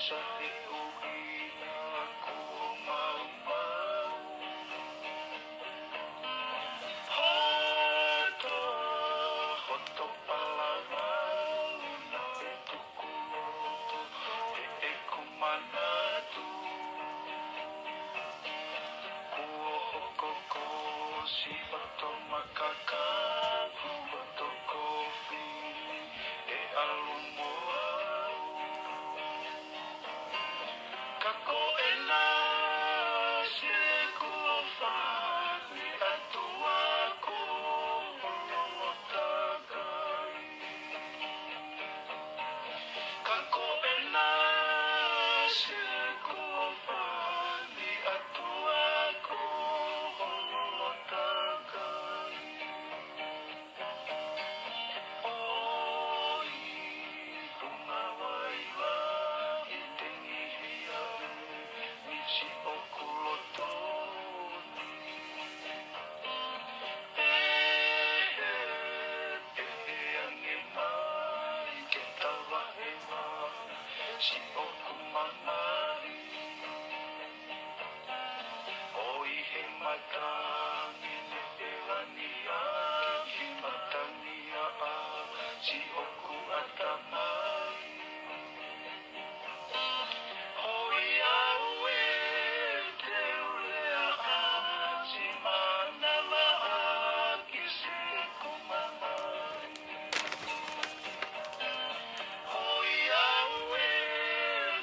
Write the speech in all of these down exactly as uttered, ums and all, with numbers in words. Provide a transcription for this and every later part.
Sa he ʻuhinga kuo maumau. Hoto, hoto palavau naʻe tuku loto heʻeku manatu. Kuo hoko ko siʻoto makaka, hoto kofi ʻe ʻalu mo au. Ka ko ena se kuo fani atu ako lolotakai. Ka ko ena se kuo fani atu ako lolotakai. ʻOi, ʻunga vaivai ʻi te ngihi ai, misi ʻoku loto ni. Pehē, pehē ange mai ke ta vahevahe siʻoku mamahi. ʻOi he matangi ne felania, matangi ʻa siʻoku ʻatamai. ʻOi au ē te u lea ʻasi mānava ʻaki siʻeku mamahi. ʻOi au ē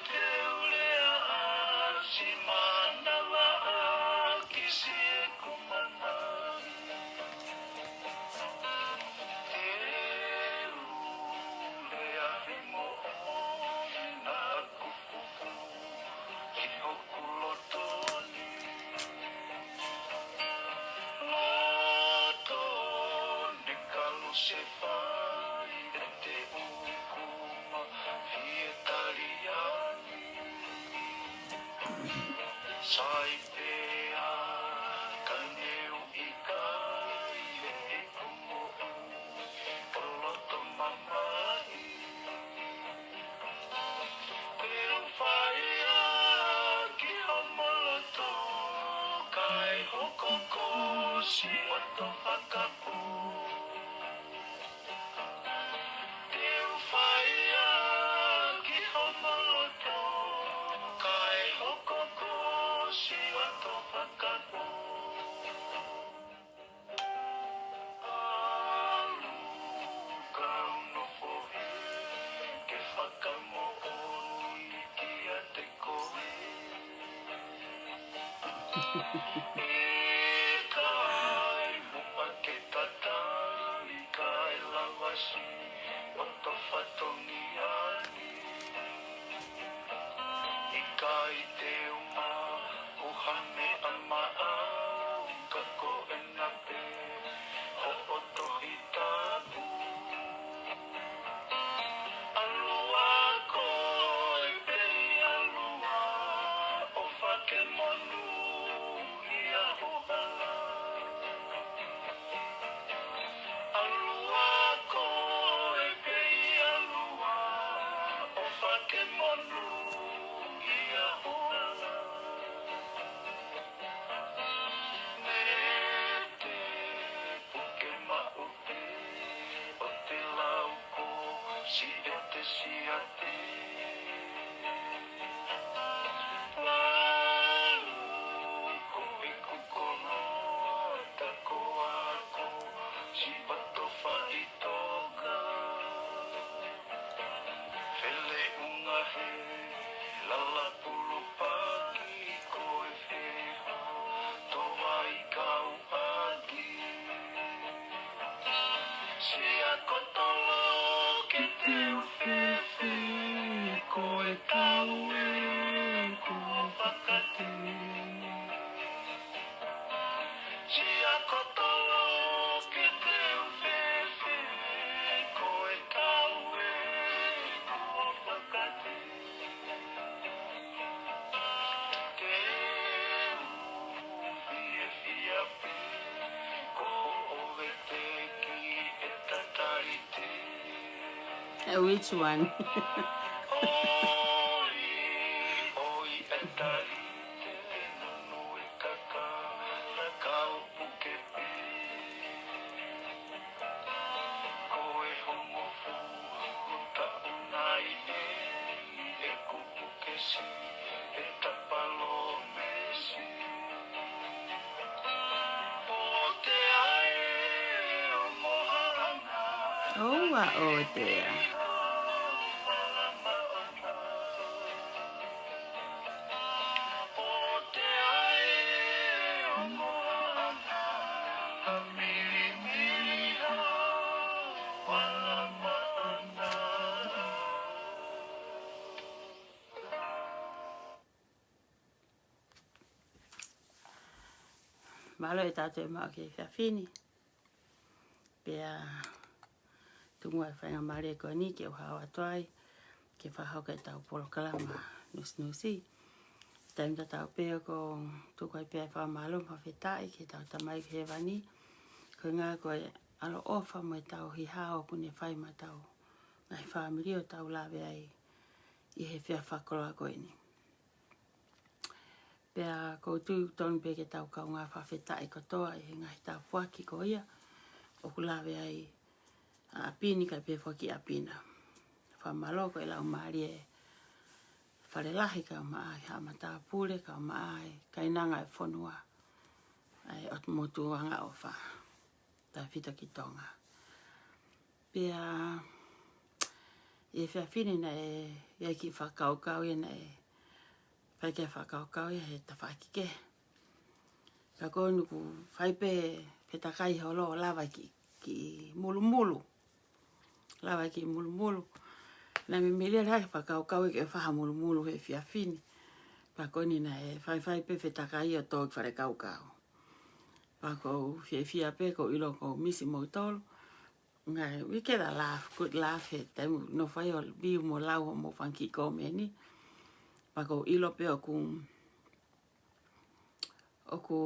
te u lea ʻasi mānava ʻaki siʻeku mamahi. Te u lea he moʻoni naʻaku pupu ki hoku loto ni. Loto ne kalu se fai ʻe te uku ma fie taliani. Sai pea ka ne u ʻikai heʻeku moʻui ʻo loto mamahi. Te u fai ʻaki homo loto kae hoko ko siʻoto fakapō. Te u fai ʻaki homo loto kae hoko ko siʻoto fakapō. ʻAlu kau nofo hē ke fakamoʻoni kiate koe. ʻIkai muʻa ke tatali kae lava siʻoto fatongia ni. ʻIkai te u maʻu ha meʻa maʻau ka ko ena pē hoʻo Tohi Tapu. ʻAlu ā koe pē ʻi ʻalu ā ʻo fakamonūʻia ho hala. ʻAlu ā koe pē ʻi ʻalu ā ʻo fakamonūʻia ho hala. Ne te puke maʻu pē ʻo te lau ko siʻete siate. Lau ko ʻeku koloa ta ko ako siʻoto faʻitoka. Feleʻunga he lala pulupaki ko e feha to vai kau ʻaki. Siʻa kotolo ke te u fēfē ko e kau ē kuo fakate. Siʻa kotolo ke te u fēfē ko e kau ē kuo fakate. Te u fiefia pē ko hoʻo veteki ʻe tatali te. Uh, which one? ʻOi, Ua o te a. Mālō e tatou maʻu ki he efiafi ni. Pea tuku ʻa e faingamālie ko eni ke u hao atu ai ke fakahoko ʻetau polokalama nusinusi. Taimi tatau pē ʻoku ou tuku ai pē ʻa e fakamālō mo e fakafetaʻi ki heʻetau Tamai Hēvani. Ko e ʻuhinga ko e ʻaloʻofa mo ʻetau hihao ʻoku ne fai maʻa ʻetau ngaahi fāmili ʻo tau lave ai ʻi he efiafi fakakoloa ko eni. Pea ʻoku ou tui ʻoku totonu pē ke tau kaungā fakafetaʻi kotoa ʻi he ngaahi tāpuaki ko ia ʻoku lave ai ʻa ʻapi ni kae pehē foki ʻa ʻapi na. Fakamālō ko e laumālie Falelahi kae ʻumaʻā e haʻa matāpule kae ʻumaʻā e kainanga e fonua ʻa e ʻOtu Motu Angaʻofa, tautefito ki Tonga. Pea ʻi he efiafi ni naʻe ʻi ai e kiʻi fakakaukau ia naʻe fai ke fakakaukau ia he tafaʻaki kehe. Ka ko eni ʻoku fai pē fetakai holo ʻo lava e kiʻi, kiʻi mulumulu. Lava e kiʻi mulumulu. Naʻe meimei lele hake e fakakaukau ia ke fai ha mulumulu he efiafi ni. Pea ko eni naʻe faifai pē fetakai ʻo tō ki Falekaukau. Pea ʻoku ou fiefia pē, ʻoku ou ʻilo ʻoku ou misi moutolu. Ngai, we get a laugh, good laugh he taimi ʻoku nofo ai ʻo view mo lau hoʻomou fanga kiʻi komeni. Pea ʻoku ou ʻilo pē ʻoku, ʻoku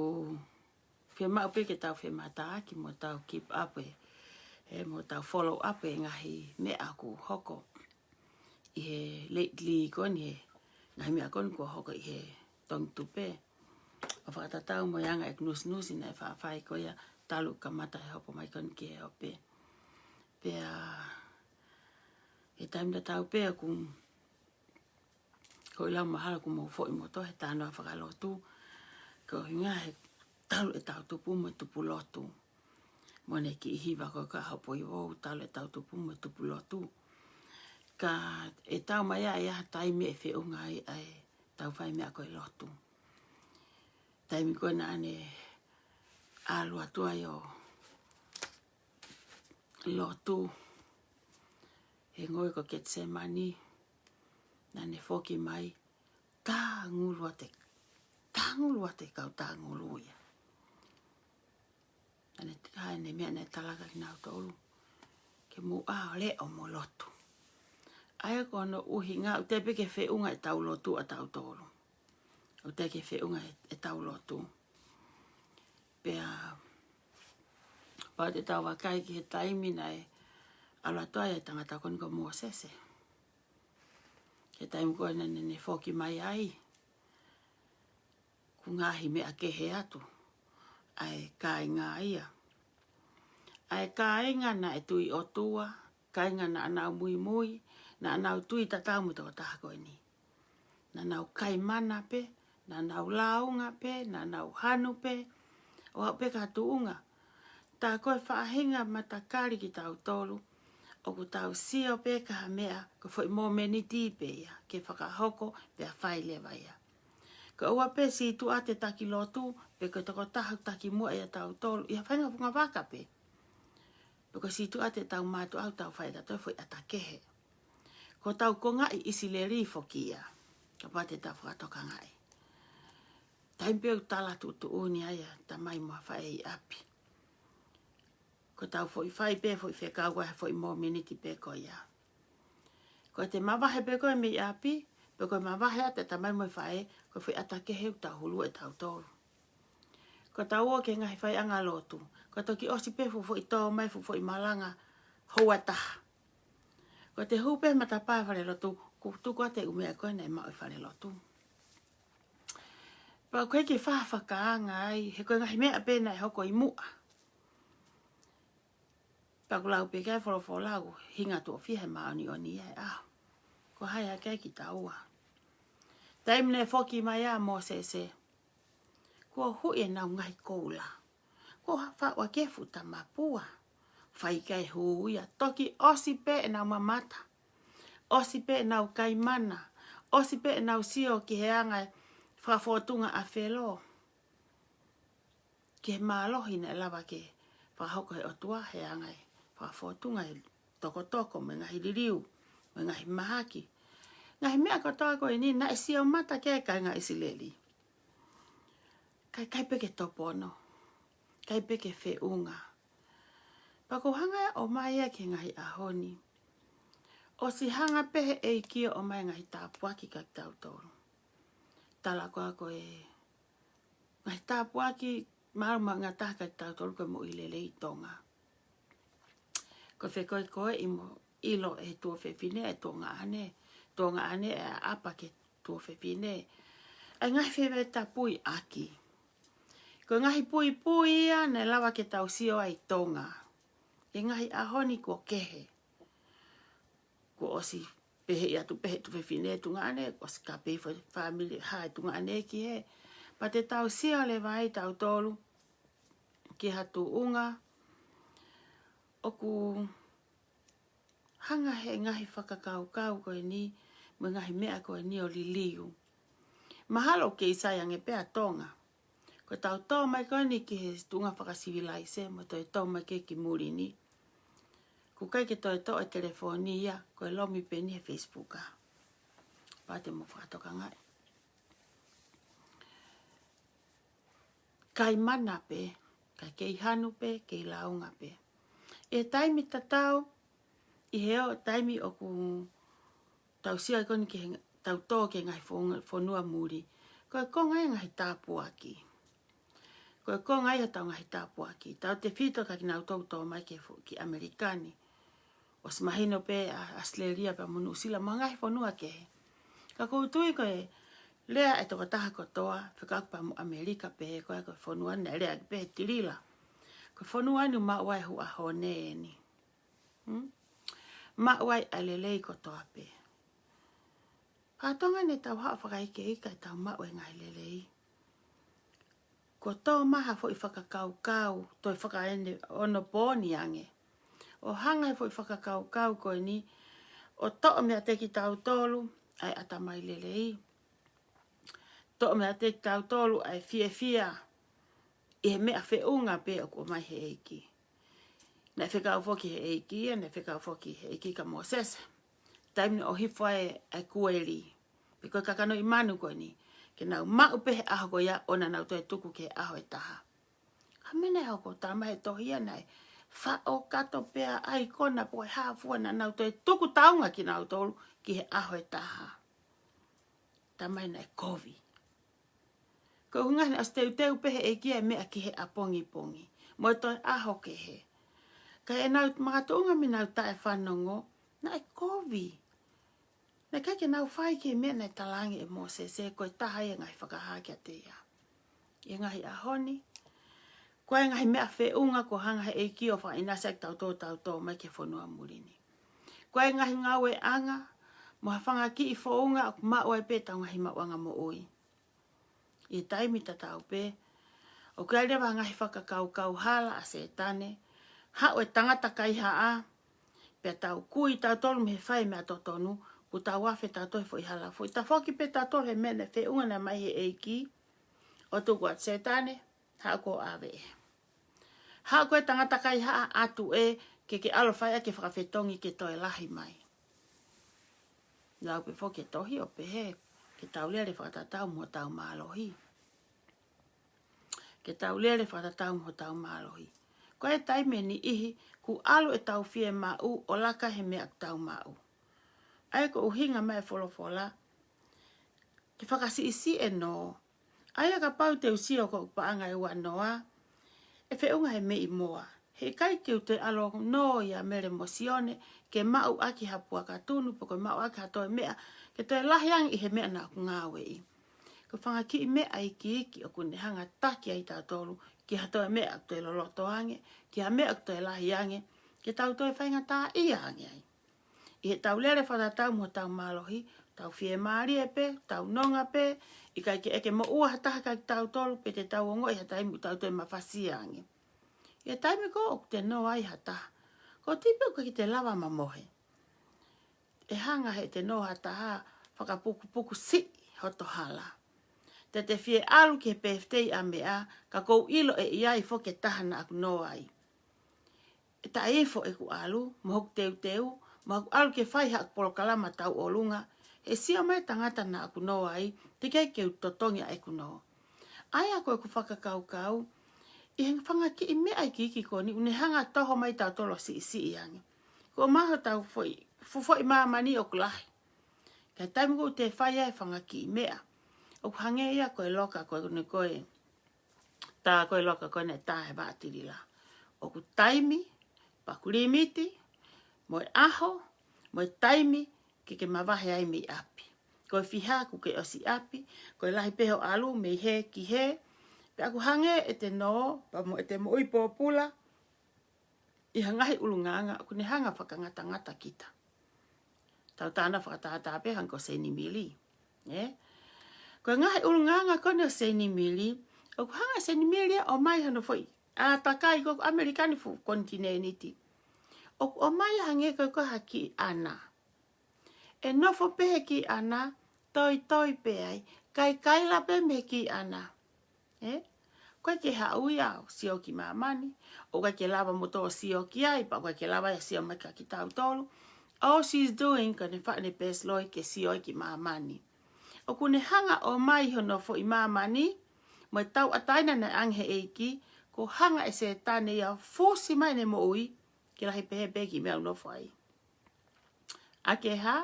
fiemaʻu pē ke tau femātaaki mo tau keep up e, e mo tau follow up e ngaahi meʻa ʻoku hoko ʻi he lately ko eni, he ngaahi meʻa ko eni kuo hoko ʻi he Tongi Tupe. ʻO fakatatau mo e anga e kiʻi nusinusi naʻe faʻa fai ko ia talu kamata e hopo mai ko eni ki he ope. Pea he taimi tatau pē ʻoku, ʻoku ou ʻilo mahalo ʻoku mou foʻi moutolu he talanoa fakalotu. Ko e ʻuhinga he talu ʻetau tupu mo e tupulotu. Mo ʻene kiʻi hiva ko e Ka Hopo ʻi Vou, talu ʻetau tupu mo e tupulotu. Ka ʻe taʻu mai ia ʻa e taimi ʻe feʻunga ai ʻa ʻetau fai meʻa ko e lotu. Taimi ko ē naʻa ne ʻalu atu ai ʻo lotu he ngoue ko Ketisemani, naʻa ne foki mai, tāngulu atu e, tāngulu atu e kau tāngulu ia. Naʻa ne, ʻa ʻene meʻa naʻe tala kia kinautolu ke mou ʻā ʻo leʻo mo lotu. ʻA ia ko hono ʻuhinga ʻoku teʻeki pē ke feʻunga ʻetau lotu ʻatautolu. ʻOku teʻeki ke feʻunga e, ʻetau lotu. Pea, kapau te tau vakai ki he taimi naʻe ʻalu atu ai e tangata ko eni ko Mōsese. He taimi ko ē naʻa ne, ne foki mai ai, ʻoku ngaahi meʻa kehe atu ʻa e kāinga ia. ʻA e kāinga naʻe tui ʻOtua, kāinga naʻa nau muimui, naʻa nau tui tatau mo e tokotaha ko eni. Naʻa nau kai mana pē, naʻa nau lāunga pē, naʻa nau hanu pē, ʻo aʻu pē ki ha tuʻunga. Tā ko e faʻahinga matakali kitautolu, ʻoku tau sio pē ki ha meʻa, ko e foʻi momeniti pē ia, ke fakahoko, pea fai leva ia. Ko e ʻoua pē sītuʻa ʻete taki lotu, pe ko e tokotaha taki muʻa ʻia tautolu, ʻi ha faʻahinga funga vaka pē. Pe ko e sītuʻa ʻete tau mātuʻa ʻo tau fai ʻe tautolu e foʻi ʻata kehe. Ko hotau kongaʻi ʻIsileli foki ia, kapau te tau fakatokangaʻi. Taimi pē ʻoku tala tuʻutuʻuni ai ʻa e tamai mo e faʻē ʻi ʻapi. Ko ʻetau foʻi fai pē foʻi fekau ko e foʻi momeniti pē ko ia. Ko ʻete mavahe pē ko ē mei ʻapi, pe ko e mavahe atu e tamai mo e faʻē, ko e foʻi ʻata kehe ʻoku tau hulu ʻe tautolu. Ko ʻetau ō ki he ngaahi faiʻanga lotu, ko e toki ʻosi pē fuʻu foʻi tō mai fuʻu foʻi malanga houa taha. Ko ʻete hū pē matapā falelotu, kuo tuku atu e ʻū meʻa ko ē naʻe maʻu ʻi falelotu. Pea ʻoku ʻikai ke fai ha fakaanga ai, he ko e ngaahi meʻa pē naʻe hoko ʻi muʻa. Pea ʻoku lau pē ki ai e folofola ʻoku hinga tuʻo fiha he māʻoniʻoni ia he ʻaho. Ko hai hake ai kitaua. Taimi naʻe foki mai ai ʻa Mōsese, kuo huʻi ʻenau ngaahi koula. Kuo faʻu ʻaki e fuʻu tamapua. fai ki ai e hū ia. Toki ʻosi pē ʻenau mamata, ʻosi pē ʻenau kaimana, ʻosi pē ʻenau sio ki he anga e fakafōtunga ʻa Felo, ki he mālohi naʻe lava ke fakahoko he ʻOtua he anga e fakafōtunga e tokotoko mo e ngaahi liliu, mo e ngaahi mahaki. Ngaahi meʻa kotoa ko eni naʻe sio mata ki ai e kāinga ʻIsileli. Ka ʻikai pē ke topono, ʻikai pē ke feʻunga. Pea ʻoku hanga ʻo ʻomai ia ki he ngaahi ʻaho ni, ʻosi hanga pē he ʻEiki ʻo ʻomai e ngaahi tāpuaki kia kitautolu. Tala ko ā ko e ngaahi tāpuaki māʻolunga taha kia kitautolu ko e moʻui lelei ʻi Tonga. Ko e fekauʻaki ko ē ʻi mo ʻilo e tuofefine, e tuongaʻane, tuongaʻane ʻe ʻaʻapa ki he tuofefine. ʻA e ngaahi fefetapuiʻaki. Ko e ngaahi puipui ia naʻe lava ke tau sio ai ʻi Tonga. ʻI he ngaahi ʻaho ni kuo kehe. Kuo ʻosi pehē atu pē he tuofefine tuongaʻane, kuo ʻosi kapei fo-, fāmili hā e tuongaʻane ki hē. Pea te tau sio leva ai tautolu ki ha tuʻunga ʻoku hanga he ngaahi fakakaukau ko eni, mo e ngaahi meʻa ko eni ʻo liliu. Mahalo ʻoku kei sai ange pē ʻa Tonga. Ko ʻetau tō mai ko eni ki he tuʻunga fakasivilaise, mo toe tō mai ki he ki muli ni. ʻOku ʻikai ke toe toʻo e telefoni ia, ko e lomi pē eni he Facebook ā. Pea te mou fakatokangaʻi. Kaimana pē, ka kei hanu pē, kei lāunga pē. ʻI he taimi tatau, ʻi he ʻo taimi ʻoku tau sio ai ko eni ki he tau tō ki he ngaahi fon-, fonua muli. Ko e konga ia e ngaahi tāpuaki. Ko e konga ia hotau ngaahi tāpuaki. Tautefito kia kinautolu tō mai ki he fo-, ki ʻAmelika ni. ʻOsi mahino pē ʻa ʻAositelēlia pea mo Nuʻusila mo e ngaahi fonua kehe. Ka ʻoku ou tui ko e lea e tokotaha kotoa, fekauʻaki pea mo ʻAmelika pē, ko e, ko e fonua naʻe lea pē he tilila. Ko e fonua ni ʻoku maʻu ai e huʻa hone eni. Hmm? Maʻu ai ʻa e lelei kotoa pē. Ka ʻi Tonga ni tau haʻu ʻo fakaikeike ʻetau maʻu e ngaahi lelei. Kuo tō mai ha foʻi fakakaukau, toe fakaʻene ono pōni ange. ʻO hanga he foʻi fakakaukau ko eni, ʻo toʻo meiate kitautolu ʻa e ʻatamai lelei. Toʻo meiate kitautolu ʻa e fiefia ʻi he meʻa feʻunga pē ʻoku ʻomai he ʻEiki. Naʻe fekau foki he ʻEiki, naʻe fekau foki he ʻEiki kia Mōsese. Taimi naʻe ʻohifo ai e kueli, pe ko e kakanoʻi manu ko eni, ke nau maʻu pē he ʻaho ko ia ʻo naʻa nau toe tuku ki he ʻaho ʻe taha. Ka meʻa naʻe hoko, tala mai he tohi ia naʻe faʻo kato pea ʻai kona pe ko e hā fua naʻa nau toe tuku taunga kinautolu ki he ʻaho ʻe taha. Tala mai naʻe kovi. Ko e ʻuhinga he naʻe ʻosi teuteu pē he ʻEiki e meʻa ki he ʻapongipongi. Mo e toe ʻaho kehe. Ka ʻi heʻenau makatuʻunga mei heʻenau taʻefanongo, naʻe kovi. Naʻe ʻikai ke nau fai ki he meʻa naʻe talaange ʻe Mōsese, ko e taha ia e ngaahi fakahā kiate ia. ʻI he ngaahi ʻaho ni, ko e ngaahi meʻa feʻunga kuo hanga he ʻEiki ʻo fakaʻinasi ʻaki kitautolu, tau tō mai ki he fonua muli ni. Ko e ngaahi ngāueʻanga, mo ha fanga kiʻi founga ʻoku maʻu ai pē ʻetau ngaahi maʻuʻanga moʻui. ʻI he taimi tatau pē, ʻoku ʻi ai leva e ngaahi fakakaukau hala ʻa Sētane, haʻu e tangata kaihaʻa, pea tau kui tautolu mei he fai e meʻa totonu, kuo tau afe tautolu he foʻi hala. Foʻi tafoki pē tautolu he meʻa naʻe feʻunga naʻe ʻomai he ʻEiki, ʻo tuku atu, Sētane, haʻu koe ʻo ʻave ē. Haʻu koe tangata kaihaʻa, ʻatu ē, ke ke ʻalu ʻo fai ʻaki e fakafetongi ke toe lahi mai. Lau pē foki e tohi ʻo pehē, ke tau lele fakatatau mo hotau mālohi. Ke tau lele fakatatau mo hotau mālohi. Ko e taimi ʻe niʻihi, kuo ʻalu ʻetau fiemaʻu ʻo laka he meʻa ʻoku tau maʻu. ʻA ia ko e ʻuhinga mai e folofola, ke fakasiʻisiʻi ʻe nō. ʻA ia kapau te u sio ki hoku paʻanga ʻe uanoa, ʻe feʻunga he meʻi moa. He ʻikai ke u toe ʻalu ʻo nō ʻia Mele mo Sione, ke maʻu ʻaki ha puaka tunu, pe ko e maʻu ʻaki ha toe meʻa, ke toe lahi ange ʻi he meʻa naʻa ku ngāueʻi. Ko e fanga kiʻi meʻa ikiiki ʻoku ne hanga ʻo taki ai tautolu, ki ha toe meʻa ʻoku toe loloto ange, ki ha meʻa ʻoku toe lahi ange, ke tau toe faingataʻaʻia ange ai. ʻI heʻetau lele fakatatau mo hotau mālohi, tau fiemālie pē, tau nonga pē, ʻikai ke ʻeke moʻua ha taha kia kitautolu, pe te tau ongoʻi ha taimi ʻoku tau toe mafasia ange. ʻI he taimi ko ē ʻoku te nō ai ha taha, Ko e tui pē ʻoku ʻikai te lava mamohe. ʻE hanga heʻete nō ha taha fakapukupuku siʻi hoto hala. Te te fie ʻalu ki he pēfitei ʻa meʻa, ka ʻoku ou ʻilo ʻe ʻi ai foki e taha naʻa ku nō ai. ʻE taʻeifo ʻeku ʻalu, mo hoku teuteu, mo hoku ʻalu ke fai haʻaku polokalama tauʻolunga, he sio mai tangata naʻa ku nō ai, teʻeki ai ke u totongi ʻa ʻeku nō. ʻA ia ko ʻeku fakakaukau, ʻi he fanga kiʻi meʻa iiki ko eni, ʻoku ne hanga ʻo toho mai tautolu ʻo siʻisiʻi ange. Ko e maho tau foʻi, fuʻu foʻi māmani ʻoku lahi. Ka ʻi he taimi ʻoku te fai ai e fanga kiʻi meʻa, ʻoku hangē ia ko e loka ko eni ko e, tā ko e loka ko eni tā he vaʻa Tilila. ʻOku taimi, pea ʻoku limiti, mo e ʻaho, mo e taimi, ke ke mavahe ai mei ʻapi. Ko e fiha kuo ke ʻosi ʻapi, ko e lahi pē hoʻo ʻalu mei hē ki hē, pea ʻoku hangē ʻete nō, pea mo ʻete moʻui pōpula, ʻi ha ngaahi ʻulungaanga, ʻoku ne hanga ʻo fakangatangata kita. Tau tānaki fakatātā pē hangē ko Seinimili. Ē? Ko e ngaahi ʻulungaanga ko eni ʻo Seinimili, ʻoku hanga ʻe Seinimili ia ʻo ʻomai hono foʻi ʻātakai ko ʻAmelika ni fuʻu konitinēniti. ʻOku ʻomai hangē ko e ko ha kiʻi ʻana. ʻE nofo pē he kiʻi ʻana, toitoi pē ai, kaikaila pē mei he kiʻi ʻana. Ē? ʻOku ʻikai ke haʻu ia ʻo sio ki māmani, ʻoku ʻikai ke lava moutolu ʻo sio ki ai, pea ʻoku ʻikai ke lava ia ʻo sio mai kia kitautolu. All she's doing, ko ʻene faʻu ʻene best loi ke sio ai ki māmani. ʻOku ne hanga ʻo ʻomai hono foʻi māmani, mo e tauʻatāina naʻe ʻange he ʻEiki, ko e hanga ʻe Sētane ia ʻo fusi mai ʻene moʻui, ke lahi pehē pē e kiʻi meʻa ʻoku nofo ai. ʻA ke hā,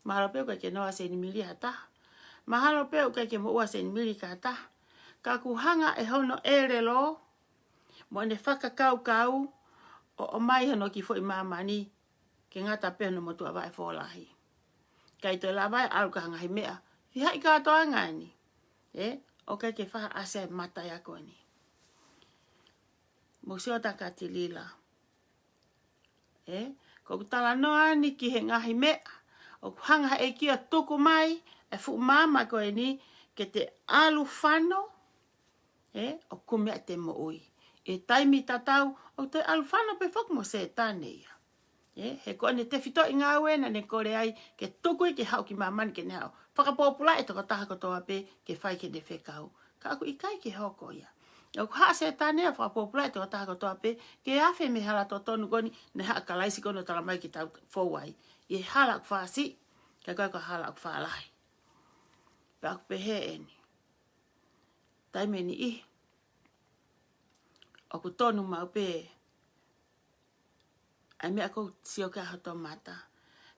mahalo pē ʻoku ʻikai ke nō ʻa Seinimili ha taha. Mahalo pē ʻoku ʻikai ke moʻua ʻa Seinimili ki ha taha. Ka ʻoku hanga ʻe hono ʻelelo, mo ʻene fakakaukau, ʻo ʻomai hono kiʻi foʻi māmani, ke ngata pē hono motuʻa vaʻe fōlahi. ʻIkai toe lava ia ʻo ʻalu ki ha ngaahi meʻa, fihaʻi kātoanga eni. Ē, ʻoku ʻikai ke faʻa ʻasi ai e mata ia ko eni. Mou sio atu kia Tilila. Ē, ko ʻeku talanoa eni ki he ngaahi meʻa ʻoku hanga he ʻEiki ʻo tuku mai e fuʻu maama ko eni ke te ʻalu fano, ē, ʻo kumi ʻete moʻui. ʻI he taimi tatau, ʻoku te ʻalu fano pē foki mo Sētane ia. Ē, he ko ʻene tefitoʻi ngāue naʻa ne kole ai ke tuku ia ke haʻu ki māmani ke ne haʻu ʻo fakapōpulaʻi e tokotaha kotoa pē ke fai ki heʻene fekau. Ka ʻoku ʻikai ke hoko ia. ʻOku haʻu ʻa Sētane ia ʻo fakapōpulaʻi e tokotaha kotoa pē ke afe mei he hala totonu ko eni naʻe haʻu ʻa Kalaisi ko eni ʻo talamai ke tau fou ai. ʻI he hala ʻoku fāsiʻi, kae ʻikai ko e hala ʻoku fālahi. Pea ʻoku pehē eni. Taimi ʻe niʻihi, ʻoku tonu maʻu pē ʻa e meʻa ʻoku sio ki ai hoto mata.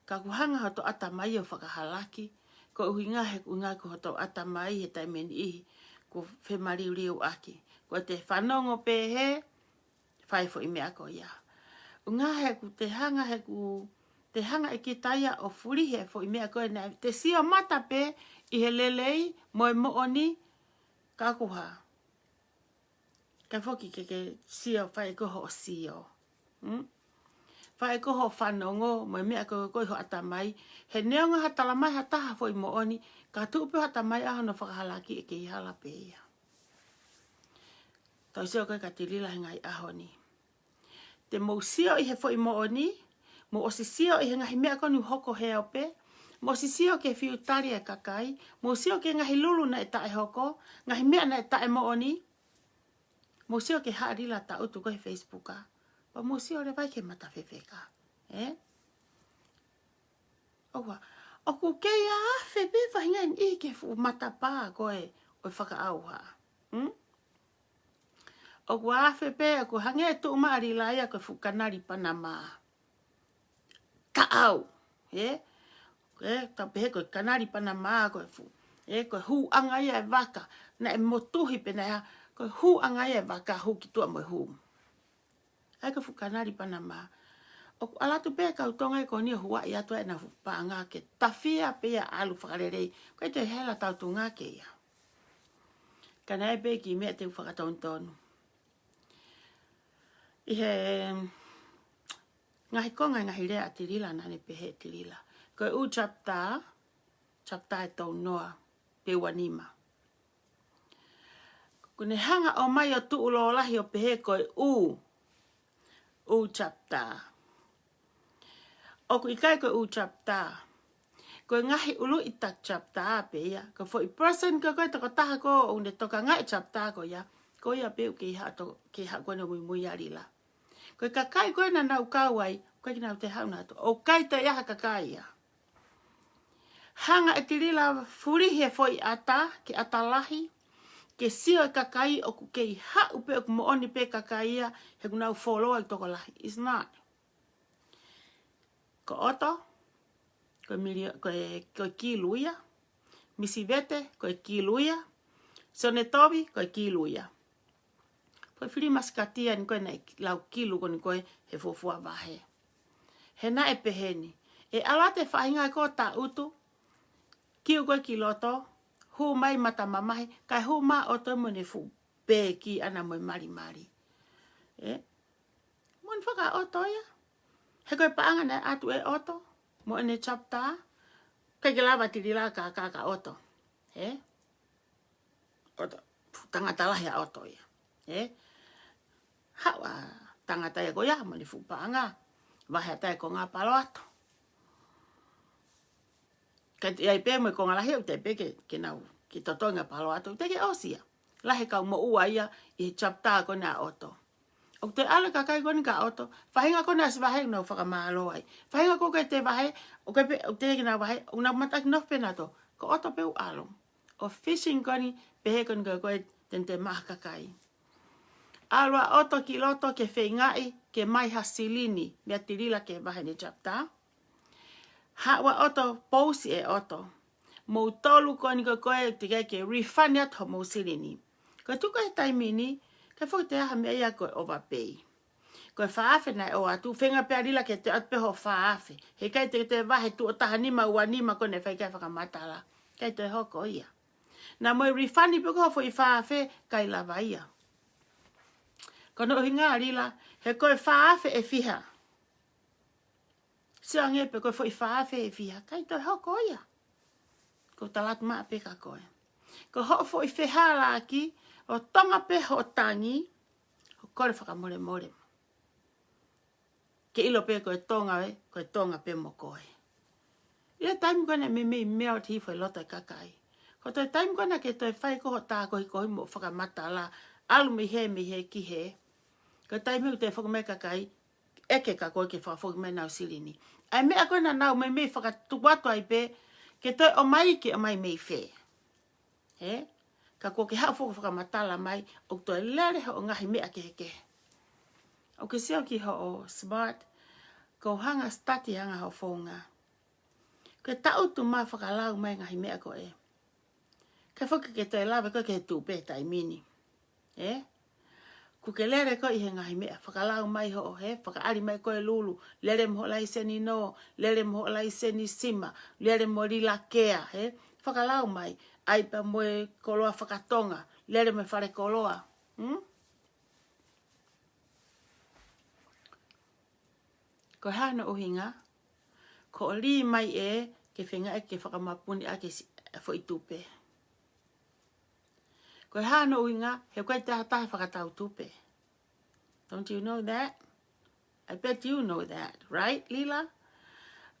Ka ʻoku hanga hoto ʻatamai ʻo fakahalaki, ko e ʻuhinga he ʻuhinga ko hoto ʻatamai he taimi ʻe niʻihi, kuo femaliuliuʻaki. Ko ʻete fanongo pē he, fai foʻi meʻa ko ia. ʻUhinga he ʻoku te hanga he ʻoku, te hanga ʻe kita ia ʻo fulihi e foʻi meʻa ko ē naʻe, te sio mata pē ʻi he lelei mo e moʻoni ka ʻoku hā. Kae foki ke ke sio fai ko hoʻo sio. Hmm? Fai ko hoʻo fanongo mo e meʻa ko ē ko ē ʻi ho ʻatamai. He neongo ha talamai ha taha foʻi moʻoni, ka tuʻu pē ho ʻatamai ʻa hono fakahalaki ʻe kei hala pē ia. Tau sio ko ē kia Tilila he ngaahi ʻaho ni. Te mou sio ʻi he foʻi moʻoni, mou ʻosi sio ʻi he ngaahi meʻa ko eni ʻoku hoko he ope, mou ʻosi sio ki he fiu tali e kakai, mou sio ki he ngaahi lulu naʻe taʻehoko, ngaahi meʻa naʻe taʻemoʻoni, mou sio ki he haʻa Lila Tautu ko ē he Facebook, pea mou sio leva ai ki he mata fefeka. Ē? ʻOua, ʻoku kei afe pē faʻahinga ʻi he fuʻu matapā ko ē ʻo e fakaʻauha. Hmm? ʻOku afe pē, ʻoku hangē tuʻu maʻa Lila ia ko e fuʻu kanali Panama. Kaʻau, ē? Ē, tau pehē ko e kanali Panama ko e fuʻu, ē, ko e hūʻanga ia e vaka, naʻe motuhi pē naʻe hā, ko e hūʻanga ia e vaka hū ki tuʻa mo e hū. ʻA ia ko e fuʻu kanali Panama. ʻOku ʻalu atu pē kau Tonga ē ko eni ʻo huaʻi atu ai ʻena fuʻu paʻanga ke tafia pē ia ʻalu fakalelei. ʻOku ʻikai toe hela tautunga ke ia. Ka naʻe pē kiʻi meʻa te u fakatonutonu. ʻI he ngaahi konga e ngaahi lea ʻa Tilila naʻa ne pehē ʻe Tilila. Ko e ʻū chapter, chapter ʻe tolu noa, pe ua nima. ʻOku ne hanga ʻo ʻomai ʻo tuʻu lōlahi ʻo pehē ko e ʻū, ʻū chapter. ʻoku ʻikai ko e ʻū chapter. Ko e ngaahi ʻuluʻi taki chapter pē ia. Ko e foʻi person ko ē, ko e tokotaha ko ē ʻoku ne tokangaʻi e chapter ko ia, ko ia pē ʻoku kei haʻu to-, kei haʻu ko ē ʻo muimui ʻia Lila. Ko e kakai ko ē naʻa nau kau ai, ʻoku ʻikai ke nau toe haʻu nautolu. ʻOku ʻikai toe ʻi ai ha kakai ia. Hanga ʻe Tilila ʻo fulihi e foʻi ʻata, ke ʻata lahi, ke sio e kakai ʻoku kei haʻu pē, ʻoku moʻoni pē kakai ia, he ʻoku nau foloa ʻi tokolahi. It's not. Ko ʻOto, ko e milio-, ko e, ko e kilu ia. Misi Vete, ko e kilu ia. Sione Tovi, ko e kilu ia. Ko e fili masikatia ni ko ē naʻe lau kilu ko eni ko ē he fuofua vahe. He naʻe pehē ni. ʻE ʻalu atu e faʻahinga ko ē ʻo taʻutu, kiu ko ē ki loto, hū mai mata mamahi, kae hū mai ʻOto mo ʻene fuʻu pē ki ana mo e malimali. ʻE? Mo ʻene fakaʻoto ia. He ko e paʻanga naʻe ʻatu ʻe ʻOto mo ʻene chapter. ʻIkai ke lava Tilila ka, ka, ka ʻOto. ʻE? ʻOto, tangata lahi ʻa ʻOto ia. ʻE? Haʻu ʻa e tangata ia ko ia mo ʻene fuʻu paʻanga. Vahe atu e konga paloato. Kae ʻi ai pē mo e konga lahi ʻoku teʻeki pē ke, ke nau, ke totongi ʻa paloato. Teʻeki ke ʻosi ia. Lahi e kau moʻua ia ʻi he chapter ko ena ʻa ʻOto. ʻOku toe ʻalu e kakai ko eni kia ʻOto. Faʻahinga ko ena ʻosi vahe ʻoku nau fakamālō ai. Faʻahinga ko ē ʻikai toe vahe, ʻoku ʻikai pē, ʻoku teʻeki ke nau vahe, ʻoku nau mātuʻaki nofo pē nautolu. Ko ʻOto pē ʻoku ʻalu. ʻO fishing ko eni, pehē ko eni ko ē ko e tente maha kakai. ʻAlu ʻa ʻOto ki loto ke feingaʻi ke ʻomai ha silini, meia Tilila ke vahe ʻene chapter. Haʻu ʻa ʻOto, pousi ʻe ʻOto. Moutolu ko eni ko ē ko ē teʻeki ke refund atu homou silini. Ko e tuʻu ko ē he taimi ni, ʻikai foki toe ʻi ai ha meʻa ia ko e overpay. Ko e fā afe naʻe ʻoatu, feinga pē ʻa Lila ke toe ʻoatu pē hoʻo fā afe. He ʻikai te ke toe vahe tuʻo taha nima ua nima ko ē naʻe fai ki ai e fakamatala. ʻIkai toe hoko ia. Naʻa mo e refund pē ko ē hoʻo foʻi fā afe, ʻikai lava ia. Ko hono ʻuhinga ʻa Lila, he ko e fā afe ʻe fiha. Sio ange pē ko e foʻi fā afe ʻe fiha, ʻikai toe hoko ia. Ko e tala atu maʻa pē kia koe. Ko hoʻo foʻi fehālaaki, ʻo Tonga pē hoʻo tangi, ʻo kole fakamolemole. Ke ʻilo pē ko e Tonga ē, ko e Tonga pē mo koe. ʻI he taimi ko ena ʻe meimei melt hifo e loto e kakai. Ko e toe taimi ko ena ke toe fai ko ē hoʻo tā kohikohi mo e fakamatala, ʻalu mei hē, mei hē ki hē. Ko e taimi ʻoku toe foki mai e kakai, ʻeke kia koe ke fakafoki mai ʻenau silini. ʻA e meʻa ko ena naʻa nau meimei fakatupu atu ai pē, ke toe ʻomai, ke ʻomai mei fē. Ē? Ka kuo ke haʻu foki ʻo fakamatala mai, ʻoku toe lele hoʻo ngaahi meʻa kehekehe. ʻOku ke sio ki hoʻo smart, ko e hanga study hanga hoʻo founga. Ke taʻutu mai fakalau mai e ngaahi meʻa ko ē. ʻIkai foki ke toe lava koe ke tupe he taimi ni. Ē? Kuo ke lele koe ʻi he ngaahi meʻa, fakalau mai hoʻo, ē? Fakaʻali mai ko e lulu, lele mo hoʻo laiseni nō, lele mo hoʻo laiseni sima, lele mo e Lila Care, ē? Fakalau mai, ʻai pē mo e koloa fakatonga, lele mo e fale koloa. Hmm? Ko e hā hono ʻuhinga, ko hoʻo lī mai ē, ke feinga ke fakamapuni ʻaki e si-, e foʻi tupe. Ko e hā hono ʻuhinga, he ʻoku ʻikai te ha taha fakatau tupe. Don't you know that? I bet you know that, right, Lila?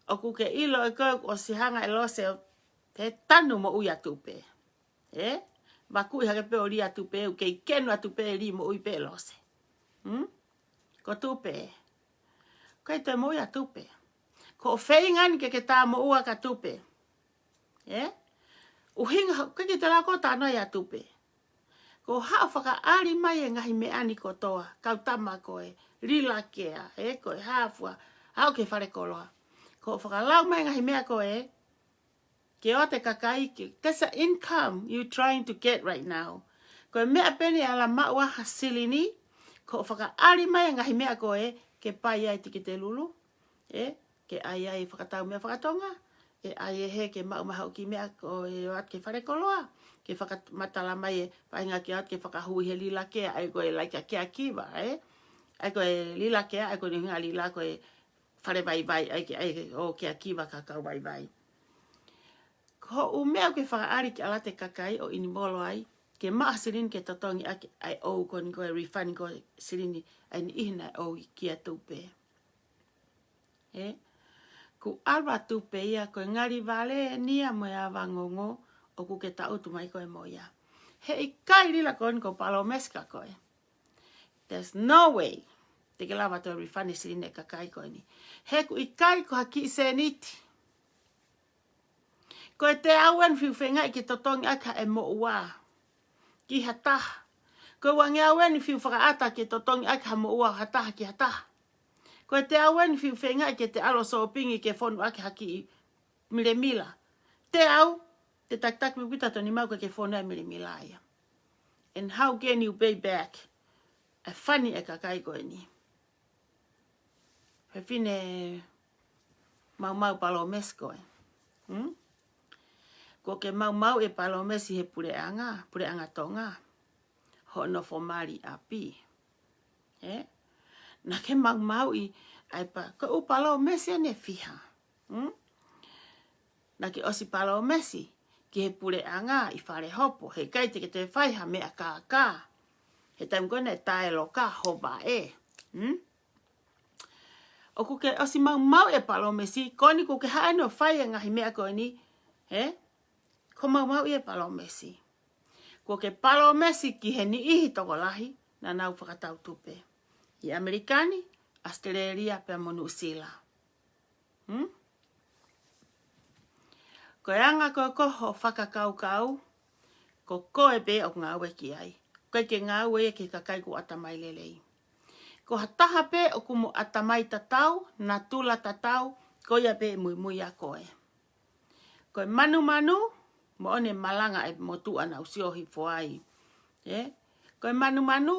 ʻOku ke ʻilo ʻe koe ʻoku ʻosi hanga ʻe Lose ʻo tanu moʻui ʻa tupe. Ē? Vakuʻi hake pē ʻo lī ʻa tupe, ʻoku kei kenu ʻa tupe, lī moʻui pē ʻe Lose. Hmm? Ko tupe. ʻIkai toe moʻui ʻa tupe. Ko hoʻo feinga ni ke ke tā moʻua kia tupe. Ē? ʻUhinga, ʻikai ke te lava koe ʻo tā noa ʻa tupe. Ko hoʻo haʻu ʻo fakaʻali mai e ngaahi meʻa ni kotoa, kau tama ko ē, Lila Care, ē, ko e hā fua, haʻu ki he fale koloa. Ko hoʻo fakalau mai e ngaahi meʻa ko ē, ke ʻoatu e kakai, ke, that's the income you trying to get right now. Ko e meʻa pē eni ʻe ala maʻu ai ha silini, ko hoʻo fakaʻali mai e ngaahi meʻa ko ē, ke pai ai e tikite lulu, ē, ke ʻai ai e fakatau meʻa fakatonga, ʻe ʻai ʻe hē ke maʻu mai haʻo kiʻi meʻa ko ē ʻoatu ki he fale koloa, ke fakamatala mai e faʻahinga ke ʻoatu ke fakahū ʻi he Lila Care, ʻa ia ko e like a caregiver, ē? ʻA ia ko e Lila Care, ʻa ia ko e ʻuhinga Lila ko e fale vaivai, ʻa ia ke, ʻa ia ke, ʻo caregiver ka kau vaivai. Ko hoʻo meʻa ʻoku ke fakaʻali ke ʻalu atu e kakai ʻo involve ai, ke maʻu ha silini ke totongi ʻaki ʻa e ʻou ko eni ko e refund ko e silini ʻa e niʻihi naʻe ʻou kia tupe. Ē? Kuo ʻalu atu pē ia ko e ngali vale eni ia mo e avangongo ʻoku ke tangutu mai koe mo ia. He ʻikai lila ko eni ko e palōmesi kia koe. There's no way te ke lava ʻo refund e silini e kakai ko eni. He ʻoku ʻikai ko ha kiʻi sēniti. Ko e teau eni fiu feingaʻi ke totongi ʻaki ha moʻua ki ha taha. Ko e uangeau eni fiu fakaʻata ke totongi ʻaki ha moʻua ha taha ki ha taha. Ko e teau eni fiu feingaʻi ke te ʻalu ʻo sōpingi ke fonu ʻaki ha kiʻi milemila. Teau, te takitaki pē kita toni mau ke ke fonu ai milemila ia. And how can you pay back e fani e kakai ko eni? He fine maumau palōmesi koe. Hmm? Kuo ke maumauʻi e palōmesi he puleʻanga, puleʻanga Tonga. Hoʻo nofo mali ʻapi. Ē? Naʻa ke maumauʻi ai pē, ko e ʻū palōmesi eni ʻe fiha. Hmm? Naʻa ke ʻosi palōmesi ki he puleʻanga ʻi Falehopo, he ʻikai te ke toe fai ha meʻa kākā. He taimi ko ē naʻe taʻe loka ho vaʻe. Hmm? ʻOku ke ʻosi maumauʻi e palōmesi, ko eni kuo ke haʻu eni ʻo fai e ngaahi meʻa ko eni, ē? Kuo maumauʻi e palōmesi. Kuo ke palōmesi ki he niʻihi tokolahi naʻa nau fakatau tupe ʻi ʻAmelika ni, ʻAositelēlia pea mo Nuʻusila. Hmm? Ko e anga ko ē ko hoʻo fakakaukau, ko koe pē ʻoku ngāue ki ai. ʻOku ʻikai ke ngāue ia ki he kakai ʻoku ʻatamai lelei. Ko ha taha pē ʻoku mo ʻatamai tatau, natula tatau, ko ia pē ʻe muimui ʻia koe. Ko e manumanu, moʻoni e malanga e motuʻa naʻa ku sio hifo ai. Ē? Ko e manumanu,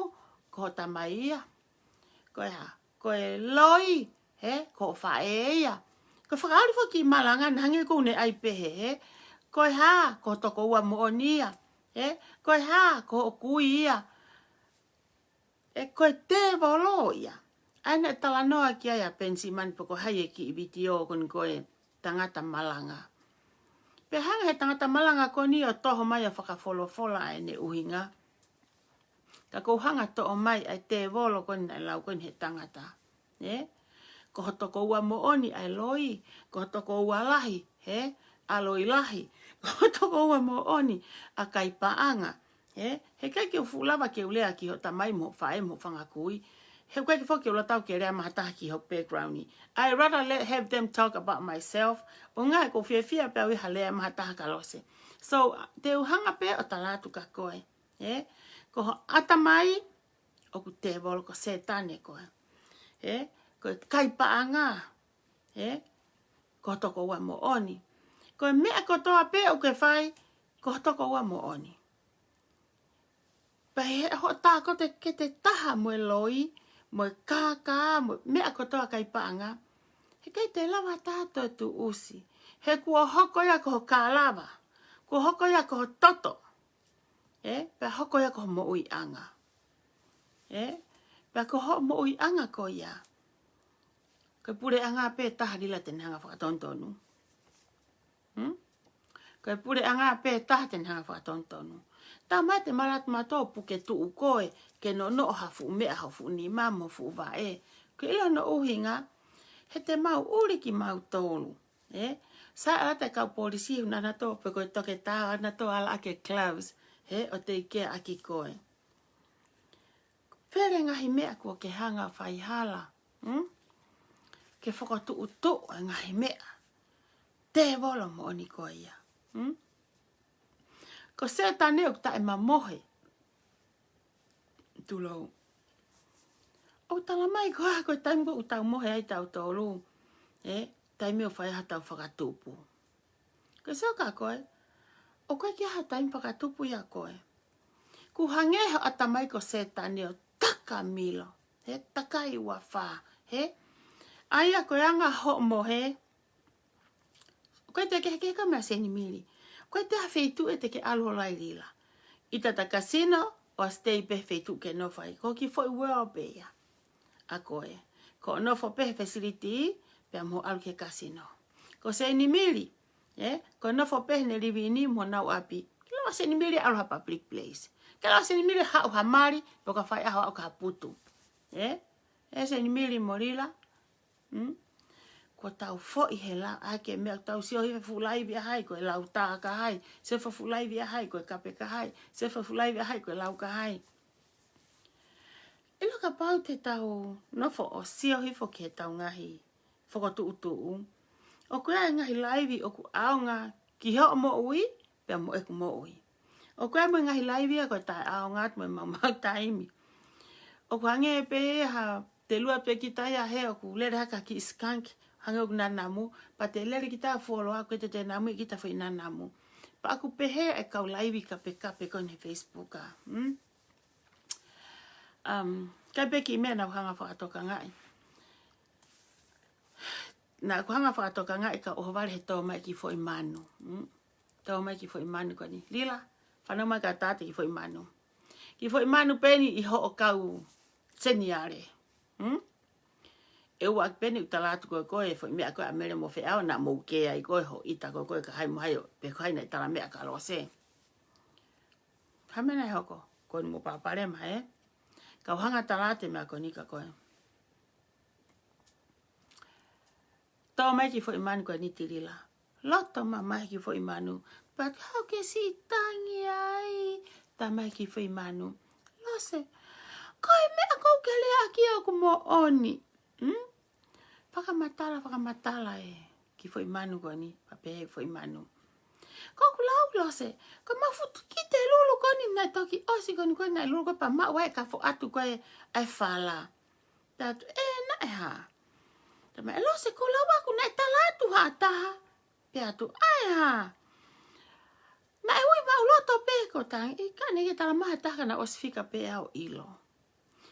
ko ho tamai ia. Ko e hā? Ko e loi, he? Ko ho faʻē ia. Ko e fakaoli foki e malanga, naʻa hangē ʻoku ne ʻai pehē, he? Ko e hā? Ko ho tokoua moʻoni ia. He? Ko e hā? Ko hoʻo kui ia. Ē, ko e tēvolo ia. ʻA ia naʻe talanoa ki ai ʻa Penisimani pe ko hai e kiʻi vitiō ko eni ko e tangata malanga. Pea hanga he tangata malanga ko eni ʻo toho mai ʻo fakafolofola ʻa ʻene ʻuhinga. Ka ʻoku ou hanga ʻo toʻo mai ʻa e tēvolo ko eni naʻe lau ko eni he tangata. Ē? Ko ho tokoua moʻoni ʻa e loi, ko ho tokoua lahi, he? ʻA e loi lahi, ko ho tokoua moʻoni ʻa e kai paʻanga. Ē? He ʻikai ke u fuʻu lava ke u lea ki ho tamai mo ho faʻē mo ho fanga kui. He ʻikai ke foki ke u lava ʻo tau ke lea maʻa ha taha ki ho background ni. I rather let, have them talk about myself. ʻO ngaahi ʻoku ou fiefia pē au ʻi ha lea maʻa ha taha Kalose. So, te u hanga pē ʻo tala atu kia koe. Ē? Ko ho ʻatamai, ʻoku tēvolo, ko Sētane koe. Ē? Ko e kai paʻanga. Ē? Ko ho tokoua moʻoni. Ko e meʻa kotoa pē ʻoku ke fai, ko ho tokoua moʻoni. Pea ʻi he hoʻo tākoto ke te taha mo e loi, mo e kākā, mo e meʻa kotoa kai paʻanga, he ʻikai te lava ha taha ʻo tuʻusi. He kuo hoko ia ko ho kālava. Kuo hoko ia ko ho toto. Ē? Pea hoko ia ko ho moʻuiʻanga. Ē? Pea ko hoʻo moʻuiʻanga ko ia, ko e puleʻanga pē taha lila te ne hanga ʻo fakatonutonu. Hmm? Ko e puleʻanga pē taha te ne hanga ʻo fakatonutonu. Talamai te malatu mato puke tuʻu koe, ke nonoʻo ha fuʻu meʻa ho fuʻu nima mo ho fuʻu vaʻe. Ko e ʻilo hono ʻuhinga, he te mau ʻuli kimautolu. Ē? Sai ʻa e kau polisi ʻoku nau ō pe ko e toketā ʻoku nau ō ʻo ala ʻaki e gloves. He ʻo teʻeki ai ʻaki koe. Fele ngaahi meʻa kuo ke hanga ʻo fai hala. Hmm? Ke fokotuʻutuʻu e ngaahi meʻa. Tēvolo moʻoni koe ia. Hmm? Ko Sētane ʻoku taʻemamohe. Tulou. ʻOku talamai ko e hā ko e taimi ʻoku tau mohe ai tautolu. Ē? Taimi ʻoku fai ai haʻatau fakatupu. Ko e sio kia koe, ʻoku ʻikai ke ʻi ai ha taimi fakatupu ʻia koe. Kuo hangē ho ʻatamai ko Sētane ʻo taka milo, he takai ua fā, he? ʻA ia ko e anga hoʻo mohe, ʻoku ʻikai te ke kehekehe ka meʻa Seinimili. ʻOku ʻikai te ha feituʻu ʻe te ke ʻalu ʻo lailila. ʻIta ʻa e kasino, ʻo stay pē he feituʻu ʻoku ke nofo ai. Ko e kiʻi foʻi world pē ia ʻa koe. Ko hoʻo nofo pē he facility, pea mo ʻalu ki he kasino. Ko Seinimili, ē, ko e nofo pē heʻene living room mo honau ʻapi. ʻIkai lava Seinimili ʻalu ha public place. ʻIkai lava Seinimili haʻu ha mali, pe ko ha faiʻaho ʻo aʻu ki ha putu. Ē? Ē Seinimili mo Lila. Hmm? Kuo tau foʻi he la, ʻa e meʻa ʻoku tau sio hifo he fuʻu laivi ʻa hai, ko e lau tā ka hai, sio hifo he fuʻu laivi ʻa hai, ko e kape ka hai, sio hifo he fuʻu laivi ʻa hai, ko e lau ka hai. ʻIlo kapau te tau nofo ʻo sio hifo ki heʻetau ngaahi fokotuʻutuʻu, ʻoku ʻi ai e ngaahi laivi ʻoku ʻaonga ki hoʻo moʻui, pea mo ʻeku moʻui. ʻOku ʻi ai mo e ngaahi laivi ia ko e taʻeʻaonga atu mo e maumau taimi. ʻOku hangē pē ia ha telua pē kita ia he ʻoku lele hake ha kiʻi skunk, hangē ʻoku nanamu, pea te lele kita fuoloa, ʻoku ʻikai te te namuʻi kita foʻi nanamu. Pea ʻoku pehē e kau laivi kapekape ko eni he Facebook ā. Hmm? Um, ʻikai pē kiʻi meʻa naʻa ku hanga fakatokangaʻi. Naʻa ku hanga fakatokangaʻi ka ʻohovale he tō mai kiʻi foʻi manu. Hmm? Tō mai kiʻi foʻi manu ko eni. Lila, fanongo mai ka tā atu e kiʻi foʻi manu. Kiʻi foʻi manu pē eni ʻi hoʻo kau seniale. Hmm? ʻE ua pē eni ʻoku tala atu ko e ko e foʻi meʻa ko ē ʻa Mele mo Feʻao naʻa mou kē ai ko e hoʻo ʻita ko e ko e ka hai mo hai ʻo, pe ko hai naʻe tala meʻa kia Lose. Ka meʻa naʻe hoko, ko eni mo palopalema, ē? Kau hanga tala atu e meʻa ko eni kia koe. Tō mai kiʻi foʻi manu ko eni Tilila. Loto mamahi kiʻi foʻi manu. But how can she tangi ai? Tā mai kiʻi foʻi manu. Lose. Ko e meʻa ʻoku ke lea ki ai ʻoku moʻoni. Hmm? Fakamatala, fakamatala e kiʻi foʻi manu ko eni, pea pehē e foʻi manu. Ko ʻeku lau Lose, ko e mafutu kiʻi te lulu ko eni naʻe toki ʻosi ko eni ko ē naʻe lulu ko ē pea maʻu ai e kafo atu ko ē ʻa e fala. Tala atu, ē, naʻe hā? Tala mai ʻe Lose, ko e lau ʻaku naʻe tala atu ha taha. Pehē atu, ʻa e hā? Naʻe ui maʻuloto pē ko tangi, ʻikai ke tala mai ha taha ka naʻe ʻosi fika pē ʻa e ʻilo.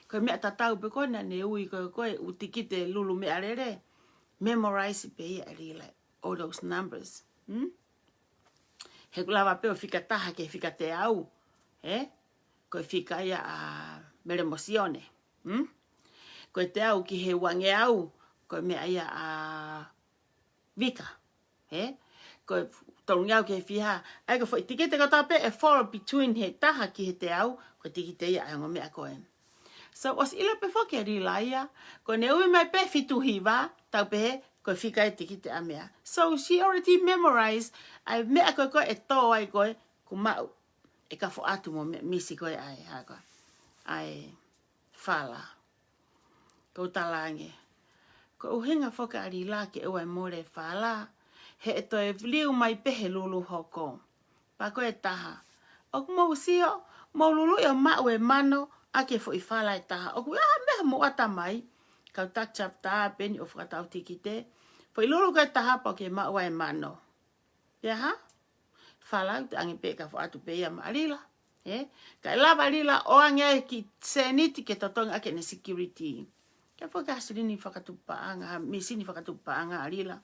Ko e meʻa tatau pē ko ē naʻa ne ui ko ē, ko e ʻū tikite lulu meʻalele. Memorize pē ia ʻe Lila, all those numbers. Hmm? He ʻoku lava pē ʻo fika taha ki he fika teau. Ē? Ko e fika ia ʻa Mele mo Sione. Hmm? Ko e teau ki he uangeau, ko e meʻa ia ʻa Vika. Ē? Ko e tolungeau ki he fiha. ʻA ia ko e foʻi tikite kotoa pē ʻe fall between he taha ki he teau, ko e tikite ia ʻa e ongo meʻa ko ē. So, ʻosi ʻilo pē foki ʻe Lila ia, ko ʻene ui mai pē fitu hiva, tau pehē, ko e fika e tikite ʻa meʻa. So, she already memorized ʻa e meʻa ko ē ko ē ʻe tō ai ko ē, kuo maʻu e kafo atu mo e meʻa misi ko ē ʻa e, hā ko ē, ʻa e fala. Ko u talaange. Ko e ʻuhinga foki ʻa Lila ke ʻoua ʻe mole e fala, he ʻe toe liu mai pē he lulu hoko. Pea ko e taha. ʻOku mou sio, mou luluʻi ʻo maʻu e mano ʻaki e foʻi fala ʻe taha. ʻOku ʻi ai ha meʻa mou ʻata mai. Kau taki chapter pē eni ʻo fakatau tikite. Foʻi lulu ko ē ʻe taha pea ʻoku ke maʻu ai e mano. Pea hā? Fala ʻoku te ʻange pē kafo atu pē ia maʻa Lila. Ē? Kae lava Lila ʻo ʻange ai e kiʻi sēniti ke totongi ʻaki ʻene security. Ke foki ha silini fakatupu paʻanga, ha misini fakatupu paʻanga ʻa Lila.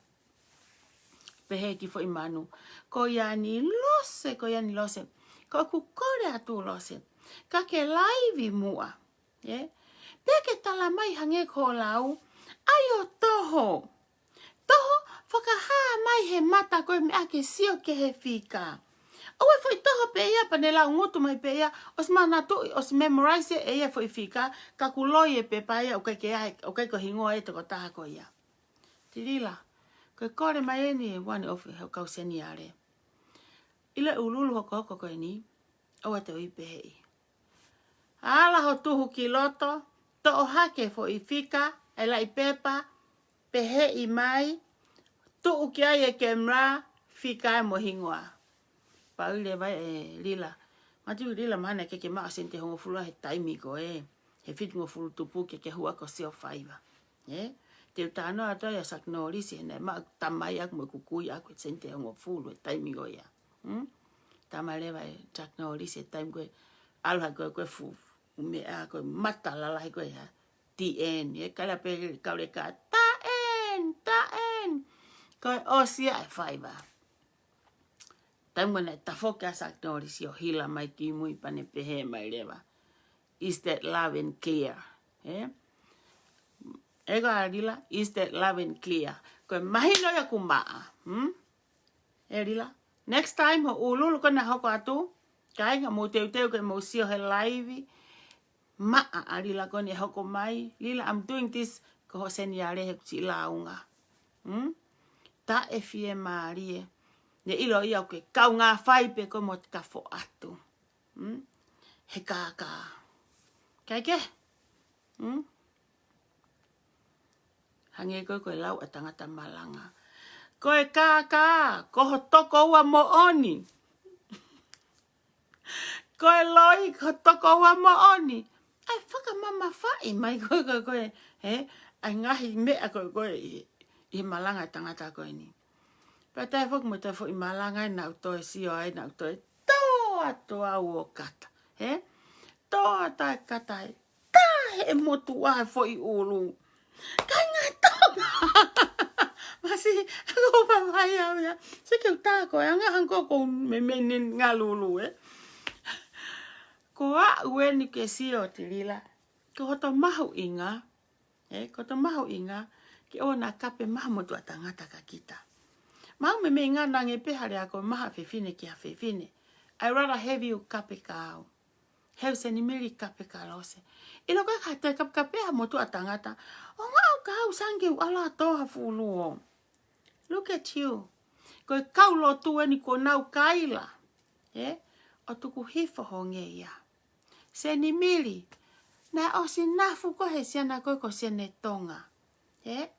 Pehē e kiʻi foʻi manu. Ko ia ni Lose, ko ia ni Lose. Ko ʻeku kole atu Lose. Ka ke laivi muʻa. Ē? Pea ke tala mai hangē ko hoʻo lau, ʻai ʻo toho. Toho, fakahā mai he mata ko e meʻa ke sio ki he fika. ʻOua ʻe foʻi toho pē ia pea ne lau ngutu mai pē ia, ʻosi manatuʻi, ʻosi memorize ʻe ia e foʻi fika, ka kuo loi e pepa ia, ʻoku ʻikai ke ʻi ai, ʻoku ʻikai ko e hingoa e tokotaha ko ia. Tilila, ko e kole mai eni ʻe one of hoʻo kau seniale. ʻIlo e ʻululu hokohoko ko eni, ʻoua te u ui pehē. Ala ho tuhu ki loto, toʻo hake foʻi fika, ʻa e laʻi pepa, pehē mai, tuʻu ki ai e kemela, fika ʻe mo e hingoa. Pau leva ʻe Lila. Matu Lila mahalo naʻe ʻikai ke maʻu ha sēniti ʻe hongofulu he taimi ko ē. He fitungofulu tupu ke ke hū ʻo sio faiva. Ē? Te u talanoa atu ai ʻa Chuck Norris, he naʻe maʻu tamai ʻaku mo ʻeku kui ʻaku he sēniti ʻe hongofulu he taimi ko ia. Hmm? Tala mai leva ʻe Chuck Norris he taimi ko ē ʻalu hake ko ē, ko e fuʻu meʻa ko e mata lalahi ko ē ha T N. Ē, kala pē kauleka, T N, T N. Ko e ʻosi ia e faiva. Taimi ko ē naʻe tafoki ʻa Chuck Norris ʻo hila mai ki mui pea ne pehē mai leva, is that loud and clear? Ē? Ē ko ā Lila, is that loud and clear? Ko e mahino ia kuo maʻa. Hmm? Ē Lila. Next time, hoʻo ʻululu ko ē naʻe hoko atu, kāinga, mou teuteu ke mou sio he laivi, maʻa ʻa Lila ko eni ʻe hoko mai. Lila, I'm doing this, ko hoʻo seniale he ʻoku siʻi lāunga. Mm? Taʻefiemālie. Ne ʻilo ia ʻoku ke kaungā fai pē koe mo te kafo atu. Mm? He kākā. Kae kehe? Mm? Hangē ko e, ko e lau ʻa e tangata malanga. Ko e kākā, ko ho tokoua moʻoni. Ko e loi, ko ho tokoua moʻoni. ʻAi fakamamafaʻi mai ko e, ko e, ko e, he? ʻAi ngaahi meʻa ko e, ko e, ʻi, ʻi he malanga ʻa e tangata ko eni. Pea tae foki mo e toe foʻi malanga ʻe naʻa ku toe sio ai, naʻa ku toe tō atu au ʻo kata. He? Tō atu ʻa e kata ai. Tā he motuʻa he foʻi ʻulu. Kāinga Tonga. Masi, ko pavai au ia. Se ke uta ko e anga hangko ko me menin ngalulu, ē. Ko aʻu eni ke sio Tilila. Ko hoto mahuʻinga. Ē, ko hoto mahuʻinga. Ke ʻoua naʻa kape maha motuʻa tangata ka kita. Mau me mei ngana ange pē hale ako maha fefine ki ha fefine. I rather have you kape ka au. He u Senimili kape ka Lose. ʻIlo ko e ka te kapekape ha motuʻa tangata. ʻO ngā au ka au sange u ala tō ha fulu o. Look at you. Ko e kau lotu eni ko nau kaila. Ē? ʻO tuku hifo ho ngeia. Senimili. Naʻe ʻosi nafu ko he siana ko e ko Siana Tonga. Ē?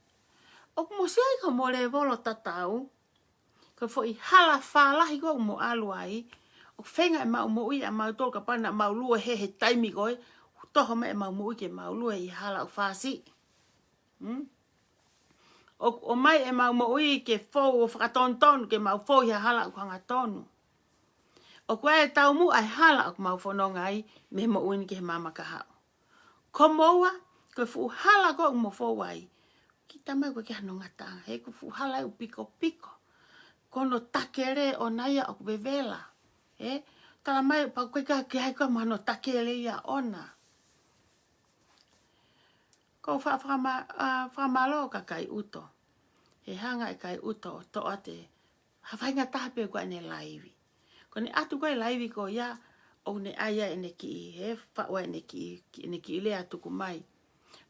ʻOku mo sio ai ko mo levolo tatau. Ko e foʻi hala fālahi ko ʻoku mo ʻalu ai, ʻoku feinga ʻemau moʻui ʻa mautolu kapau naʻa mau lue he, he taimi ko ē, ʻoku toho mai ʻemau moʻui ke mau lue ʻi he hala ʻoku fāsiʻi. Mm? ʻOku ʻomai ʻemau moʻui ke fou ʻo fakatonutonu, ke mau fou ʻi he hala ʻoku hangatonu. ʻOku ʻi ai e taumuʻa e hala ʻoku mau fononga ai, mei he moʻui ni ki he maama kahaʻu. Ko moua, ko e fuʻu hala ko ʻoku mo fou ai. Kita mai ko e ke hano ngataʻanga, he ko e fuʻu hala ʻoku pikopiko. Ko hono takele ʻona ia ʻoku vevela. Ē? Tala mai, pau ko e ka ke hai ko e mo hono takele ia ʻona. Ko fa-, fakama-, ʻa, fakamālō ka kai uto. He hanga e kai uto ʻo toʻo atu ha faingataha pē ko ʻene laivi. Ko ʻene ʻatu ko e laivi ko ia, ʻoku ne ʻai ai ʻene kiʻi, he faʻu ai ʻene kiʻi, kiʻi, ʻene kiʻi lea tuku mai.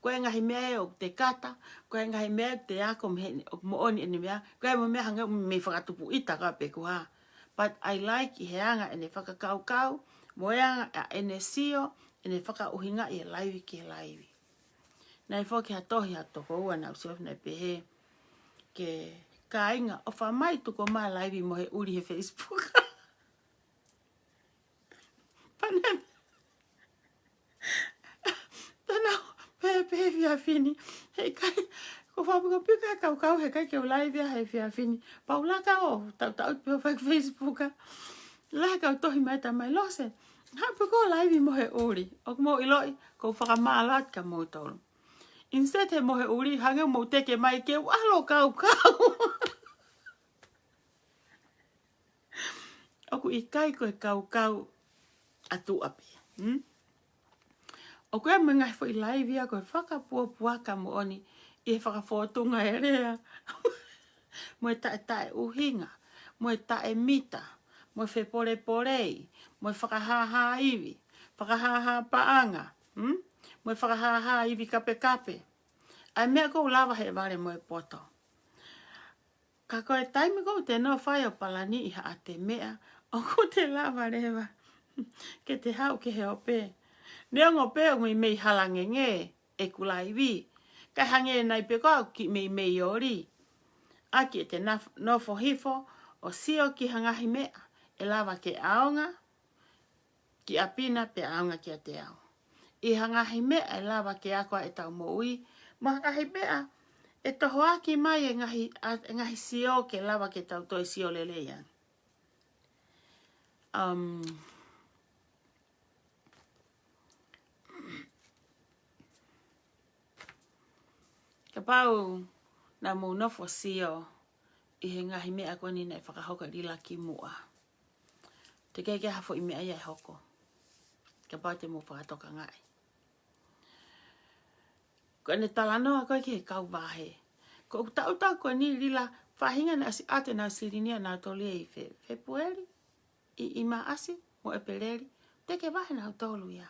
Ko e ngaahi meʻa ē ʻoku te kata, ko e ngaahi meʻa ē ʻoku te ako mei he, ʻoku moʻoni ʻene meʻa, ko e mo e meʻa hangē ʻoku mei fakatupu ʻita ka pe ko e hā. But I like ʻi he anga ʻene fakakaukau, mo e anga ʻa ʻene sio, ʻene fakaʻuhingaʻi e laivi ki he laivi. Naʻe foki ha tohi ha tokoua naʻa ku sio naʻe pehē ke kāinga ʻofa mai tuku mai laivi mo he ʻuli he Facebook. Pane. Tana pehē pehē efiafi ni. He ʻikai, ko fakapikopiko e kaukau he ʻikai ke u laivi he efiafi ni. Pau laka ʻo tautau pē ʻo fai Facebook. Laka ʻo tohi mai tamai Lose. Haʻu pē ko e laivi mo he ʻuli. ʻOku mou ʻiloʻi, ko e fakamālō atu kia moutolu. Instead he mo he ʻuli, hangē ʻoku mou teke mai ke u ʻalu ʻo kaukau. ʻOku ʻikai ko e kaukau ʻa tuʻa pē. Hmm? ʻOku ʻi ai mo e ngaahi foʻi laivi ia ko e fakapuapuaka moʻoni ʻi he fakafōtunga e lea. Mo e taʻetaʻeʻuhinga, mo e taʻemita, mo e fepolepolei, mo e fakahāhā ivi, fakahāhā paʻanga, hmm? Mo e fakahāhā ivi kapekape. ʻA e meʻa ʻoku lava he vale mo e poto. Ka ko e taimi ʻoku te nofo ai ʻo palaniʻi haʻate meʻa, ʻoku te lava leva ke te haʻu ki he ope. Neongo pē ʻoku meimei halangenge ʻeku laivi, kae hangē nai pē ko au kiʻi meimei oli. ʻAki ʻete naf-, nofo hifo ʻo sio ki ha ngaahi meʻa ʻe lava ke ʻaonga ki ʻapi na pe ʻaonga kiate au. ʻI ha ngaahi meʻa ʻe lava ke ako ai ʻetau moʻui, mo ha ngaahi meʻa ʻe tohoaki mai e ngaahi, ʻa, e ngaahi sio ke lava ke tau toe sio lelei ange. Um, kapau naʻa mou nofo sio ʻi he ngaahi meʻa ko eni naʻe fakahoko ʻe Lila kimuʻa, teʻeki ke ʻi ai ha foʻi meʻa ia ʻe hoko. Kapau te mou fakatokangaʻi. Ko ʻene talanoa ko ē ki he kau vahe. Ko ʻeku taʻu ko eni Lila, faʻahinga naʻe ʻosi ʻoatu ʻenau silini ʻanautolu ia ʻi Fe-, Fepueli, ʻi, ʻi Maʻasi, mo ʻEpeleli, teʻeki vahe nautolu ia.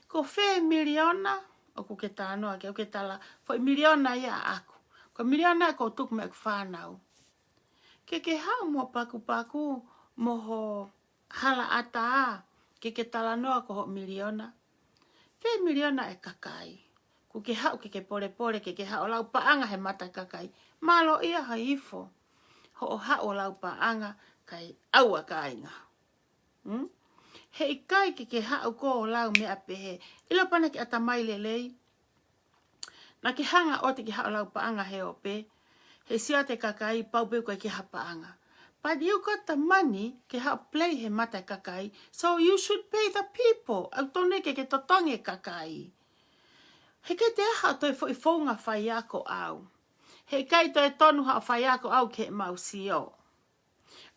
Ko fē miliona, ʻoku ke talanoa ki ai, ʻoku ke tala, foʻi miliona ia ʻaʻaku. Ko e miliona ʻoku ou tuku maʻa ʻeku fānau. Ke ke haʻu mo pakupaku mo ho hala ʻatā, ke ke talanoa ko hoʻo miliona. Fē miliona e kakai? ʻOku ke haʻu ke ke polepole, ke ke haʻu ʻo lau paʻanga he mata e kakai. Mālō ia ha ifo. Hoʻo haʻu ʻo lau paʻanga kae ʻauha kāinga. Hmm? Heʻikai ke ke haʻu koe ʻo lau meʻa pehē. ʻIlo pē naʻa ke ʻatamai lelei. Naʻa ke hanga ʻo te ke haʻu ʻo lau paʻanga he ope. He sio atu e kakai pau pē ʻoku ʻikai ke ha paʻanga. But you got the money ke haʻu play he mata e kakai. So you should pay the people. ʻOku totonu ke ke totongi e kakai. Heʻikai te ke haʻu ʻo toe foʻi founga faiako ʻau. Heʻikai toe tonu haʻo faiako ʻau ke mau sio.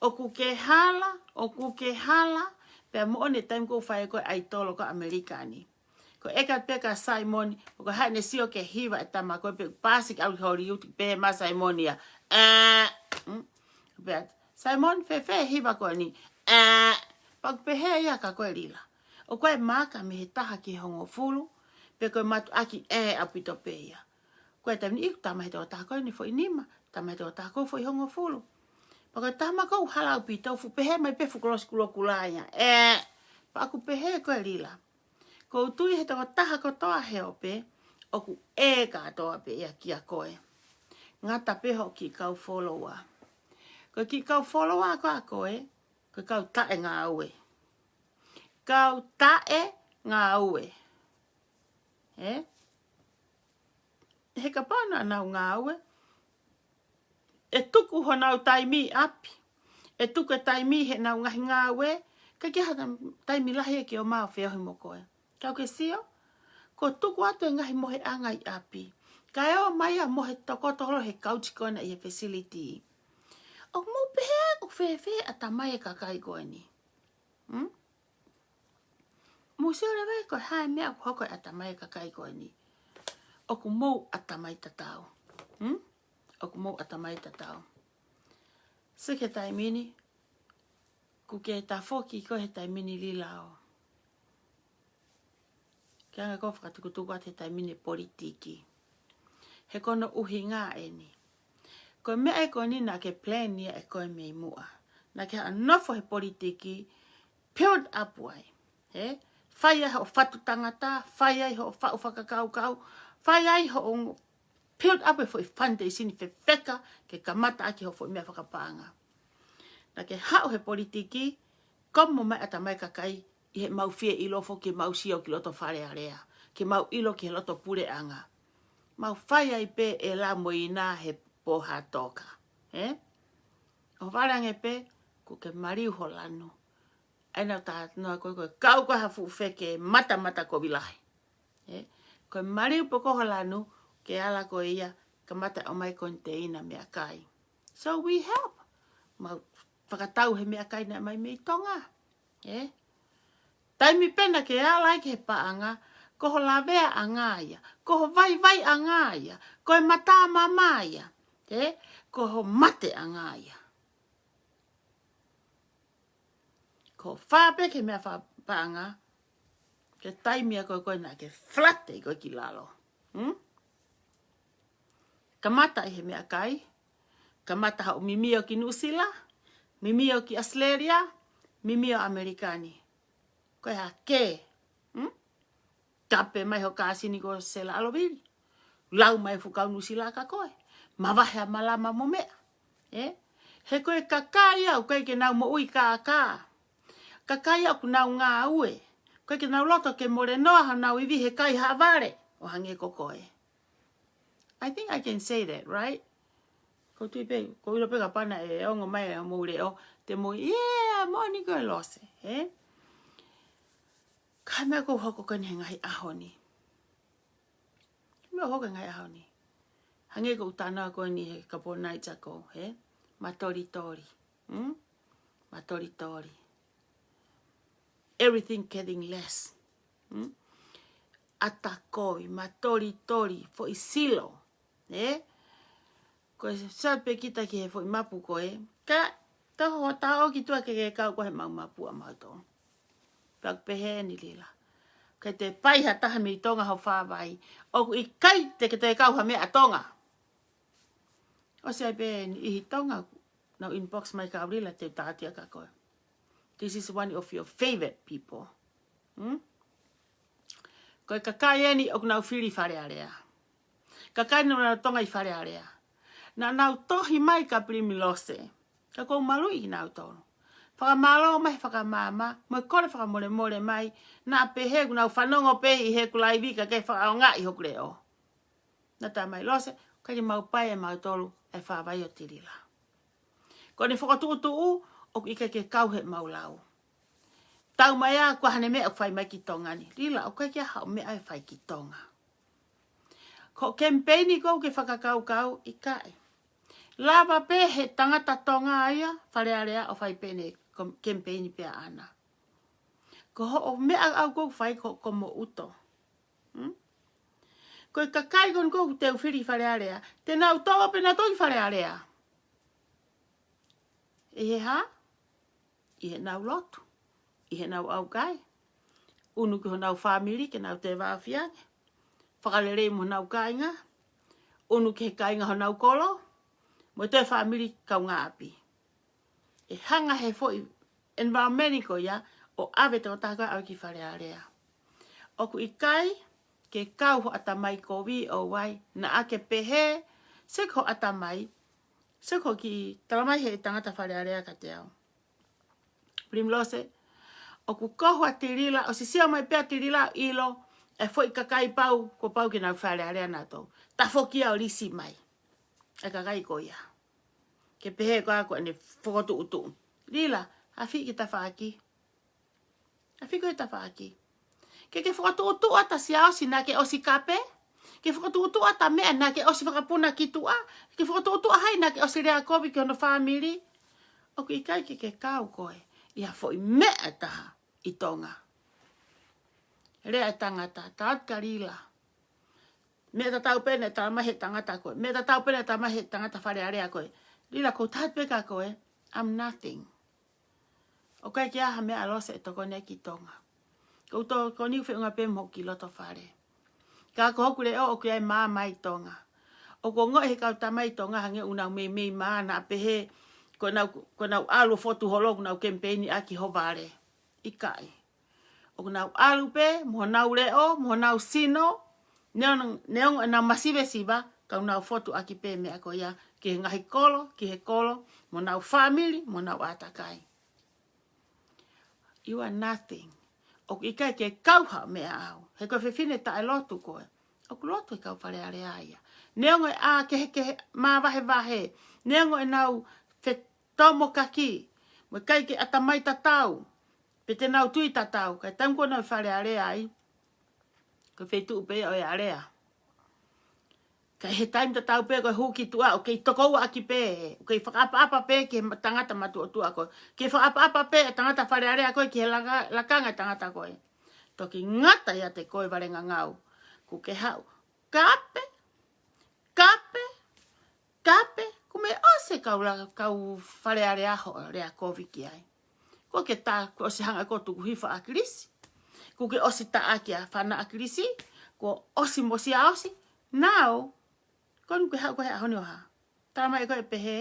ʻOku ke hala, ʻoku ke hala, pea moʻoni e taimi ʻoku fai ko e ʻAitolo ko ʻAmelika ni. Ko e ʻeke pē kia Saimoni, ʻoku hā ʻene sio ki he hiva e tama ko ē pe paasi ki ʻalu ki Hollywood pē ma Saimoni ia. Ē, mm, pea, Saimoni fēfē hiva ko eni. Ē, pea ʻoku pehē ia kia koe Lila. ʻOku ʻi ai e maaka mei he taha ki he hongofulu, pe ko e mātuʻaki ē ʻaupito pē ia. Ko e taimi ni ʻoku tama he tokotaha ko eni foʻi nima, tama he tokotaha ko ē foʻi hongofulu. Pea ko e tama ko ē ʻoku hala ʻaupito fuʻu pehē mai pē fuʻu kolosi kulokulā ia. Ē, pea ʻoku pehē ko ē Lila. ʻOku ou tui he tokotaha kotoa he ope, ʻoku ʻē kātoa pē ia kia koe. Ngata pē hoʻo kiʻi kau follower. Ko e kiʻi kau follower ko ē ʻa koe, ko e kau taʻe ngāue. Kau taʻe ngāue. Ē? He kapau naʻa nau ngāue, ʻe tuku honau taimi ʻi ʻapi. ʻE tuku e taimi heʻenau ngaahi ngāue, ʻikai ke ʻi ai ha taimi lahi ia ke ō mai ʻo feohi mo koe. Ka ʻoku ke sio, kuo tuku atu e ngaahi mohenga ʻi ʻapi. Kae ō mai ia mo e tokoto holo he kausi ko ena ʻi he facility. ʻOku mou pehē ʻoku fēfē ʻatamai e kakai ko eni. Hmm? Mou sio leva ko e hā e meʻa ʻoku hoko he ʻatamai e kakai ko eni. ʻOku mou ʻatamai tatau. Hmm? ʻOku mou ʻatamai tatau. Sio ki he taimi ni, ʻoku ke tafoki koe he taimi ni Lila ʻo ke anga ko e fakatukutuku atu he taimi ni e politiki. He ko hono ʻuhinga eni. Ko e meʻa ē ko eni naʻa ke plan ia ʻe koe mei muʻa. Naʻa ke haʻu ʻo nofo he politiki, build up ai. Ē? Fai ai hoʻo fatu tangata, fai ai hoʻo faʻu fakakaukau, fai ai hoʻo build up e foʻi foundation fefeka ke kamata ʻaki hoʻo foʻi meʻa fakapaʻanga. Naʻa ke haʻu he politiki, komo mai ʻatamai e kakai ʻi heʻemau fie ʻilo foki ke mau sio ki loto Fale Alea, ke mau ʻilo ki he loto puleʻanga. Mau fai ai pē ʻe la mo ina he pō ha toka. Ē? ʻO vale ange pē, ʻoku ke maliu ho lanu. ʻA ia naʻa ta noa ko ē ko e kau ko ē ha fuʻu feke matamata kovi lahi. Ē, ko e maliu pē ko ho lanu, ke ala ko ia, kamata ʻomai koniteina meʻakai. So we help. Mau fakatau he meʻakai naʻe ʻomai mei Tonga. Ē? Taimi pē naʻa ke ala ai ki he paʻanga, ko ho laveaʻanga ia, ko ho vaivaiʻanga ia, ko e matamama ia. Ē? Ko ho mateʻanga ia. Ko e fā pē ki he meʻa fakapaʻanga, ke taimi ʻa koe ko ē naʻa ke flat ai koe ki lalo. Hmm? Kamata ʻi he meʻakai, kamata haʻo mimio ki Nuʻusila, mimio ki ʻAositelēlia, mimio ʻAmelika ni. Ko e hā ke? Hmm? Kape mai ho kāsini ko Sela ʻAlovili. Lau mai fuʻu kau Nuʻusila kia koe. Mavahe ʻa malama mo meʻa. Ē? He ko e kakai ia ʻoku ʻikai ke nau moʻui kākā. Kakai ia ʻoku nau ngāue. ʻIkai ke nau loto ke mole noa honau ivi he kai ha vale. ʻO hangē ko koe. I think I can say that, right? ʻOku ou tui pē, ʻoku ou ʻilo pē kapau naʻe ongo mai ʻa e mou leʻo, te mou, yeah, moʻoni ko e lose, ē? Ka ko e meʻa ʻoku hoko ko eni he ngaahi ʻaho ni. Meʻa ʻoku hoko he ngaahi ʻaho ni. Hangē ko ʻeku talanoa ko eni he couple nights ago, ē? Matolitoli. Hmm? Matolitoli. Everything getting less. Hmm? ʻAtakovi, matolitoli, foʻi silo. Ē? Ko e sio pē kita ki he foʻi mapu ko ē. Ka, tau ho tau ki tuʻa ke ke kau ko ē he mau mapu ʻa mautolu. Pea ʻoku pehē ni Lila. Ke te pai ha taha mei Tonga ho fāvai. ʻOku ʻikai te ke toe kau ha meʻa ʻa Tonga. ʻOsi ai pē ʻi Tonga, nau inbox mai kia Lila te u tala atu kia koe. This is one of your favorite people. Hmm? Ko e kakai eni ʻoku nau fili Fale Alea. Kakai naʻa nau Tonga ʻi Fale Alea. Naʻa nau tohi mai kia Pilimilose. Ka ʻoku ou maluʻi kinautolu. Fakamālō mai, fakamaama, mo e kole fakamolemole mai, naʻa pehē ʻoku nau fanongo pē ʻi heʻeku laivi kae ʻikai fakaʻaongaʻi hoku leʻo. Naʻa tala mai Lose, ʻikai ke mau pai ʻe mautolu e fāvai ʻo Tilila. Ko ʻene fokotuʻutuʻu, ʻoku ʻikai ke kau heʻemau lau. Tau mai ā, ko e hā ʻene meʻa ʻoku fai mai ki Tonga ni. Lila, ʻoku ʻikai ke ʻi ai haʻo meʻa ʻe fai ki Tonga. Ko e kemipeini ʻoku ke fakakaukau, ʻikai. Lava pē he tangata Tonga ia, Fale Alea ʻo fai pē ʻene kom-, kemipeini pē ʻaʻana. Ko hoʻo meʻa ʻaʻau ʻoku fai ko, ko mo uto. Hmm? Ko e kakai ko eni ʻoku te u fili Fale Alea, te nau tō pē nautolu ki Fale Alea. ʻI he hā? ʻI heʻenau lotu, ʻi heʻenau ʻaukai. ʻUnu ki honau fāmili ke nau tēvāofi ange. Fakalelei mo honau kāinga. ʻUnu ki he kāinga honau kolo. Mo e toe fāmili kaungāʻapi. ʻE hanga he foʻi environment ko ia ʻo ʻave e tokotaha ko ē ʻave ki Fale Alea. ʻOku ʻikai ke kau hoʻo ʻatamai kovi ʻo vai, naʻa ke pehē, sio ki hoʻo ʻatamai, sio ki hoʻo kiʻi talamai he tangata Fale Alea kiate au. Pilimilose, ʻoku kohu ʻa Tilila, ʻosi sio mai pē ʻa Tilila ʻilo e foʻi kakai pau, kuo pau ke nau Fale Alea nautolu. Tafoki ia ʻo lisi mai e kakai ko ia. Ke pehē ko ā ko ʻene fokotuʻutuʻu. Lila, afi ki tafaʻaki. Afi ko e tafaʻaki. Ke ke fokotuʻutuʻu ʻa e Siaosi naʻa ke ʻosi kape. Ke fokotuʻutuʻu ʻa e meʻa naʻa ke ʻosi fakapuna ki tuʻa. Ke fokotuʻutuʻu ʻa hai naʻa ke ʻosi lea kovi ki hono fāmili. ʻOku ʻikai ke ke kau koe ʻi ha foʻi meʻa ʻe taha ʻi Tonga. Lea e tangata, tala atu kia Lila. Meʻa tatau pē naʻe talamai he tangata ko ē. Meʻa tatau pē naʻe talamai he tangata Fale Alea ko ē. Lila, ʻoku ou tala atu pē kia koe, I'm nothing. ʻOku ʻikai ke ʻi ai ha meʻa ʻa Lose ʻe tokoni ai ki Tonga. ʻOku ou tokoni feʻunga pē mo hoku kiʻi loto fale. Ka ko hoku leʻo ʻoku ʻi ai e maama ʻi Tonga. ʻOku ongoʻi he kau tama ʻi Tonga hangē ʻoku nau meimei mā naʻa pehē ko ʻenau, ko ʻenau ʻalu ʻo fokotuʻu holo ʻoku nau kemipeini ʻaki ho vale. ʻIkai. ʻOku nau ʻalu pē, mo honau leʻo, mo honau sino, neongo, neongo ʻenau masivesiva, ka ʻoku nau fokotuʻu ʻaki pē meʻa ko ia, ki he ngaahi kolo, ki he kolo, mo honau fāmili, mo honau ʻātakai. You are nothing. ʻOku ʻikai ke kau haʻo meʻa ʻaʻau. He ko e fefine taʻelotu koe. ʻOku lotu he kau Fale Alea ia. Neongo e ʻā kehekehe māvahevahe. Neongo ʻenau fetomokaki. Mo e ʻikai ke ʻatamai tatau. Pe te nau tui tatau. Ka ʻi he taimi ko ē naʻa nau ʻi Fale Alea ai. Ko e feituʻu pē ʻo e alea. Ka ʻi he taimi tatau pē ko e hū ki tuʻa, ʻoku kei tokoua ʻaki pē, ʻoku kei fakaʻapaʻapa pē ki he ma-, tangata matuʻotuʻa ko ē. Kei fakaʻapaʻapa pē e tangata Fale Alea ko ē ki he laka-, lakanga e tangata ko ē. Toki ngata ʻiate koe Vale Ngangau. ʻOku ke haʻu. Kape, kape, kape, kuo mei ʻosi e kau la-, kau Fale Alea hoʻo lea kovi ki ai. Kuo ke tā, kuo ʻosi hanga ʻe koe ʻo tuku hifo ʻa ʻAkilisi. Kuo ke ʻosi taʻaki ʻa Fana ʻAkilisi. Kuo ʻosi mo Siaosi. Now, ko eni kuo ke haʻu koe he ʻaho ni ʻo hā. Talamai ʻe koe ʻe pehē.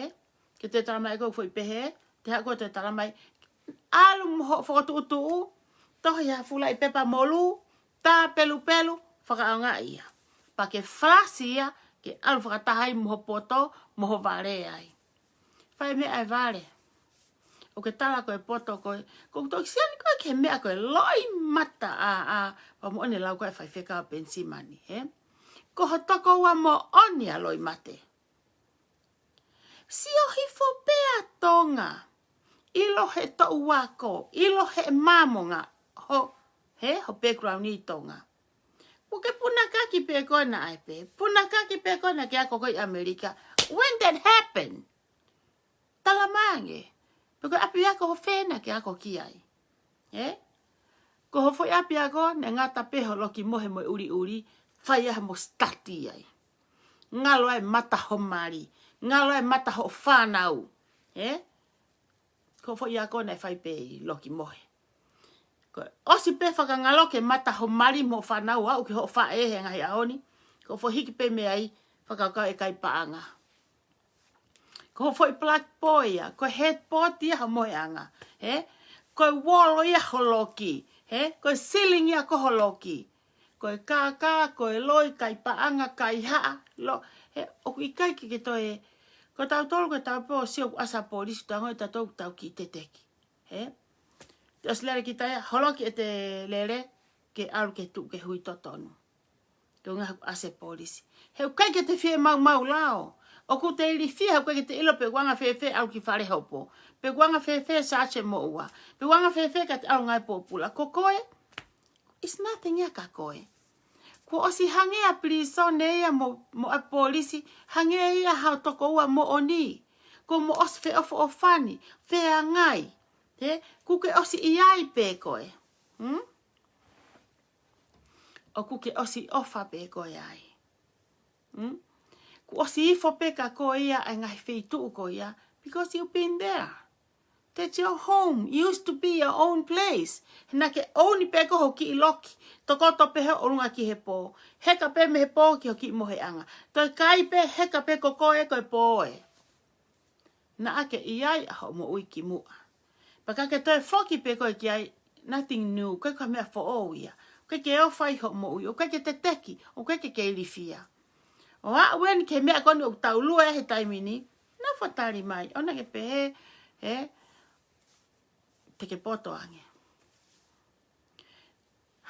Ke te talamai ʻe koe foʻi pehē. Te haʻu koe ʻo te talamai. ʻAlu mo hoʻo fokotuʻutuʻu. Tohi ha fulaʻi pepa molū. Tā pelupelu. Fakaʻaongaʻi ia. Pea ke falasi ia. Ke ʻalu fakataha ai mo ho poto. Mo ho vale ai. Fai meʻa e vale. ʻOku ke tala ko e poto ko ē, ʻoku ou toki sio ni ko ē ki he meʻa ko e loʻimata ʻa, ʻa, pea mo ʻene lau ko ē faifekau Penisimani, hē? Ko ho tokoua moʻoni ʻa Loʻimate. Sio hifo pē ʻa Tonga. ʻIlo he toʻu ako, ʻilo he mamonga, ho, hē, ho background ʻi Tonga. ʻOku ke punakaki pē koe naʻe pē. Punakaki pē koe naʻa ke ako koe ʻi ʻAmelika. When that happened? Talamai ange. Pe ko e ʻapiako fē naʻa ke ako ki ai. Ē? Ko ho foʻi ʻapiako, naʻe ngata pē ho loki mohe mo e ʻuliʻuli, fai ai mo study ai. Ngalo ai mata ho mali. Ngalo ai mata ho fānau. Ē? Ko ho foʻi ako naʻe fai pē ʻi loki mohe. Ko e ʻosi pē fakangaloke mata ho mali mo fānau aʻu ki hoʻo faʻē he ngaahi ʻaho ni. Ko e foʻi hiki pē mei ai fakakaukau ʻe kai paʻanga. Ko hoʻo foʻi plug pole ia, ko e headboard ia hoʻo mohenga. Ē? Ko e wall ia ho loki. Ē? Ko e ceiling ia ko ho loki. Ko e kākā, ko e loi, kai paʻanga, kai haʻa, lo, ē, ʻoku ʻikai ke ke toe, ko tautolu ko tautolu pē ʻosi ʻoku ʻasi ʻa e polisi, tango ʻi tautolu tau kiʻi teteki. Ē? Te ʻosi lele kita ia, ho loki ʻete lele, ke ʻalu ke tuʻu ke hui totonu. Ko e ʻuhinga ʻoku ʻasi e polisi. He ʻoku ʻikai ke te fie maumau lao. ʻOku te ilifia, he ʻoku ʻikai ke te ʻilo pe ʻoku anga fēfē ʻalu ki fale hopo. Pe ʻoku anga fēfē search e moʻua. Pe ʻoku anga fēfē ka te ʻalu ngāue pōpula. Ko koe, it's nothing ia kia koe. Kuo ʻosi hangē ʻa e pilīsone ia mo, mo e polisi, hangē ia haʻo tokoua moʻoni. Kuo mo ʻosi feʻofoʻofani, feangai. Ē, kuo ke ʻosi ʻi ai pē koe. Hmm? ʻOku ke ʻosi ʻofa pē koe ai. Hmm? Kuo ʻosi ifo pē kia koe ia ʻa e ngaahi feituʻu ko ia, because you've been there. That's your home. It used to be your own place. He naʻa ke ʻouni pē koe ho kiʻi loki. Tokoto pē he ʻolunga ki he pō. Heka pē mei he pō ki ho kiʻi mohenga. Toe kai pē, heka pē ko koe ko e pō ē. Naʻa ke ʻi ai ʻa hoʻo moʻui kimuʻa. Pea ka ke toe foki pē koe ki ai, nothing new, ʻoku ʻikai ko ha meʻa foʻou ia. ʻOku ʻikai ke ʻofa ʻi hoʻo moʻui, ʻoku ʻikai ke teteki, ʻoku ʻikai ke ke ilifia. ʻO aʻu eni ki he meʻa ko eni ʻoku tau lue he taimi ni, nofo tali mai, ʻoua naʻa ke pehē, ē, te ke poto ange.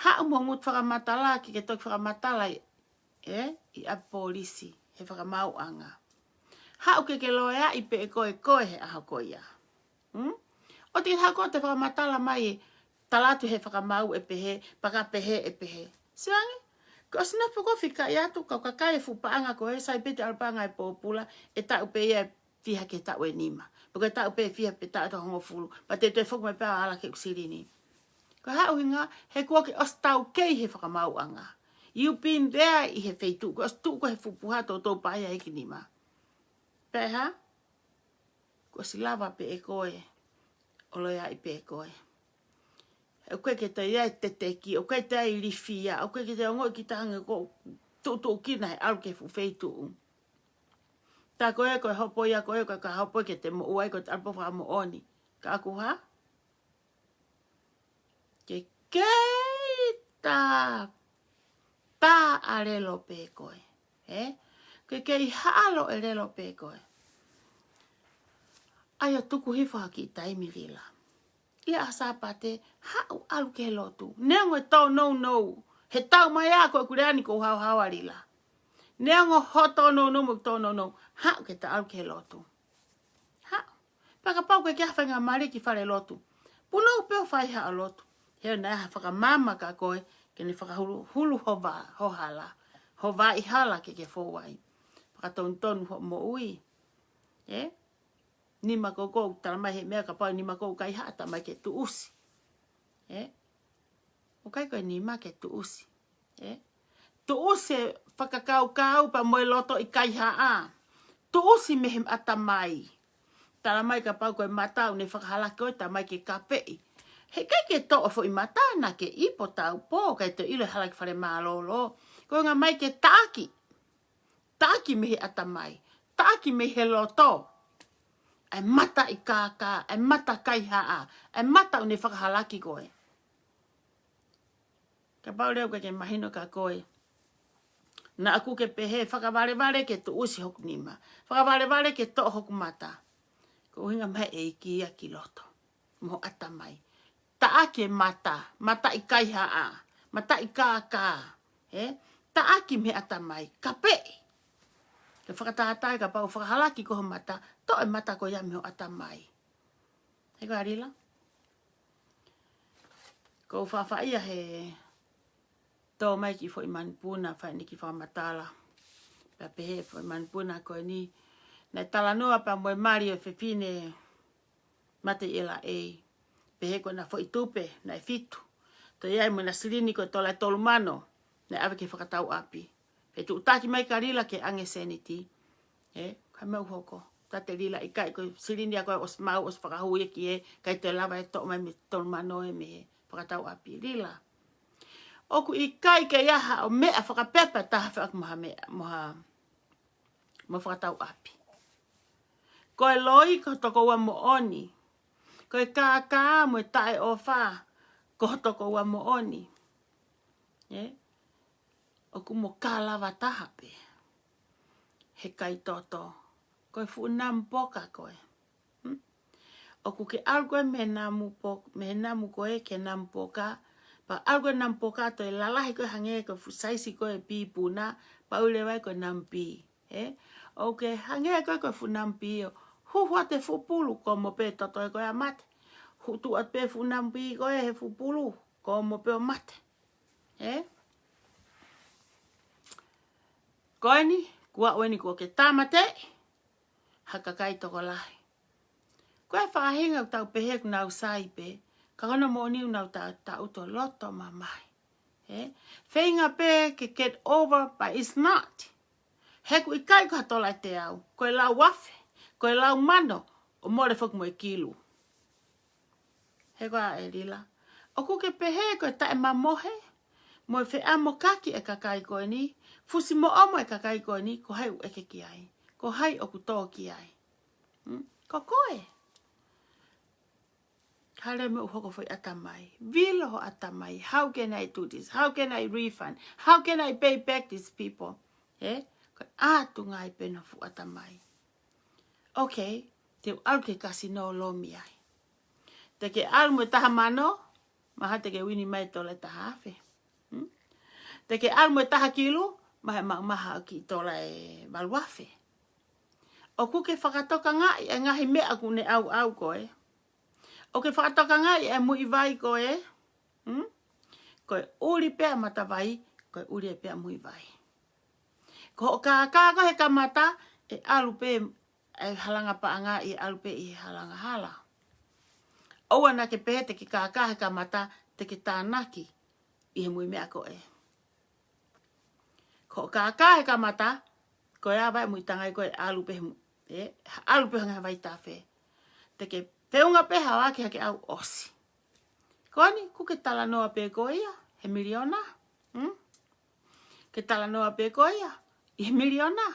Haʻu mo e ngutu fakamatala, ke ke toki fakamatala ē, ʻi ʻapi polisi, he fakamaauʻanga. Haʻu ke ke loea ʻi pē koe koe he ʻaho ko ia. Hmm? ʻOua te ke haʻu koe ʻo te fakamatala mai ē, tala atu he fakamaau ʻe pehē, pea ka pehē ʻe pehē. Sio ange, ko e ʻosi nofo koe ʻo fika atu, ka ʻoku ka kai e fuʻu paʻanga ko ē, sai pē te ʻalu paʻanga ʻe pōpula, ʻe taʻu pē ia ʻe fiha ki he taʻu ʻe nima. Pe ko e taʻu pē ʻe fiha pe taʻu ʻe hongofulu. Pea te toe foki mai pē ʻo ala ke ʻusilini. Ko e hā ʻuhinga, he kuo ke ʻosi taukei he fakamaauʻanga. You've been there ʻi he feituʻu, kuo ʻosi tuʻu koe he fuʻu puha toutou paʻia he kiʻi nima. Pea hā? Kuo ʻosi lava pē ʻe koe, ʻo loea ʻi pē koe. ʻOku ʻikai ke toe ʻi ai e teteki, ʻoku ʻikai toe ʻi ai e ilifia, ʻoku ʻikai ke toe ongoʻi kita hangē ko e tuʻutuʻu kina he ʻalu ki he fuʻu feituʻu. Tā ko ē, ko e hopo ia ko ē, ko e ka hopo ke te moʻua ai, ko e ʻalu pē ʻo fakamoʻoni. Ka ʻoku hā? Ke kei tā, tā ʻa lelo pē koe. Ē? Ke kei haʻalo e lelo pē koe. ʻAi ʻo tuku hifo ha kiʻi taimi Lila. ʻI he ʻaho Sāpate, haʻu ʻalu ki he lotu. Neongo e tōnounou. He tau mai ā ko ʻeku lea ni ʻoku ou haohaoa Lila. Neongo hoʻo tōnounou mo ʻeku tōnounou. Haʻu ke ta ʻalu ki he lotu. Haʻu. Pea kapau ʻoku ʻikai ke ʻi ai ha faingamālie ki fale lotu. Punou pē ʻo fai haʻo lotu. He ʻoku ʻi ai ha fakamaama kia koe, ke ne fakahuluhulu ho vā, ho hala. Ho vaʻi hala ke ke fou ai. Fakatonutonu hoʻo moʻui. Ē? Nima ʻoku ou tala mai he meʻa kapau nima ʻoku ʻikai haʻa ta mai ke tuʻusi. Ē? ʻOku ʻikai ko e nima ke tuʻusi. Ē? Tuʻusi e fakakaukau pea mo e loto ʻikai haʻa. Tuʻusi mei he ʻatamai. Tala mai kapau ko e mata ʻoku ne fakahalaki koe ta mai ke kapeʻi. He ʻikai ke toʻo foʻi mata naʻa ke ʻipo taupō, ʻikai toe ʻilo e hala ki fale mālōlō. Ko e ʻuhinga mai ke taʻaki. Taʻaki mei he ʻatamai. Taʻaki mei he loto. ʻA e mata ʻi kākā, ʻa e mata kaihaʻa, ʻa e mata ʻoku ne fakahalaki koe. Kapau leva ʻoku ʻikai ke mahino kia koe. Naʻa ku ke pehē, fakavalevale ke tuʻusi hoku nima. Fakavalevale ke toʻo hoku mata. Ko e ʻuhinga mai e ʻEiki ia ki loto. Mo e ʻatamai. Taʻaki e mata, mata ʻi kaihaʻa, mata ʻi kākā, ē? Taʻaki mei he ʻatamai, kapeʻi. Ke fakatātā ai kapau fakahalaki ko ho mata, toʻo e mata ko ia mei ho ʻatamai. He ko e ʻalila. ʻOku ou faʻa faʻa ʻi he tō mai kiʻi foʻi manupuna, fai ʻene kiʻi fakamatala. Pea pehē foʻi manupuna ko eni. Naʻe talanoa pea mo e mali ʻo e fefine mate ʻi ʻEla ʻEi. Pehē ko ʻena foʻi tupe, naʻe fitu. Toe ʻi ai mo ʻena silini ko e tola ʻe tolu mano. Naʻe ʻave ki he fakatauʻapi. Pea tuʻutaki mai kia Lila ke ʻange seniti. Ē, ka meʻa ʻoku hoko. Tate Lila ʻikai ko e silini ʻa ko ē ʻosi maʻu, ʻosi fakahū ia ki he, ʻikai toe lava ʻe toʻo mai mei he tolu mano ē mei he fakatauʻapi. Lila. ʻOku ʻikai ke ʻi ai haʻo meʻa fakapepa taha feʻaki mo ha meʻa, mo ha mo e fakatauʻapi. Ko e loi ko ho tokoua moʻoni. Ko e kākā mo e taʻeʻofa ko ho tokoua moʻoni. Ē? ʻOku mo kalava taha pē he kai toto. Ko e fuʻu namu poka ko ē. Hmm? ʻOku ke ʻalu ko ē mei he namu po-, mei he namu ko ē ki he namu poka. Pea ʻalu ko ē namu poka toe lalahi ko ē hangē ko e fuʻu saisi ko ē pī puna, pea ʻoua leva ko e namu pī. Ē? ʻOku ke hangē ko ē ko e fuʻu namu pī ʻo huhu atu he fuʻu pulu, ko mo pē toto ē ko ē ʻa mate. Hutu atu pē fuʻu namu pī ko ē he fuʻu pulu, ko mo pē ʻo mate. Ē? Ko eni, kuo aʻu eni kuo ke tāmateʻi ha kakai tokolahi. Ko e faʻahinga ʻoku tau pehē ʻoku nau sai pē, ka ko hono moʻoni ʻoku nau ta-, taʻutu loto mamahi. Ē? Feinga pē ke get over, but it's not. He ʻoku ʻikai ko ha tola ʻe teau, ko e lau afe, ko e lau mano, ʻo mole foki mo e kilu. He ko ā ʻe Lila. ʻOku ke pehē ko e taʻemamohe, mo e feʻamokaki e kakai ko eni, fusimoʻomo e kakai ko eni, ko hai ʻoku ʻeke ki ai, ko hai ʻoku tō ki ai. Hmm? Ko koe. Hale mo e hoko foʻi ʻatamai. Vilo ho ʻatamai. How can I do this? How can I refund? How can I pay back these people? Ē? Ko e ʻatu ngai pē no fuʻu ʻatamai. Okay, te u ʻalu ki he kasino ʻo lomi ai. Te ke ʻalu mo e taha mano, mahalo te ke uini mai tola ʻe taha afe. Hmm? Te ke ʻalu mo e taha kilu, mahalo ʻe maʻu mai ha kiʻi tola ʻe valu afe. ʻOku ke fakatokangaʻi e ngaahi meʻa ʻoku ne ʻauʻau ko ē. ʻOku ke fakatokangaʻi e muivai ko ē. Hmm? Ko e ʻuli pē ʻa matavai, ko e ʻuli pē ʻa muivai. Ko hoʻo kākā ko ē he kamata, ʻe ʻalu pē ʻa e halanga paʻanga ʻe ʻalu pē ʻi he halanga hala. ʻOua naʻa ke pehē te ke kākā he kamata, te ke tānaki ʻi he muimeʻa ko ē. Ko hoʻo kākā he kamata, ko e ʻave muitangai ko ē ʻalu pē he mu-, ē, ʻalu pē hanga he vaitafe. Te ke feʻunga pē haʻo ʻaki hake ʻau ʻosi. Ko eni, ʻoku ke talanoa pē ko ia he miliona. Hmm? Ke talanoa pē ko ia ʻi he miliona.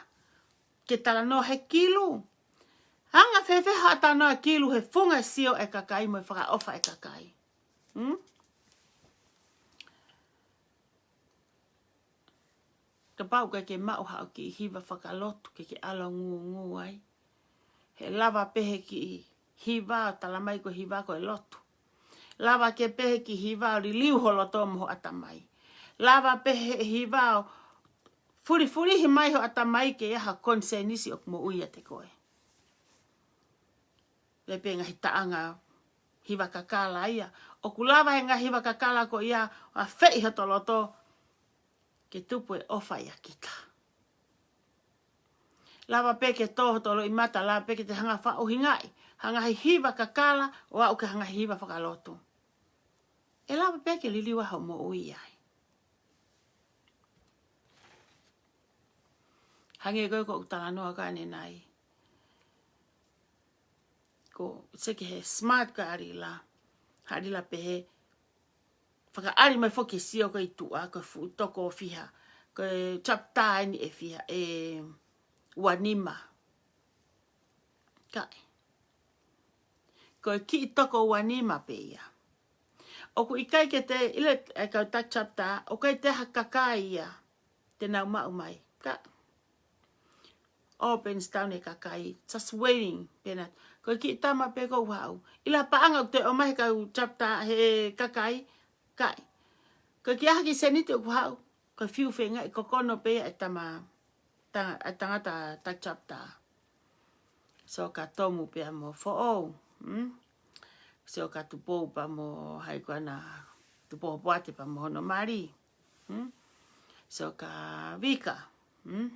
Ke talanoa he kilu. Anga fēfē haʻo talanoa kilu he funga sio e kakai mo e fakaʻofa e kakai. Hmm? Kapau ʻoku ke maʻu haʻo kiʻi hiva fakalotu ke ke ʻalu ʻo ngūngū ai. He lava pē he kiʻi hiva ʻo talamai ko e hiva ko e lotu. Lava ke pehē kiʻi hiva ʻo liliu ho loto mo ho ʻatamai. Lava pē he hiva ʻo fulifulihi mai ho ʻatamai ke ʻi ai ha konisēnisi ʻoku moʻui ʻiate koe. Pea pē ngaahi taʻanga hiva kakala ia. ʻOku lava he ngaahi hiva kakala ko ia ʻo afeʻi hoto loto ke tupu e ʻofa ʻia kita. Lava pē ke tō hoto loʻimata, lava pē ke te hanga faʻuhingaʻi ha ngaahi hiva kakala ʻo aʻu ki ha ngaahi hiva fakalotu. ʻE lava pē ke liliu ʻa hoʻo moʻui ai. Hangē ko ē ko ʻeku talanoa ko ē ʻanenai. Ko e seke he smart ko ē ʻa Lila. Haʻu Lila pehē, fakaʻali mai foki e sio ko ē ʻi tuʻa, ko e fuʻu toko fiha. Ko e chapter eni ʻe fiha, ʻe ua nima. Kae. Ko e kiʻi toko ua nima pē ia. ʻOku ʻikai ke te, ʻilo e kau taki chapter, ʻoku ʻikai te ha kakai ia te nau maʻu mai. Ka, opens down e kakai, just waiting, pena. Ko e kiʻi tama pē ko ē ʻoku haʻu. ʻIlo ha paʻanga ʻoku toe ʻomai he kau chapter he kakai, kae. Ko e kiʻi ʻaho kiʻi sēniti ʻoku haʻu. Ko e fiu feingaʻi kokono pē ia e tama, tanga-, e tangata taki chapter. Sio kia Tomu pea mo Foʻou, hmm? Sio kia Tupou pea mo hai ko ena, Tupou Poate pea mo hono mali, hmm? Sio kia Vika, hmm?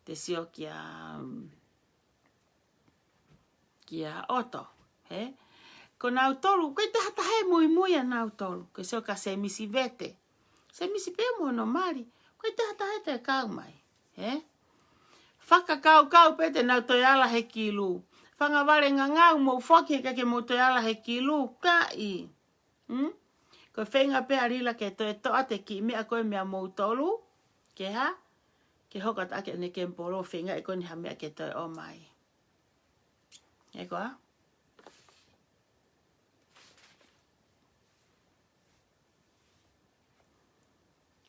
Te sio kia, kia ʻOto, he? Ko nautolu, ʻoku ʻikai te ha taha ʻe muimui ʻia nautolu, ko e sio kia Semisi Vete. Semisi pē mo hono mali, ʻoku ʻikai te ha taha ʻe toe kau mai, he? Fakakaukau pē te nau toe ala he kilu. Fanga vale ngangau mou foki he ʻikai ke mou toe ala he kilu, kae. Hmm? Ko e feinga pē ʻa Lila ke toe toʻa atu e kiʻi meʻa ko ē meia moutolu, ke hā? Ke hoko atu ʻaki ʻene kemipolo, feingaʻi ko eni ha meʻa ke toe ʻomai. ʻE koā?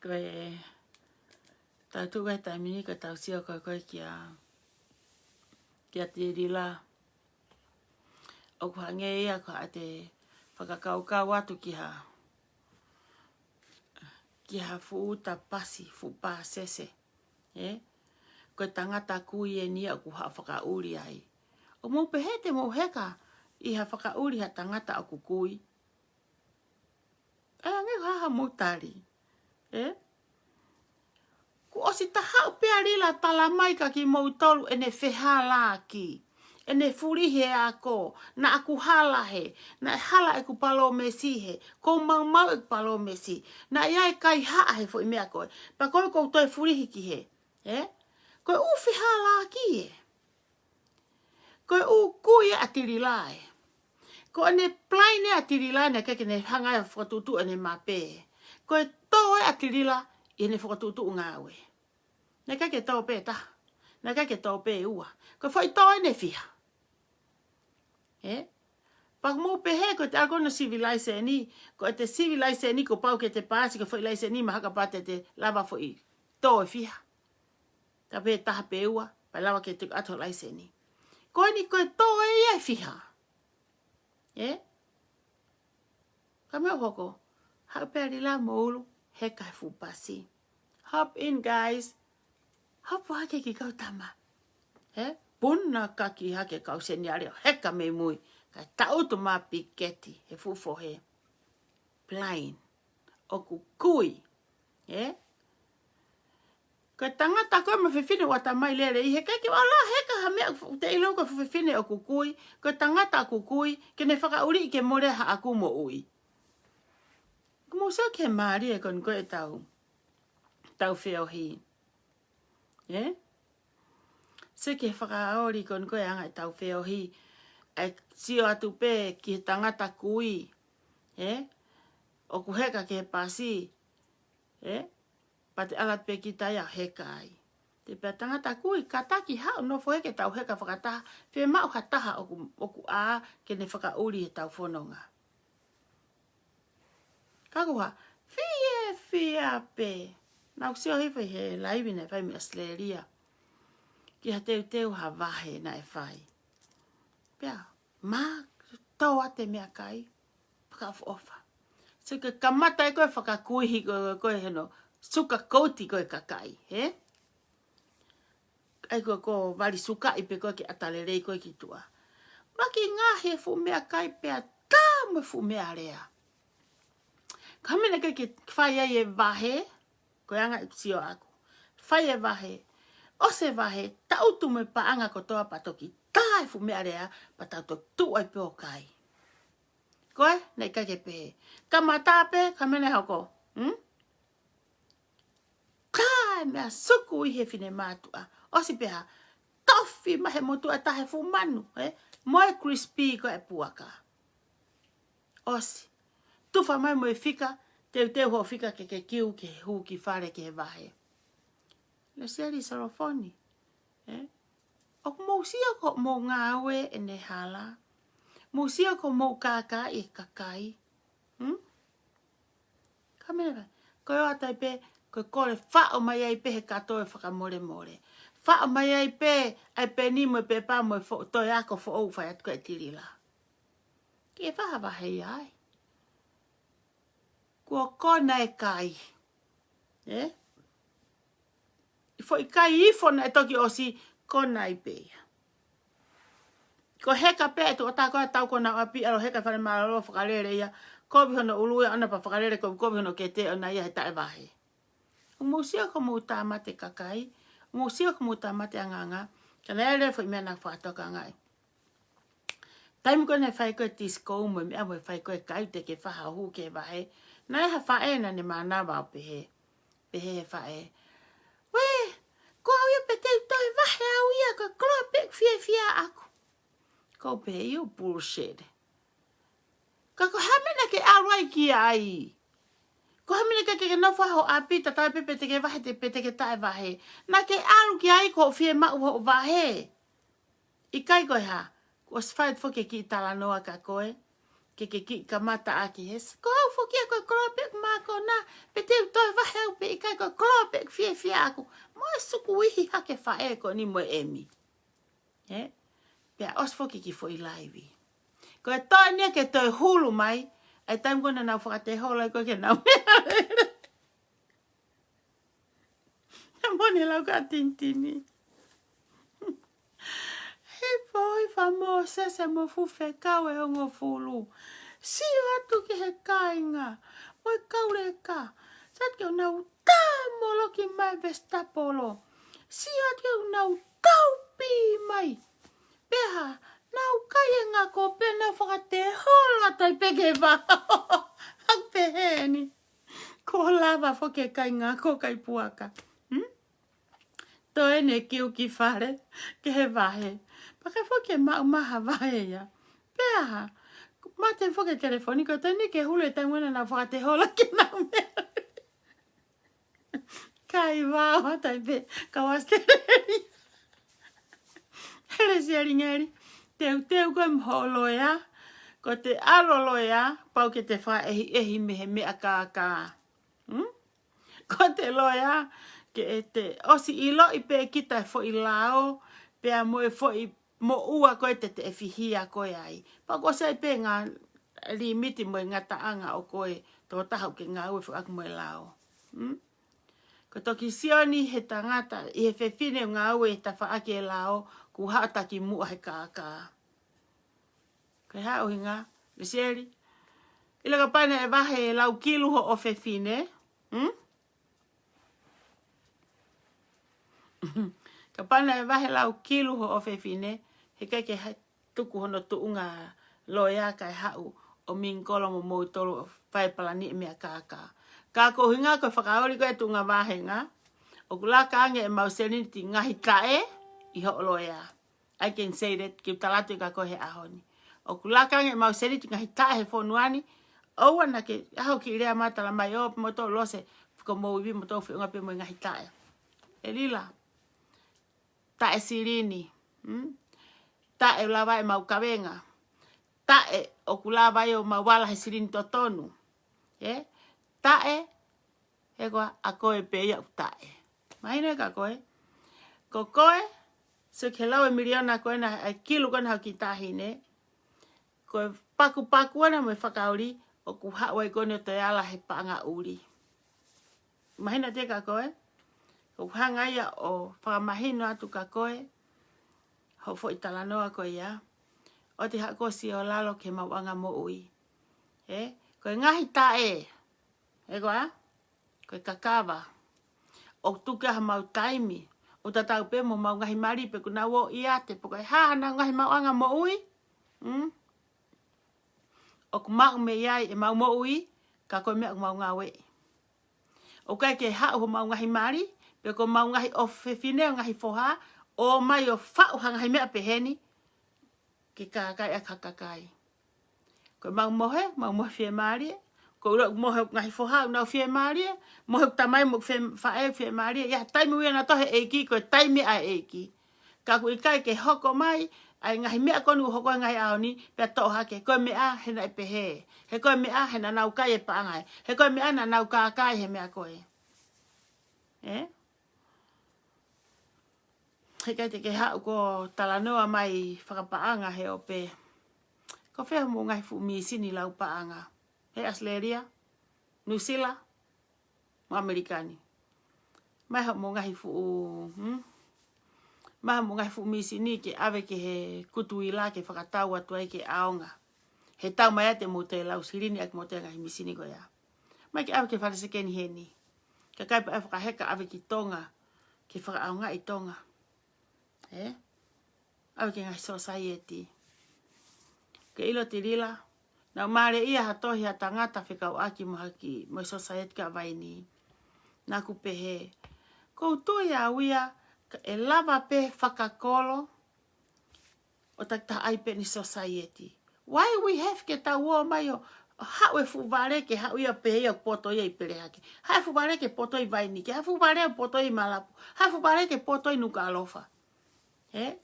Ko e tau tuʻu he taimi ni ko e tau sio ko ē ko ē kia, kia Tilila. ʻOku hangē ia ko haʻate fakakaukau atu ki ha, ki ha fuʻu tapasi, fuʻu pāsese. Ē? Ko e tangata kui eni ia ʻoku haʻu fakaʻuli ai. ʻOku mou pehē te mou heka ʻi ha fakaʻuli ha tangata ʻoku kui? ʻE ange ha ha mou tali. Ē? Kuo ʻosi tahaʻu pē ʻa Lila tala mai kia kimoutolu ʻene fehālaaki. ʻEne fulihi e ako, naʻa ku hala he, naʻe hala ʻeku palōmesi he, kou maumau ʻeku palōmesi, naʻe ʻi ai e kaihaʻa he foʻi meʻa ko ē. Pea ko ē kou toe fulihi ki hē. Ē? Ko e ʻū fehālaaki ē. Ko e ʻū kui ē ʻa Tilila ē. Ko ʻene plain ē ʻa Tilila naʻe ʻikai ke ne hanga ʻe fakatuʻutuʻu ʻene mape. Ko e tō ē ʻa Tilila ʻi heʻene fakatuʻutuʻu ngāue. Naʻe ʻikai ke tō pē taha. Naʻe ʻikai ke tō pē ua. Ko e foʻi tō ʻene fiha. Ē? Pea mou pehē ko ʻete ako ʻo e sivilaise ni, ko ʻete sivilaise ni kuo pau ke te pāsi ko e foʻi laise ni mahalo kapau te te lava foʻi tō ʻe fiha. Ka pē taha pē ua, pea lava ke te ʻatu laise ni. Ko eni ko e tō ē ia ʻe fiha. Ē? Ka meʻa hoko, haʻu pē ʻa Lila mo ʻUlu, heka he fuʻu pasi. Hop in, guys. Hop hake ki kau tama. Ē? Puna kaki hake kau seniale ʻo heka mei mui. Kae taʻutu mai piketi he fuʻu fohe. Plain. ʻOku kui. Ē? Ko e tangata ko ē mo e fefine ʻoku ʻatamai lelei, he ʻikai ke ʻalu ʻo heka ha meʻa ʻoku te ʻilo ko e fefine ʻoku kui, ko e tangata ʻoku kui, ke ne fakaʻuliʻi ke mole haʻaku moʻui. Ko mou sio ki he mālie ko eni ko ē ʻetau, tau feohi. Ē? Sio ki he fakaoli ko eni ko ē anga ʻetau feohi. ʻE sio atu pē ki he tangata kui. Ē? ʻOku heka ki he pasi. Ē? Pea te ʻalu pē kita ia ʻo heka ai. Te pea tangata kui, kātaki haʻu nofo hē ke tau heka fakataha, fiemaʻu ha taha ʻoku, ʻoku ʻā ke ne fakaʻuli ʻetau fononga. Ka ko ha fiefia pē. Naʻa ku sio hifo he laivi naʻe fai mei Australia. Ki ha teuteu ha vahe naʻe fai. Pea, mā, tō atu e meʻakai. Fakaʻofoʻofa. Sio ki he kamata ē ko ē fakakuihi ko ē, ko ē heno, suka kouti ko ē kakai, hē? ʻAi ko ē ko vali sukaʻi pē ko ē ke ʻata lelei ko ē ki tuʻa. Maki ngahi e fuʻu meʻakai pea tā mo e fuʻu meʻalea. Ka mene ke ke fai ai e vahe, ko e anga e sio ʻaku. Fai e vahe, ʻosi e vahe, taʻutu mo e paʻanga kotoa pea toki tā e fuʻu meʻalea, pea tau toki tuʻu ai pē ʻo kai. Ko ē, naʻe ʻikai ke pehē. Kamata pē, ka mene hoko. Hmm? Tā e meʻa suku ʻi he finemātuʻa. ʻOsi pē hā, tofi mai he motuʻa taha e fuʻu manu, ē? Mo e crispy ko ē puaka. ʻOsi. Tufa mai mo e fika, teuteu hoʻo fika ke ke kiu ke hū ki fale ki he vahe. Lesieli Solofoni. Ē? ʻOku mou sio ko hoʻomou ngāue ʻene hala. Mou sio ko hoʻomou kākaaʻi e kakai. Hmm? Ka mene pē, ko e ʻoatu ai pē, ko e kole faʻo mai ai pē he kato e fakamolemole. Faʻo mai ai pē, ʻai pē ni mo e pepa mo e fo-, toe ako foʻou fai atu ko ē Tilila. Ke faha vahe ia ai. Kuo kona e kai. Ē? ʻI foʻi kai ifo naʻe toki ʻosi kona ai pē ia. Ko e heka pē ʻe tuʻu ʻatā ko ē tau kona ʻapi ʻalu heka fale mālōlō fakalele ia. Kovi hono ʻulu ia ʻona pea fakalele kovi kovi hono kete ʻona ia he taʻe vahe. ʻOku mou sio ko hoʻomou tāmate kakai. ʻOku mou sio ko hoʻomou tāmate angaanga. Ka naʻe lele foʻi meʻa naʻa fakatokangaʻi. Taimi ko ē naʻe fai ko ē e tisiko mo e meʻa mo e fai ko ē e kai te ke faha ʻo hū ki he vahe. Naʻe ha faʻē naʻa ne mānava ʻo pehē. Pehē he faʻē. Uē, ko au ia pē te u toe vahe au ia ko e koloa pē ʻeku fiefia ʻaku. Ko u pehē ʻio bullshit. Ka ko e hā e meʻa naʻa ke ʻalu ai ki ai. Ko e hā e meʻa naʻa ke, ke nofo ai ho ʻapi tatau ai pē pe te ke vahe te, pe te ke taʻe vahe. Naʻa ke ʻalu ki ai ko hoʻo fiemaʻu hoʻo vahe. ʻIkai ko e hā, ʻosi fai foki e kiʻi talanoa kia koe, ke ke kiʻi kamata ʻaki he, ko au foki ia ko e koloa pē ʻoku mākona, pe te u toe vahe au pe ʻikai, ko e koloa pē ʻoku fiefia ʻaku. Mo e sukuihi hake faʻē ko eni mo e ʻemi. Ē? Pea ʻosi foki kiʻi foʻi laivi. Ko e toe eni ke toe hulu mai, ʻa e taimi ko ē naʻa nau fakatehola ai ko ē ke nau meʻa lele. He mone lau ka tinitini. He foʻi fa Mōsese mo e fuʻu fekau ʻe hongofulu. Sio atu ki he kāinga mo e kau leka. Sio atu ki heʻenau tā moloki mai vesitapolo. Sio atu ki heʻenau taupī mai. Pea nau kai e ngako pea nau fakatehola atu ai pē ki he vaʻe. ʻOku pehē ni. Kuo lava foki e kai ngako, kai puaka. Hmm? Toe ne kiu ki fale, ki he vahe. Pea ʻikai foki ke maʻu mai ha vahe ia. Pea, mate foki e telefoni, ko e toe ne ke hulu e taimi naʻa nau fakatehola ke nau meʻa. Kai vao tai pē, kau Australia. Hele siaringeri, teuteu koe mo hoʻo loea, ko ʻete ʻalu loea, pau ke te fakaʻehiʻehi mei he meʻa kākā. Hmm? Ko ʻete loea, ke te ʻosi ʻiloʻi pē kita e foʻi lao, pea mo e foʻi moʻua ko ē te te fihia koe ai. Pea ʻoku ʻosi ʻi ai pē ngaahi limiti mo e ngataʻanga ʻo koe, tokotaha ʻoku ke ngāue fakaʻaku mo e lao. Hmm? Ko e toki sio ni he tangata, ʻi he fefine ʻoku ngāue he tafaʻaki e lao, kuo haʻu ʻo takimuʻa he kākā. Ko e hā e ʻuhinga, Lesieli? ʻIlo kapau naʻe vahe lau kilu hoʻo fefine, hmm? Kapau naʻe vahe lau kilu hoʻo fefine, heʻikai ke ha-, tuku hono tuʻunga loea kae haʻu ʻo mingikolo mo moutolu ʻo fai palani e meʻa kākā. Ka ko e ʻuhinga ko e fakaoli ko ē tuʻunga vāhenga, ʻoku laka ange ʻemau seniti ngaahi taʻe ʻi hoʻo loea. I can say that, ke u tala atu kia koe he ʻaho ni. ʻOku laka ange ʻemau seniti ngaahi taʻe he fonua ni, ʻoua naʻa ke ʻaho kiʻi lea mai tala mai, ʻo, moutolu lose, ko mou ivi moutolu feʻunga pē mo e ngaahi taʻe. ʻE Lila, taʻe silini, hmm? Taʻe ʻoku lava ʻemau kavenga. Taʻe ʻoku lava ʻo mau ala he silini totonu. Ē? Taʻe, he ko ā koe pē ia ʻoku taʻe. Mahino kia koe? Ko koe, sio ki he lau e miliona ko ena, ʻa e kilu ko ena hoʻo kiʻi taʻahine. Ko e pakupaku ena mo e fakaoli, ʻoku haʻu ai ko eni ʻo toe ala he paʻanga ʻuli. Mahino atu kia koe? ʻOku hanga ia ʻo fakamahino atu kia koe, hoʻo foʻi talanoa ko ia. ʻOua te ke haʻu ʻo sio lalo ki he maʻuʻanga moʻui. Ē? Ko e ngaahi taʻe. Ē ko ā? Ko e kakava. ʻOku tuku ʻa homau taimi. ʻOku tatau pē mo homau ngaahi mali pe ʻoku nau ō ʻiate pe ko e hā honau ngaahi maʻuʻanga moʻui. Hmm? ʻOku maʻu mei ai ʻemau moʻui, ka ko e meʻa ʻoku mau ngāueʻi. ʻOku ʻikai ke haʻu homau ngaahi mali, pe ko homau ngaahi ʻofefine ʻo e ngaahi foha, ō mai ʻo faʻu ha ngaahi meʻa pehē ni, ke kākaaʻi ʻaki ha kakai. Ko ʻemau mohe, mau mohe fiemālie. Ko ʻeku mohe ʻeku ngaahi foha, ʻoku nau fiemālie. Mohe ʻeku tamai mo ʻeku fie-, faʻē fiemālie. ʻI ha taimi ʻoku ʻi ai ʻenautolu he ʻEiki, ko e taimi ʻa e ʻEiki. Ka ʻoku ʻikai ke hoko mai ʻa e ngaahi meʻa ko eni ʻoku hoko he ngaahi ʻaho ni, pea toʻo hake, ko e meʻa he naʻe pehē. He ko e meʻa he naʻa nau kai e paʻanga ē. He ko e meʻa naʻa nau kākaaʻi he meʻa ko ē. Ē? Heʻikai te ke haʻu ʻo talanoa mai fakapaʻanga he ʻope. Ko fē hoʻomou ngaahi fuʻu mīsini lau paʻanga? He Australia, New Zealand, mo ʻAmelika ni. Mai hoʻomou ngaahi fuʻu, hmm? Mai hoʻomou ngaahi fuʻu mīsini ke ʻave ki he kutu uila ke fakatau atu ai ke ʻaonga. He tau mai ʻa e te mou toe lau silini ʻaki mo e ngaahi mīsini ko ia. Mai ke ʻave ki he fale sekeni heni. Kakai pē ʻe fakaheka ʻave ki Tonga, ke fakaʻaongaʻi Tonga. Ē? ʻAve ki he ngaahi sōsaieti. Ke ʻilo Tilila, naʻe mālieʻia ha tohi ha tangata fekauʻaki mo ha kiʻi, mo e sōsaieti ka vaini. Naʻa ku pehē, ʻoku ou tui au ia, ka ʻe lava pē fakakolo, ʻo takitaha ʻai pē ʻeni sōsaieti. Why we have ke tau ō mai ʻo haʻu e fuʻu vale ke haʻu ia pē ia poto ia ʻi Pelehake. Haʻu e fuʻu vale ke poto ʻi Vainike. Haʻu e fuʻu vale poto ʻi Malapu. Haʻu e fuʻu vale ke poto ʻi Nukuʻalofa. Ē?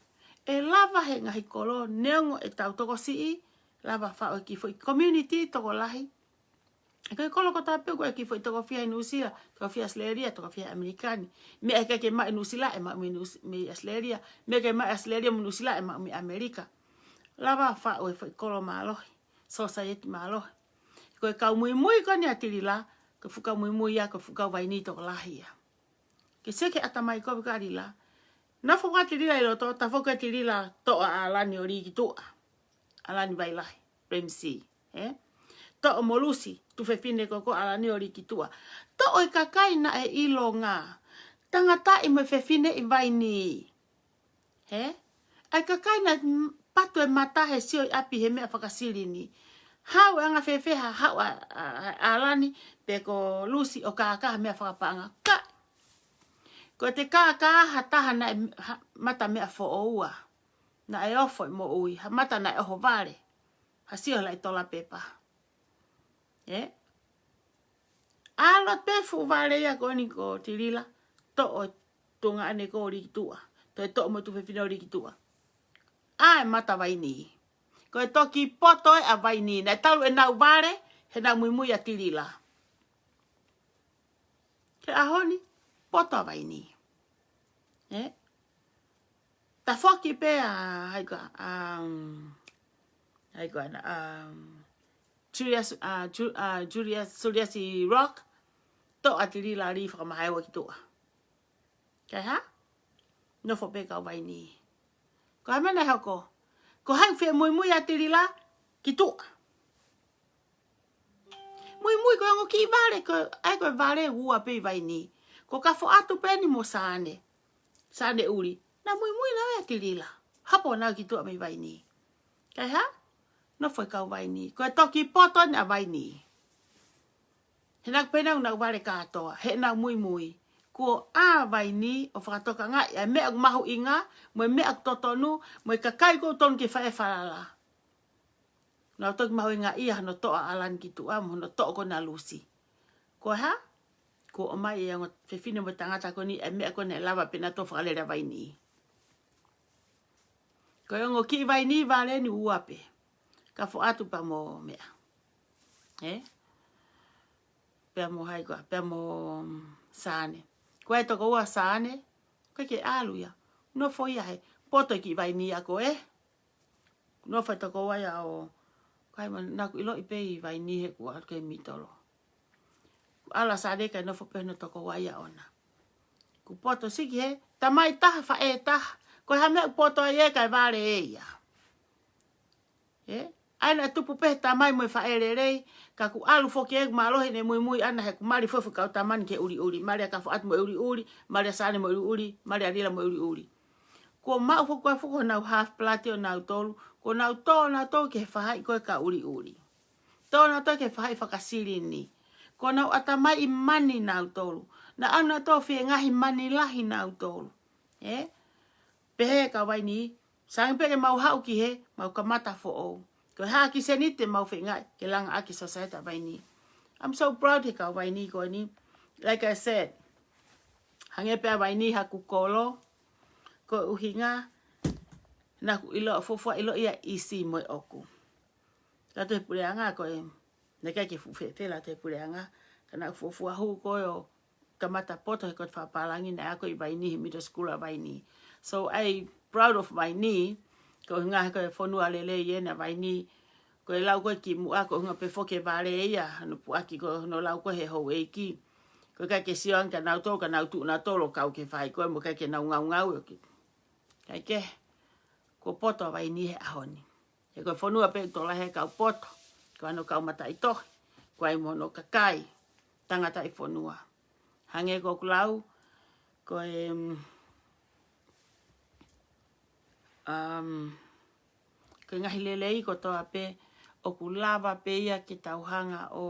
ʻE lava he ngaahi kolo, neongo ʻetau tokosiʻi, lava faʻo e kiʻi foʻi community tokolahi. He ko e kolo kotoa pē ko e kiʻi foʻi toko fiha ʻi Nuʻusila, toko fiha ʻAositelēlia, toko fiha ʻAmelika ni. Meʻa ʻikai ke maʻu ʻi Nuʻusila, ʻe maʻu mei Nuʻus-, mei ʻAositelēlia. Meʻa ʻikai maʻu ʻi ʻAositelēlia mo Nuʻusila, ʻe maʻu mei ʻAmelika. Lava faʻo e foʻi kolo mālohi, society mālohi. Ko e kau muimui ko eni ʻa Tilila, ko e fuʻu kau muimui ia, ko e fuʻu kau vainī tokolahi ia. Ke sio ki he ʻatamai ko ē ʻa Tilila. Nofo ʻa Tilila ʻi loto, tafoki ʻa Tilila toʻo ʻa ʻAlani ʻo lī ki tuʻa. ʻAlani Vailahi, Ramsey, ē? Toʻo mo Lusi, tuofefine ko ē ko ʻAlani ʻo lī ki tuʻa. Toʻo e kakai naʻe ʻilonga. Tangataʻi mo e fefine ʻi vainī. Ē? ʻAi kakai naʻe m-, patu e mata he sio ʻi ʻapi he meʻa fakasilini. Haʻu e anga fēfē ha haʻu ʻa, ʻa, ʻa ʻAlani pe ko Lusi ʻo kākā ha meʻa fakapaʻanga. Ka, ko ʻete kākā ha taha naʻe m-, ha, mata meʻa foʻoua. Naʻe ofo e moʻui, ha mata naʻe ʻohovale. Ha sio he laʻi tola pepa. Ē? ʻAlu pē fuʻu vale ia ko eni ko Tilila, toʻo e tuongaʻane ko ē ʻo lī ki tuʻa. Toe toʻo mo e tuofefine ʻo lī ki tuʻa. ʻAi e mata vainī. Ko e toki poto ē ʻa vainī. Naʻe talu ʻenau vale, he naʻa nau muimui ʻa Tilila. Ki he ʻaho ni, poto ʻa vainī. Ē? Tafoki pē ʻa, hai ko ā, um, hai ko ā, um, Julius, uh, Ju-, uh, Julius, Julius Rock, toʻo ʻa Tilila lī fakamahaeua ki tuʻa. Kae hā? Nofo pē kau vainī. Ko e hā e meʻa naʻe hoko? Ko hai fie muimui ʻa Tilila ki tuʻa? Muimui ko e ongo kiʻi vale, ko e, ʻai ko e vale ua pē ʻi vainī. Ko Kafoʻatu pē eni mo Sane. Sane ʻuli. Naʻa nau muimui naʻe ʻa Tilila. Hopo naʻa nau ki tuʻa mei vainī. Kae hā? Nofo e kau vainī. Ko e toki poto eni ʻa vainī. He naʻa nau pehē naʻa nau vale kātoa. He naʻa nau muimui. Kuo ʻā vainī ʻo fakatokangaʻi ʻa e meʻa ʻoku mahuʻinga, mo e meʻa ʻoku totonu, mo e kakai ʻoku totonu ke fai e falala. Naʻa nau toki mahuʻingaʻia hono toʻo ʻa ʻAlani ki tuʻa mo hono toʻo ko ena ʻa Lusi. Ko e hā? Kuo ʻomai ʻe he ongo fefine mo e tangata ko eni e meʻa ko ē naʻe lava pē naʻa nau toe fakalele ʻa vainī. Ko e ongo kiʻi vainī vale eni ua pē. Kafoʻatu pea mo meʻa. Ē? Pea mo hai ko ā, pea mo, mm, Sane. Ko e tokoua ʻa Sane, ʻikai ke ʻalu ia. Nofo ia he poto e kiʻi vainī ia ko ē. Nofo e tokoua ia ʻo, kai ma naʻa ku ʻiloʻi pē ʻi vainī he kuo ʻalu ki he mitolo. Kuo ʻalu ʻa Sane kae nofo pē hono tokoua ia ʻoʻona. Kuo poto siki he, tamai taha, faʻē taha. Ko e hā e meʻa ʻoku poto ai ē kae vale ʻe ia. Ē? ʻAi naʻe tupu pē he tamai mo e faʻē lelei, ka kuo ʻalu foki ē mālohi ʻene muimui ʻana he kuo mali foki e kau tama ni ki he ʻuliʻuli, mali ʻa Kafoʻatu mo e ʻuliʻuli, mali ʻa Sane mo e ʻuliʻuli, mali ʻa Lila mo e ʻuliʻuli. Kuo maʻu foki ʻa e fuʻu honau half blood ʻo nautolu, kuo nau tō nautolu ki he faʻahi ko ē kau ʻuliʻuli. Tō nautolu ki he faʻahi fakasilini. Kuo nau ʻatamaiʻi mani nautolu. Naʻa nau tō fie ngaahi mani lahi nautolu. Ē? Pehē kau vainī, saiʻia pē ke mau haʻu ki hē, mau kamata foʻou. Ko e hā e kiʻi seniti te mau feinga ke langa ʻaki e sōsaieti ʻa vainī. I'm so proud he kau vainī ko eni. Like I said, hangē pē ʻa vainī haku kolo, ko e ʻuhinga, naʻa ku ʻilo, fuofua ʻilo ia ʻi ʻIsi mo e ʻoku. Ka toe puleʻanga ko e, naʻe ʻikai ke fuʻu fēfē la toe puleʻanga, ka naʻa ku fuofua hū ko ē ʻo kamata poto he ko e fakapālangi naʻe ako ʻi vainī he middle school ʻa vainī. So I proud of vainī, ko e ʻuhinga he ko e fonua lelei eni ʻa vainī, ko e lau ko ē kimuʻa, ko e ʻuhinga pē foki e vale ia, hono puʻaki ko hono lau ko ē he houʻeiki. Ko e ʻikai ke sio ange kia nautolu, ka nau tuʻu nautolu ʻo kau ki he faʻahi ko ē mo e ʻikai ke nau ngaungaue ʻo ki. ʻIkai ke, kuo poto ʻa vainī he ʻaho ni. He ko e fonua pē ʻoku tokolahi ai e kau poto, ko hono kau mataʻitohi, ko ai mo hono kakai, tangataʻi fonua. Hangē ko ʻeku lau, ko e, mm, um, ko e ngaahi lelei kotoa pē, ʻoku lava pē ia ke tau hanga ʻo,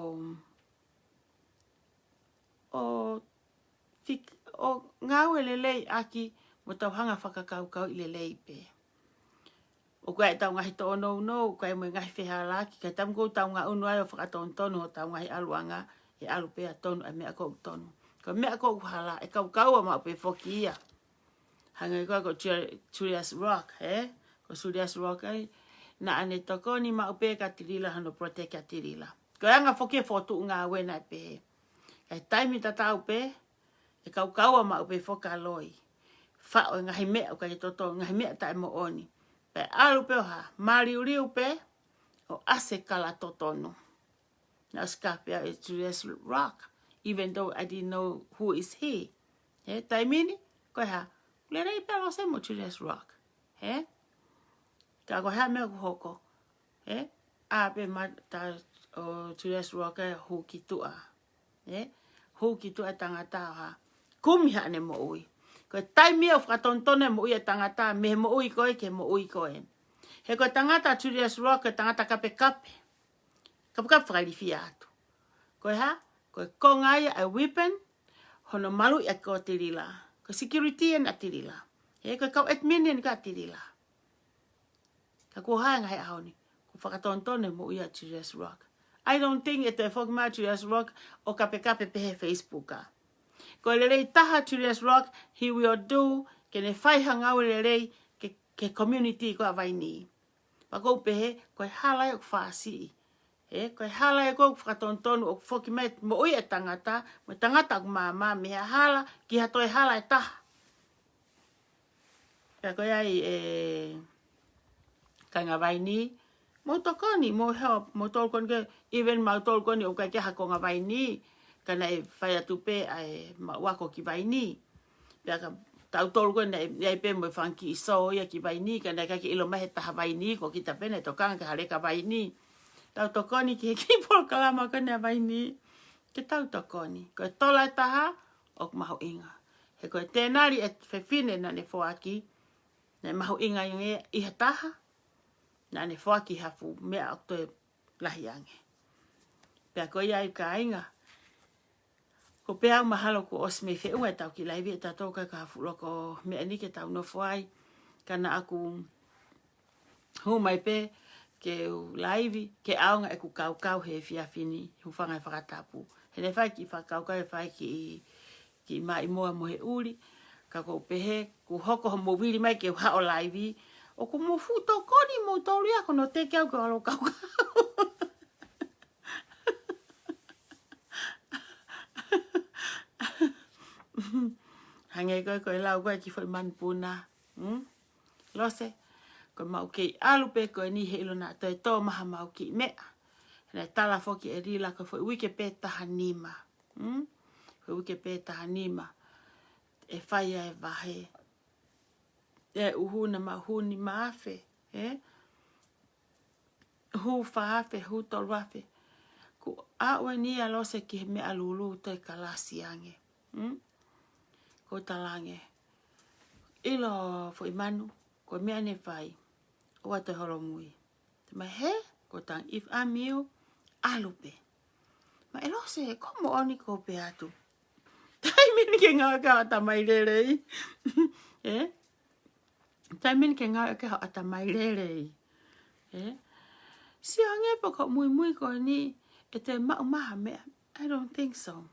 ʻo fik-, ʻo ngāue lelei ʻaki mo tau hanga fakakaukauʻi lelei pē. ʻOku ʻi ai ʻetau ngaahi tōnounou, ʻoku ʻi ai mo e ngaahi fehālaaki, ka ʻi he taimi ko ē ʻoku tau ngaʻunu ai ʻo fakatonutonu hotau ngaahi ʻaluʻanga, ʻe ʻalu pē ʻo tonu ʻa e meʻa ko ē ʻoku tonu. Ko e meʻa ko ē ʻoku hala, ʻe kaukaua maʻu pē foki ia. Hangē ko ē ko Ju-, Julius Rock, ē? Ko Julius Rock ai, naʻa ne tokoni maʻu pē kia Tilila hono protect kia Tilila. Ko e anga foki e fokotuʻu ngāue naʻe pehē. Ka ʻi he taimi tatau pē, ʻe kaukaua maʻu pē foki ʻa Loi. Faʻo e ngaahi meʻa ʻoku ʻikai totonu, ngaahi meʻa taʻemoʻoni. Pea ʻalu pē ʻo hā, māliuliu pē, ʻo ʻasi e kala totonu. Naʻe ʻosi kape ʻa e Julius Rock, even though I didn't know who is he. He, taimi ni, ko e hā, lelei pē ʻa Lose mo Julius Rock. He? Ka ko e hā e meʻa ʻoku hoko. He? ʻA pē mata ʻo Julius Rock ē hū ki tuʻa. He? Hū ki tuʻa e tangata ʻo hā. Kumi haʻane moʻui. Ko e taimi ʻoku fakatonutonu e moʻui e tangata, mei he moʻui ko ē ki he moʻui ko ē. He ko e tangata Julius Rock, ko e tangata kapekape. Kapekape fakailifia atu. Ko e hā, ko e konga ia e weapon, hono maluʻi ʻaki ʻo Tilila. Ko e security ʻena ʻa Tilila. He ko e kau admin ʻeni ʻa Tilila. Ka kuo hā e ngaahi ʻaho ni, kuo fakatonutonu e moʻui ʻa Julius Rock. I don't think ʻe toe foki mai ʻa Julius Rock ʻo kapekape pehē he Facebook ā. Ko e lelei taha ʻa Julius Rock, he will do, ke ne fai ha ngāue lelei ki he, ki he community ko ē ʻa Vainī. Pea ʻoku ou pehē, ko e hala ia ʻoku fāsiʻi. He, ko e hala ia ʻoku fakatonutonu, ʻoku foki mai moʻui e tangata, mo e tangata ʻoku māmā, mei he hala, ki ha toe hala ʻe taha. Pea ko ia ai e kāinga Vainī, mou tokoni, mou help, mou tokoni ke, even mautolu ko eni ʻoku ʻikai ke ʻi ai ha konga Vainī, ka naʻe fai atu pē ʻa e maʻu ako ki Vainī. Pea ka tautolu ko ē naʻe, naʻe ʻi ai pē mo e fanga kiʻi sō ia ki Vainī, ka naʻe ʻikai ke ʻilo mai he taha Vainī, ko kita pē naʻe tokanga ki ha leka Vainī. Tau tokoni ki he kiʻi polokalama ko eni ʻa Vainī, ke tau tokoni. Ko e tola ʻe taha, ʻoku mahuʻinga. He ko e tēnali e fefine naʻa ne foaki, naʻe mahuʻinga ange ʻi ha taha, naʻa ne foaki ha fuʻu meʻa ʻoku toe lahi ange. Pea ko ia ai kāinga. Ko pea au mahalo kuo ʻosi mei feʻunga ʻetau kiʻi laivi ʻe tautolu ka ka fuʻu loko meʻa ni ke tau nofo ai. Ka naʻa ku hū mai pē ke u laivi, ke ʻaonga ʻeku kaukau he efiafi ni, hūfanga he fakatapu. He naʻe fai kiʻi fakakaukau ʻe fai kiʻi, kiʻi maʻimoa mo e ʻuli, ka ʻoku ou pehē, kuo hoko hoʻomou vili mai ke u haʻu ʻo laivi, ʻoku mou fuʻu tokoni moutolu ia ko hono teke au ke u ʻalu ʻo kaukau. Hangē ko ē, ko e lau ko ē ki he foʻi manupuna. Hmm? Lose, ko ʻemau kei ʻalu pē ko eni he ʻilo naʻa toe tō mai haʻamau kiʻi meʻa. He naʻe tala foki ʻe Lila ko e foʻi uike pē taha nima. Hmm? Foʻi uike pē taha nima. ʻE fai ai e vahe. ʻE ʻuhu naʻa mau hū nima afe. He? Hū fā afe, hū tolu afe. Kuo aʻu eni ʻa Lose ki he meʻa lulu toe kalasi ange. Hmm? Ko e tala ange. ʻIlo foʻi manu, ko e meʻa ne fai. ʻOua toe holomui. Te mai he, ko e tala ange if I'm you, ʻalu pē. Mai Lose, ko e moʻoni ʻoku ou pehē atu. Taimi ni ke ngāue ki he ʻatamai lelei. Ē? Taimi ni ke ngāue ki he ʻatamai lelei. Ē? Sio ange pe ko e muimui ko eni, ʻe toe maʻu mai ha meʻa. I don't think so.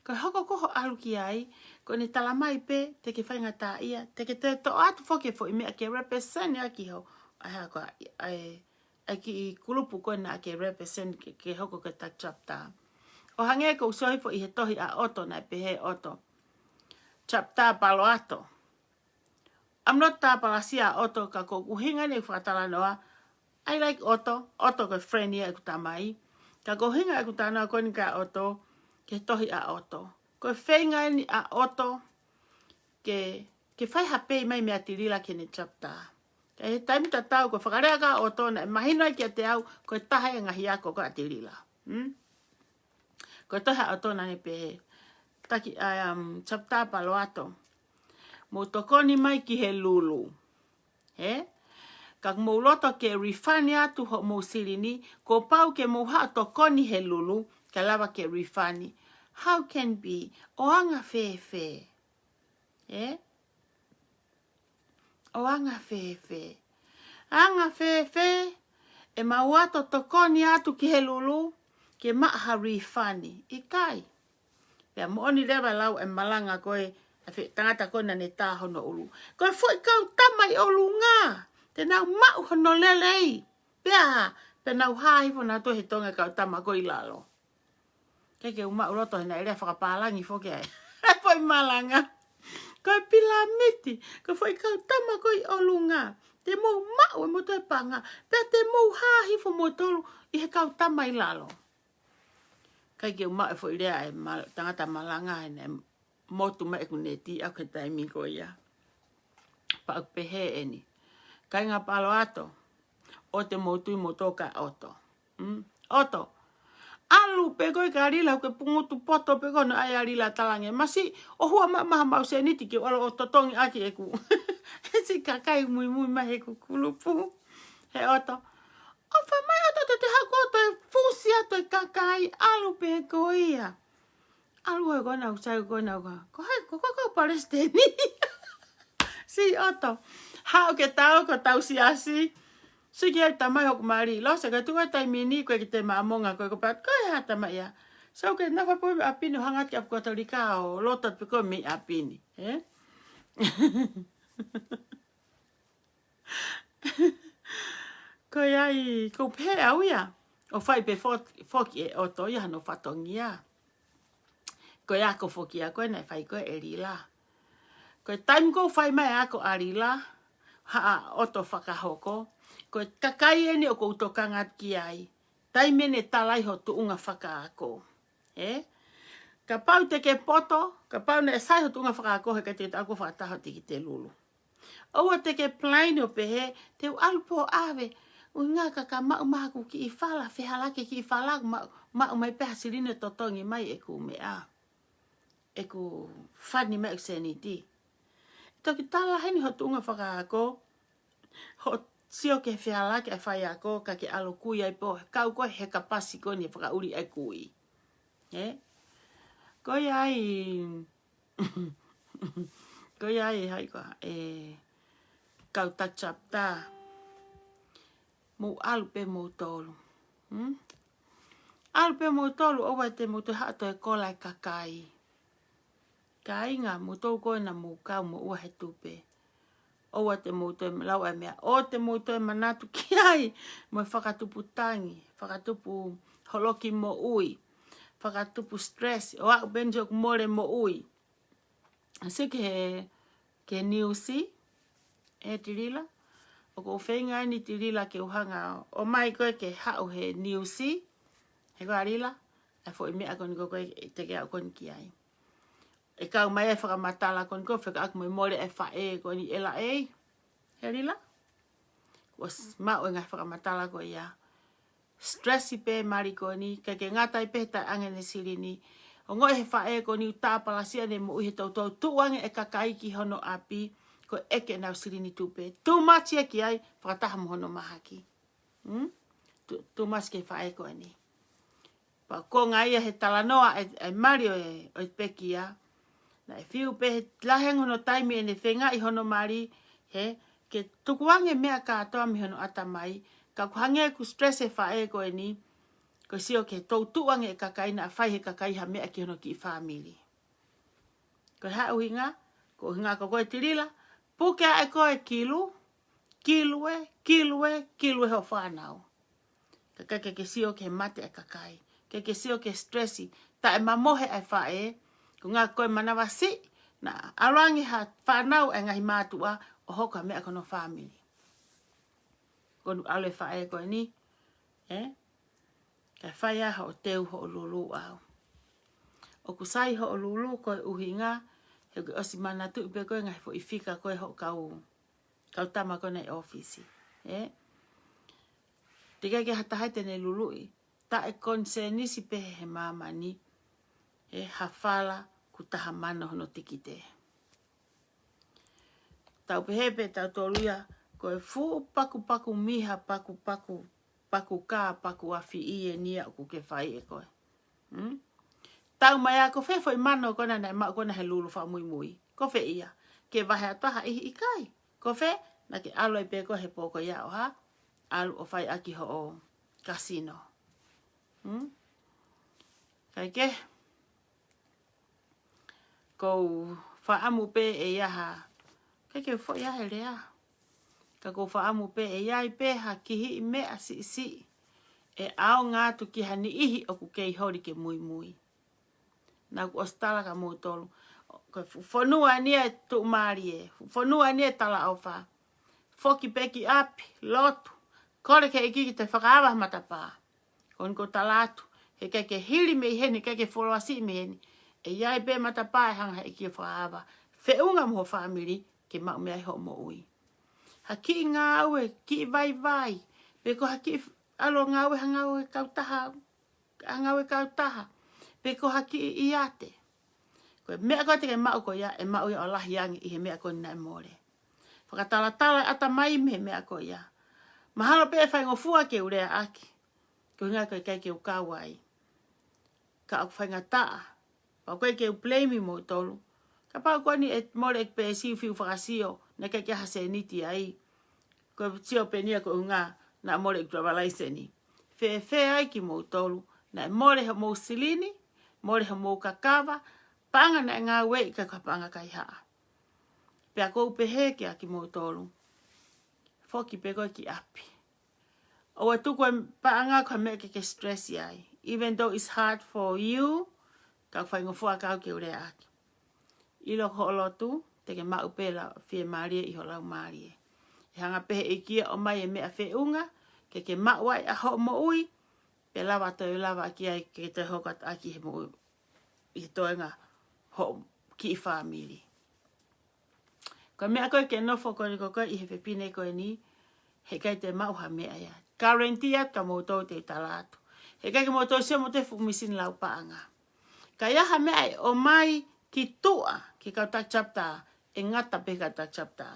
Ko e hoko ko ē hoʻo ʻalu ki ai, ko ʻene tala mai pē, te ke faingataʻaʻia, te ke toe toʻo atu foki e foʻi meʻa ke represent ia ki ho, ʻa e hā ko ē, ʻa e, ʻa e kiʻi kulupu ko ē naʻa ke represent ke, ke hoko ko e ta chapter. ʻO hangē ko ʻeku sio hifo ʻi he tohi ʻa ʻOto naʻe pehē ʻe ʻOto. Chapter paloato. I'm not tāpalasia ʻa ʻOto ka ko ʻeku ʻuhinga eni ʻeku fakatalanoa. I like ʻOto, ʻOto ko e friend ia ʻeku tamai. Ka ko e ʻuhinga ʻeku talanoa ko eni kia ʻOto, ki he tohi ʻa ʻOto. Ko e feinga eni ʻa ʻOto, ke, ke fai ha pei mai meia Tilila ki heʻene chapter. Ka ʻi he taimi tatau ko e fakalea ko ē ʻa ʻOto naʻe mahino ai kiate au, ko e taha e ngaahi ako ko ē ʻa Tilila. Hmm? Ko e tohi ʻa ʻOto naʻa ne pehē. Taki, ʻa, um, chapter paloato. Mou tokoni mai ki he lulu. He? Ka mou loto ke refund atu hoʻomou silini, kuo pau ke mou haʻu ʻo tokoni he lulu, kae lava ke refund. How can be? ʻO anga fēfē? Ē? ʻO anga fēfē? Anga fēfē? ʻE mau ō ʻo tokoni atu ki he lulu, ke maʻu ha refund. ʻIkai. Pea moʻoni leva e lau e malanga ko ē, ʻA e fe-, tangata ko ena naʻe tā hono ʻulu. Ko e foʻi kau tama ʻi ʻolunga, te nau maʻu hono lelei. Pea, pea nau hā hifo nautolu he tonga kau tama ko ē ʻi lalo. ʻIkai ke u maʻuloto he naʻe lea fakapālangi foki ai. Foʻi malanga. Ko e pilamiti, ko e foʻi kau tama ko ē ʻi ʻolunga. Te mou maʻu ʻe moutolu e paʻanga. Pea te mou hā hifo moutolu ʻi he kau tama ʻi lalo. ʻIkai ke u maʻu e foʻi lea ʻa e ma-, tangata malanga he naʻe motu mai ʻeku neti ʻaʻaku he taimi ko ia. Pea ʻoku pehē eni. Kāinga Palo Alto, ʻoua te mou tui moutolu kia ʻOto. Mm? ʻOto. ʻAlu pē koe kia Lila, ke pungutu poto pē koe hono ʻai ʻa Lila talaange. Masiʻi, ʻoua maʻu ha maʻu sēniti ke u ʻalu ʻo totongi ʻaki ʻeku. He siʻi kakai muimui mai heʻeku kulupu. He ʻOto. ʻOfa mai ʻOto te te haʻu ʻo toe fusi atu e kakai, ʻalu pē koe ia. ʻAlu ai ko ena ʻo sai ko ena ʻo ka. Ko hai, ko ko ko palesiteni. Siʻi ʻOto. Haʻu ke tau, ko tau siasi. Siki ai tamai hoku mali. Lose ka tuku ai taimi ni ko e ki te mamonga ko e ko pat. Ko e ha tamai ia. So ke nafa pui ʻapi ni ʻo hanga ki ʻapi Katolika ʻo loto pē ko e mei ʻapi ni. Eh? Ko ia ai, ko pē au ia. ʻO fai pē fo-, foki ʻe ʻOto ia hano fatongia. Ko e ako foki ia ko ē naʻe fai ko ē ʻe Lila. Ko e taimi ko ē ʻoku fai mai e ako ʻa Lila, haʻa ʻOto fakahoko. Ko e kakai eni ʻoku ou tokanga ki ai. Taimi eni ʻe tala ai ho tuʻunga fakaako. Eh? Kapau te ke poto, kapau naʻe sai ho tuʻunga fakaako he ʻikai te ke toe ako fakataha ho tikite lulu. ʻOua te ke plain ʻo pehē, te u ʻalu pē ʻo ʻave, ʻuhinga ka ka maʻu mai haku kiʻi fala, fehālaaki e kiʻi fala, maʻu, maʻu mai pē ha silini ʻo totongi mai ʻeku meʻa. ʻEku fani mai ʻeku sēniti. Toki tala heni ho tuʻunga fakaako, hoʻo sio ki he fehālaaki ʻa e faiako, ka ke ʻalu ʻo kui ai pē ʻo kau koe he kapasi ko eni fakaʻuli ʻa e kui. Eh? Ko ia ai, ko ia ai, hai ko ā, e, kau touch up tā. Mou ʻalu pē moutolu. Hmm? ʻAlu pē moutolu, ʻoua te mou toe haʻu ʻo toe kola e kakai. Kāinga, moutolu ko ena mou kau mo ua he tupe. ʻOua te mou toe lau ʻa e meʻa, ʻoua te mou toe manatu ki ai, mo e fakatupu tangi, fakatupu holoki moʻui, fakatupu stress, ʻo aʻu pē eni ʻoku mole moʻui. Sio ki he, ki he niusi, ē Tilila. ʻOku ou feinga eni Tilila ke u hanga ʻo ʻomai koe ke haʻu he niusi. He ko ā Lila, ʻa e foʻi meʻa ko eni ko ē te ke aʻu ko eni ki ai. ʻE kau mai e fakamatala ko eni ko ē fekauʻaki mo e mole e faʻē ko eni ʻe laʻei. He Lila? Kuo ʻosi maʻu e ngaahi fakamatala ko ia. Stress pē mali ko eni, ʻikai ke ngata ai pē he taʻeʻange ʻene silini. Ongoʻi he faʻē ko eni ʻoku tāpalasia ʻene moʻui he toutou tuʻu ange e kakai ki hono ʻapi, ko e ʻeke ʻenau silini tupe. Too much ia ki ai, fakataha mo hono mahaki. Hmm? Too, too much ki he faʻē ko eni. Pea ko e ngaahi ʻa e talanoa e, e mali ʻo e, ʻo e pekia. Naʻe fiu pē he lahi ange hono taimi ʻene feingaʻi hono mali, he, ke tukuange meʻa kātoa mei hono ʻatamai, ka ʻoku hangē ʻoku stress e faʻē ko eni, ko e sio ki he toutou ange e kakai naʻa fai he kakai ha meʻa ki hono kiʻi fāmili. Ko e hā e ʻuhinga, ko e ʻuhinga ko koe Tilila, puke ʻa e ko e kilu, kilu ē, kilu ē, kilu ē ho fānau. Ka ʻikai ke ke sio ki he mate e kakai. ʻIkai ke sio ki he stress. Taʻemamohe e faʻē. Ko e ʻuhinga ko e manavasiʻi. Naʻa ʻalu ange ha fānau e ngaahi mātuʻa ʻo hoko ha meʻa ki hono fāmili. Ko ʻene ʻalu e faʻē ko eni. Ē? Kae fai ā hoʻo teu hoʻo lulu ʻau. ʻOku sai hoʻo lulu ko e ʻuhinga. He ʻoku ke ʻosi manatuʻi pē ko e ngaahi foʻi fika ko ē hoʻo kau kau tama ko ena ʻi ʻōfisi. Ē? Teʻeki ai ke ha taha te ne luluʻi. Taʻe konisēnisi pē he māmani. Ē, ha fala ʻoku taha mano hono tikite. Tau pehē pē tautolu ia, ko e fuʻu pakupaku miha, pakupaku, paku kā, paku afi ʻi eni ia ʻoku ke fai ʻe koe. Hmm? Tau mai ā ko fē foʻi mano ko ena naʻe maʻu ko ena he lulu fakamuimui. Ko fē ia. Ke vahe atu ha ʻihi ʻikai. Ko fē, naʻa ke ʻalu ai pē koe he pō ko ia ʻo hā. ʻAlu ʻo fai ʻaki hoʻo kasino. Hmm? Kae kehe. Ko u fakaʻamu pē ʻe ʻi ai ha, ʻikai ke foʻi ʻi ai he lea. Ka ʻoku ou fakaʻamu pē ʻe ʻi ai pē ha kiʻi meʻa siʻisiʻi ʻe ʻaonga atu ki ha niʻihi ʻoku kei holi ke muimui. Naʻa ku ʻosi tala kia moutolu, ko e fuʻu fonua eni ʻa e tuʻumālie, fuʻu fonua eni ʻa e talaʻofa. Foki pē ki ʻapi, lotu, kole ki he ʻEiki ke te fakaava ha matapā. Ko eni ʻoku ou tala atu, heʻikai ke hili mei heni, heʻikai ke foloasiʻi mei heni, ʻe ʻi ai pē matapā ʻe hanga he ʻEiki ʻo fakaava, feʻunga mo ho fāmili, ke maʻu mei ai hoʻo moʻui. Ha kiʻi ngāue, kiʻi vaivai, pe ko ha kiʻi ʻalu ʻo ngāue, ha ngāue kautaha, ha ngāue kautaha, pe ko ha kiʻi ʻiate. Ko e meʻa ko ē te ke maʻu ko ia, ʻe maʻu ia ʻo lahi ange ʻi he meʻa ko eni naʻe mole. Fakatalatala e ʻatamai mei he meʻa ko ia. Mahalo pē ʻe faingofua ke u leaʻaki, ko e ʻuhinga ko e ʻikai ke u kau ai. Ka ʻoku faingataʻa, pea ʻoku ʻikai ke u blame moutolu. Kapau ko eni ʻe mole ʻeku pēsi ʻo fiu fakasio, naʻe ʻikai ke ʻi ai ha sēniti ai. Ko e sio pē eni ia ko e ʻuhinga naʻa mole ʻeku driver license. Fēfē ai kimoutolu, naʻe mole homou silini, mole homou kakava, paʻanga naʻe ngāueʻi ʻikai ko ha paʻanga kaihaʻa. Pea ʻoku ou pehē kia kimoutolu, foki pē koe ki ʻapi. ʻOua ʻe tuku e paʻanga ko ha meʻa ke ke stress ai. Even though it's hard for you, ka ʻoku faingofua kau ke u leaʻaki. ʻIlo ko hoʻo lotu, te ke maʻu pē ʻa e fiemālie ʻi ho laumālie. ʻE hanga pē he ʻEiki ʻo ʻomai e meʻa feʻunga, ke ke maʻu ai ʻa hoʻo moʻui, pea lava toe lava ʻaki ai ke toe hoko atu ʻaki he moʻui ʻi he toenga hoʻo kiʻi fāmili. Ko e meʻa ko ē ke nofo ko eni ko koe ʻi he fefine ko eni, heʻikai te maʻu ha meʻa ia. Guarantee atu kia moutolu te u tala atu. Heʻikai ke moutolu sio mo e fuʻu misini lau paʻanga. Ka ʻi ai ha meʻa ʻe ʻomai ki tuʻa, ki he kau taki chapter, ʻe ngata pē he kau taki chapter.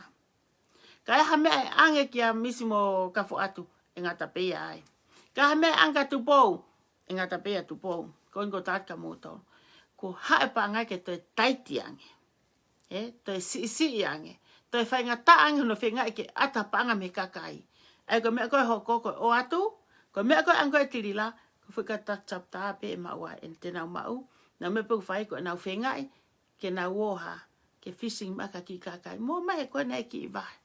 Ka ʻi ai ha meʻa ʻe ʻange kia Misi mo Kafoʻatu, ʻe ngata pē ia ai. Ka ʻi ai ha meʻa ʻe ʻange kia Tupou, ʻe ngata pē ia Tupou. Ko eni ʻoku ou tala atu kia moutolu, kuo haʻu e paʻanga ke toe taiti ange. ʻE, toe siʻisiʻi ange. Toe faingataʻa ange hono feingaʻi ke ʻata paʻanga mei he kakai. ʻA ia ko e meʻa ko ē ʻe hoko ko e ʻoatu, ko e meʻa ko ē ʻe ʻange ko ē ʻe Tilila, ko e fuʻu kau taki chapter pē ʻe maʻu ai, ʻe te nau maʻu, nau meʻa pē ʻoku fai ko ʻenau feingaʻi ke nau ō hā, ke fishing mai ki he kiʻi kakai. Mo mai he ko ē naʻe kiʻi vahe.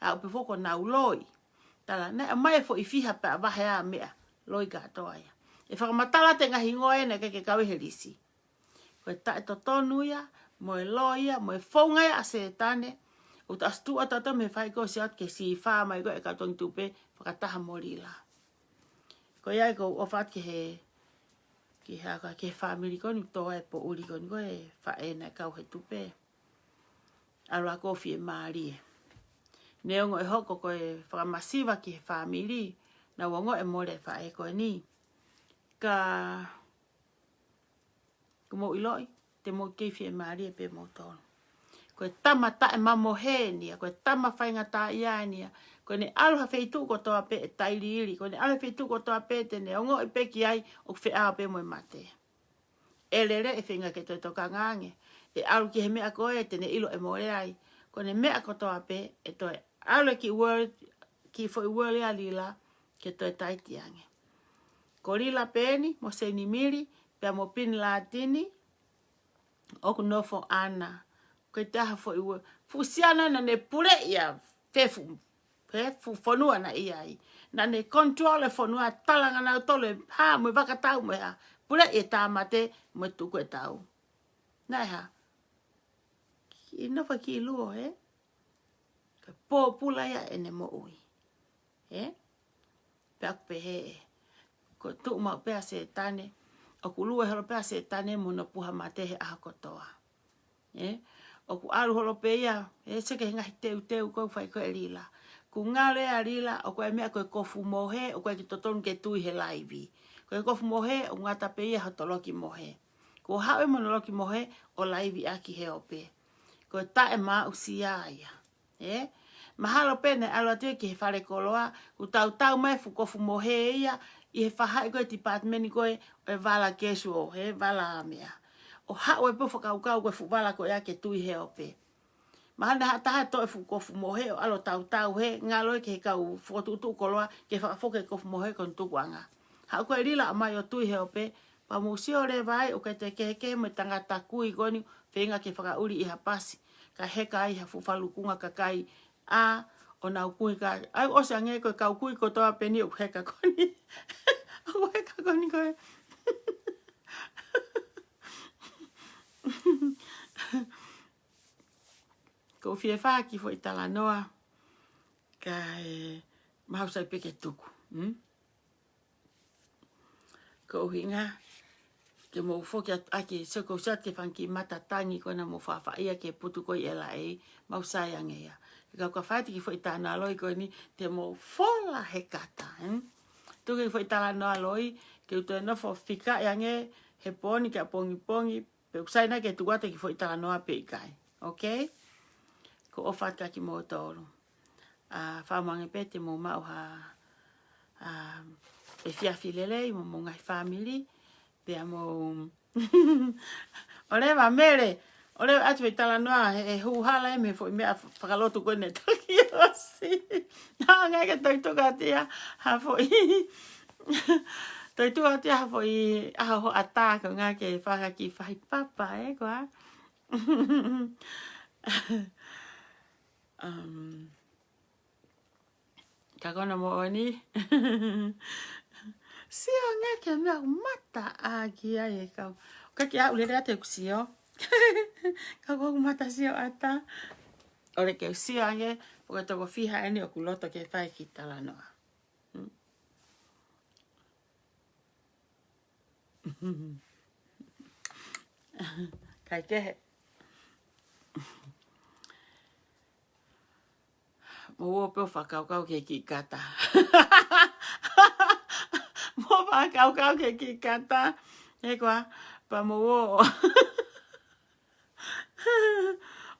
Aʻu pē foki ʻo nau loi. Tala, naʻe ʻomai e foʻi fiha pea vahe ʻa e meʻa. Loi kātoa ia. ʻE fakamatala atu e ngaahi hingoa ē naʻe ʻikai ke kau ʻi he lisi. Ko e taʻetotonu ia, mo e loi ia, mo e founga ia ʻa Sētane. ʻOku ta ʻosi tuʻu atu ʻa tautolu mei he faʻahiko ʻosi ʻalu ki he sīfā mai ko ē ʻa e kau tongi tupe, fakataha mo Lila. Ko ia ai ʻoku ou ʻofa atu ki he, ki he, ki he fāmili ko eni, tō ai e poʻuli ko eni ko e faʻē naʻe kau he tupe. ʻAlu ʻo fiemālie. Neongo ʻe hoko ko e fakamasiva ki he fāmili, naʻa ku ongoʻi e mole e faʻē ko eni. Ka ʻoku mou ʻiloʻi, te mou kei fiemālie pē moutolu. Ko e tama taʻemamohe eni ia, ko e tama faingataʻaʻia eni ia. Ko ʻene ʻalu ha feituʻu kotoa pē ʻe tailiili, ko ʻene ʻalu ha feituʻu kotoa pē te ne ongoʻi pē ki ai ʻoku feʻao pē mo e mate. ʻE lele ʻe feinga ke toe tokanga ange. ʻE ʻalu ki he meʻa ko ē te ne ʻilo ʻe mole ai. Ko ʻene meʻa kotoa pē ʻe toe ʻalu ki world, ki he foʻi world ʻa Lila ke toe taiti ange. Ko Lila pē eni, mo Seinimili, pea mo Pini Latini, ʻoku nofo ʻana. Ko e taha foʻi world. Fuʻu siana naʻa ne puleʻi ʻa e fuʻu, he fuʻu fonua naʻe ʻi ai. Naʻa ne control e fonua, talanga nautolu e hā mo e vakatau mo e hā. Puleʻi e tāmate mo e tuku e tau. Naʻe hā. Kiʻi nofo kiʻi luo, ē? Ko e pōpula ia ʻene moʻui. Ē? Pea ʻoku pehē ē. Ko e tuʻu maʻu pē ʻa Sētane. ʻOku lue holo pē ʻa Sētane mo hono puha mate he ʻaho kotoa. Ē? ʻOku ʻalu holo pē ia, ē, sio ki he ngaahi teuteu ko ē ʻoku fai ko ē ʻe Lila. Kuo ngalo ʻa Lila, ʻoku ʻi ai e meʻa ko e kofu mohe, ʻoku ʻikai ke totonu ke tui he laivi. Ko e kofu mohe, ʻoku ngata pē ia hoto loki mohe. Kuo haʻu ia mo hono loki mohe, ʻo laivi ʻaki he ope. Ko e taʻemāʻusia ia. Ē? Mahalo pē naʻe ʻalu atu ia ki he fale koloa, kuo tautau mai e fuʻu kofu mohe ia, ʻi he faʻahi ko ē department ko ē, ʻo e vala kesu ʻo, he vala meʻa. ʻO haʻu e pō fakakaukau ko e fuʻu vala ko ia ke tui he ope. Mahalo naʻe haʻu ha taha ʻo toʻo e fuʻu kofu mohe ʻo ʻalu ʻo tautau he, ngalo ia ki he kau fokotuʻutuʻu koloa, ke fakafoki e kofu mohe ko hono tukuʻanga. Haʻu ko ē Lila ʻo ʻomai ʻo tui he ope, Pea mou sio leva ai, ʻoku ʻikai te kehekehe mo e tangata kui ko eni, feinga ke fakaʻuli ʻi ha pasi. Kae heka ai ha fuʻu falukunga kakai, ʻa, ʻo nau kui ka. ʻAi, ʻosi ange ko e kau kui kotoa pē eni ʻoku heka ko eni. ʻOku heka ko eni ko ē. ʻOku ou fie fai ha kiʻi foʻi talanoa, kae maʻu sai pē ke tuku. Hmm? Ko e ʻuhinga, ke mou foki atu ʻaki, so ko sat ke fanga kiʻi mata tangi ko ena mo fafaia ke putu ko ē ʻi ʻEla ē, maʻu sai ange ia. Ka ʻoku ou fai atu kiʻi foʻi talanoa loi ko eni, te mou fola he kata, hmm? Tuku kiʻi foʻi talanoa loi, ke u toe nofo fika ange, he pō ni ki ʻapongipongi, pe ʻoku sai nai ke tuku atu kiʻi foʻi talanoa pe ʻikai. Okay? Ko e ʻofa atu kia kimoutolu. ʻA, fakamange pē te mou maʻu ha, ʻa, efiafi lelei mo homou ngaahi fāmili, pea mou, ʻoleva Mele, ʻoleva ʻoatu foʻi talanoa, he, he hū hala ē mei he foʻi meʻa fakalotu ko eni toki ʻosi. Naʻa ngai ke toe tuku atu ia ha foʻi, toe tuku atu ia ha foʻi ʻaho hoʻatā ko e ʻuhinga ke fai ha kiʻi fahi papa, ē, ko ā. Um, ka ko hono moʻoni. Sio ange ki he meʻa ʻoku mata ʻaki ai e kau. Ka ke aʻu lelei atu ʻeku sio. Ka ko ʻeku mata sio ʻatā. ʻOle ke u sio ange, pe ko e toko fiha eni ʻoku loto ke fai kiʻi talanoa. Hmm? Kae kehe. Mou ō pē ʻo fakakaukau ki he kiʻi kata. Mou fakakaukau ki he kiʻi kata. Ē ko ā, pea mou ō.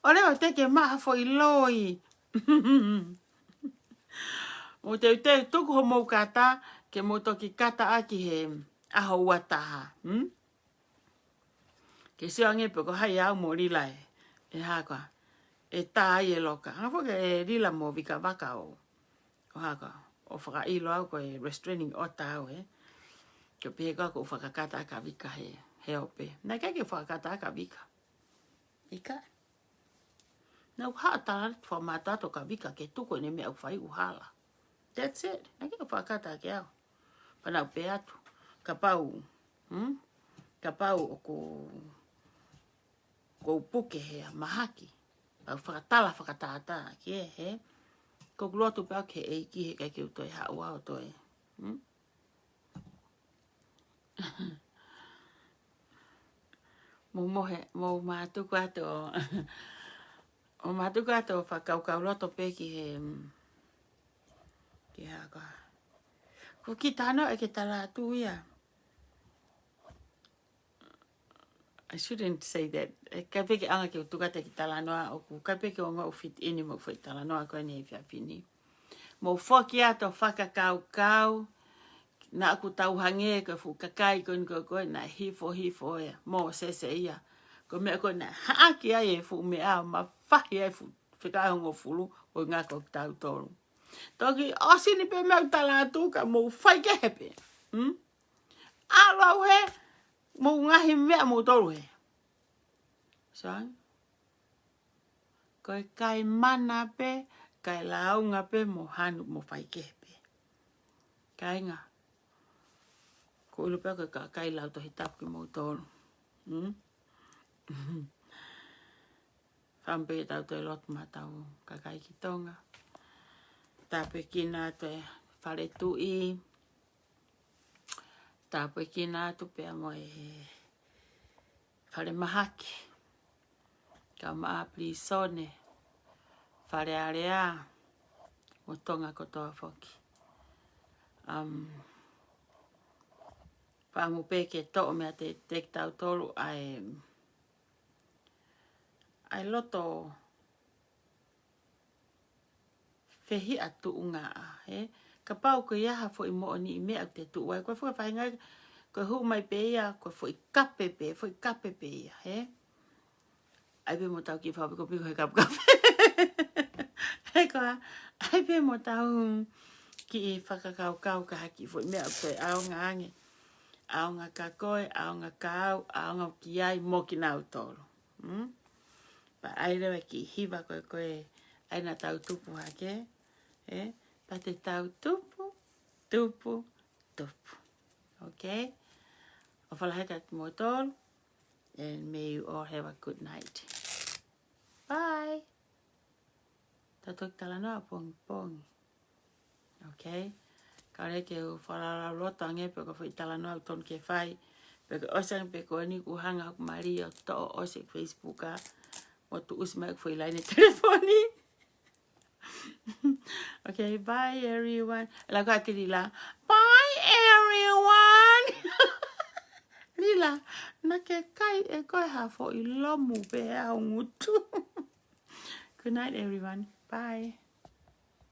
ʻOleva te ke maʻu ha foʻi loi. Mou teuteu tuku homou kata, ke mou toki kata ʻaki he ʻaho ua taha. Hmm? Ke sio ange pe ko hai ʻaʻau mo Lila ē. ʻE hā koā. ʻE tā ai e loka. Hanga foki ʻe Lila mo Vika Vaka ʻo, ʻo hā koā. ʻO fakaʻilo au ko e restraining order au ē. Ko e pehē ko ā ʻoku ou fakakata ʻaki ʻa Vika he, he ope. Naʻe ʻikai ke fakakata ʻaki ʻa Vika. ʻIkai. Naʻa ku haʻu ʻo tala atu fakamātoato kia Vika ke tuku ʻene meʻa ʻoku fai ʻoku hala. That's it. Naʻe ʻikai ke fakakata ʻaki au. Pea naʻa ku pehē atu. Kapau. Hmm? Kapau ʻoku, ʻoku ou puke he mahaki. Pea u fakatala fakatātā ki he, he. ʻOku ou lotu pē au ki he ʻEiki he ʻikai ke u toe haʻu au ʻo toe. Hmm? Mou mohe, mou mātuku atu ʻo, ʻo mātuku atu ʻo fakakaukau loto pē ki he, mm, ki he hā koā. Ko e kiʻi talanoa ʻe ke tala atu ia. I shouldn't say that. ʻE ʻikai pē ke ʻaonga ke u tuku atu e kiʻi talanoa ʻoku ʻikai pē ke u ongoʻi ʻoku fit in mo e foʻi talanoa ko eni he efiafi ni. Mou foki atu ʻo fakakaukau, naʻa ku tau hangē ko e fuʻu kakai ko eni ko ē ko ē naʻe hifo hifo ia, mo sese ia. Ko e meʻa ko ē naʻe haʻaki ai e fuʻu meʻa ʻo mafahi ai e fuʻu fekauʻi hongofulu ʻo e ngako kitautolu. Toki ʻosi ni pē meʻa ʻoku tala atu ka mou faikehe pē. Hmm? ʻAlu au hē, mou ngaahi meʻa moutolu hē. Sang? Ko e kae mana pē, kae lāunga pē, mou hanu, mou faikehe pē. Kāinga. Ko e ʻilo pē ko e kakai lau Tohi Tapu kimoutolu. Hmm? Fakaʻamu pē ke tau toe lotu maʻa hotau kakai ki Tonga. Tāpuekina atu e fale tuʻi. Tāpuekina atu pea mo e fale mahaki. Kau maʻa pilīsone, Fale Alea, mo Tonga kotoa foki. Um, fakaʻamu pē ke toʻo meiate kitautolu ʻa e, ʻa e loto fehiʻa tuʻunga ʻa, hē? Kapau ko ia ha foʻi moʻoniʻi meʻa te tuʻu ai, ko e foʻi faʻahinga, ko e hū mai pē ia, ko e foʻi kape pē, foʻi kape pē ia, hē? ʻAi pē mo tau kiʻi fakapikopiko he kapu kape. Hē ko ā, ʻai pē mo tau kiʻi fakakaukau ki ha kiʻi foʻi meʻa ʻoku toe ʻaonga ange. ʻaonga kia koe, ʻaonga kia au, ʻaonga ki ai mo kinautolu. Mm? Pea ʻai leva e kiʻi hiva ko ē, ko ē, ʻai naʻa tau tupu hake, ē? Pea te tau tupu, tupu, tupu. Okay? ʻOfa lahi atu kiate kimoutolu, and may you all have a good night. Bye. Tau toki talanoa ʻapongipongi. Okay? Kae ʻoua ke u fakalaulauloto ange pe ko e foʻi talanoa ʻoku totonu ke fai. Pe ko e ʻosi ange pe ko eni kuo hanga hoku mali ʻo toʻo ʻosi e Facebook ʻa. Mo tuʻusi mai hoku foʻi laine telefoni. Okay, bye everyone. La ka tili la. Bye everyone. Lila, naʻa ke kai ʻe koe ha foʻi lomu pe ʻe au ngutu. Good night, everyone. Bye.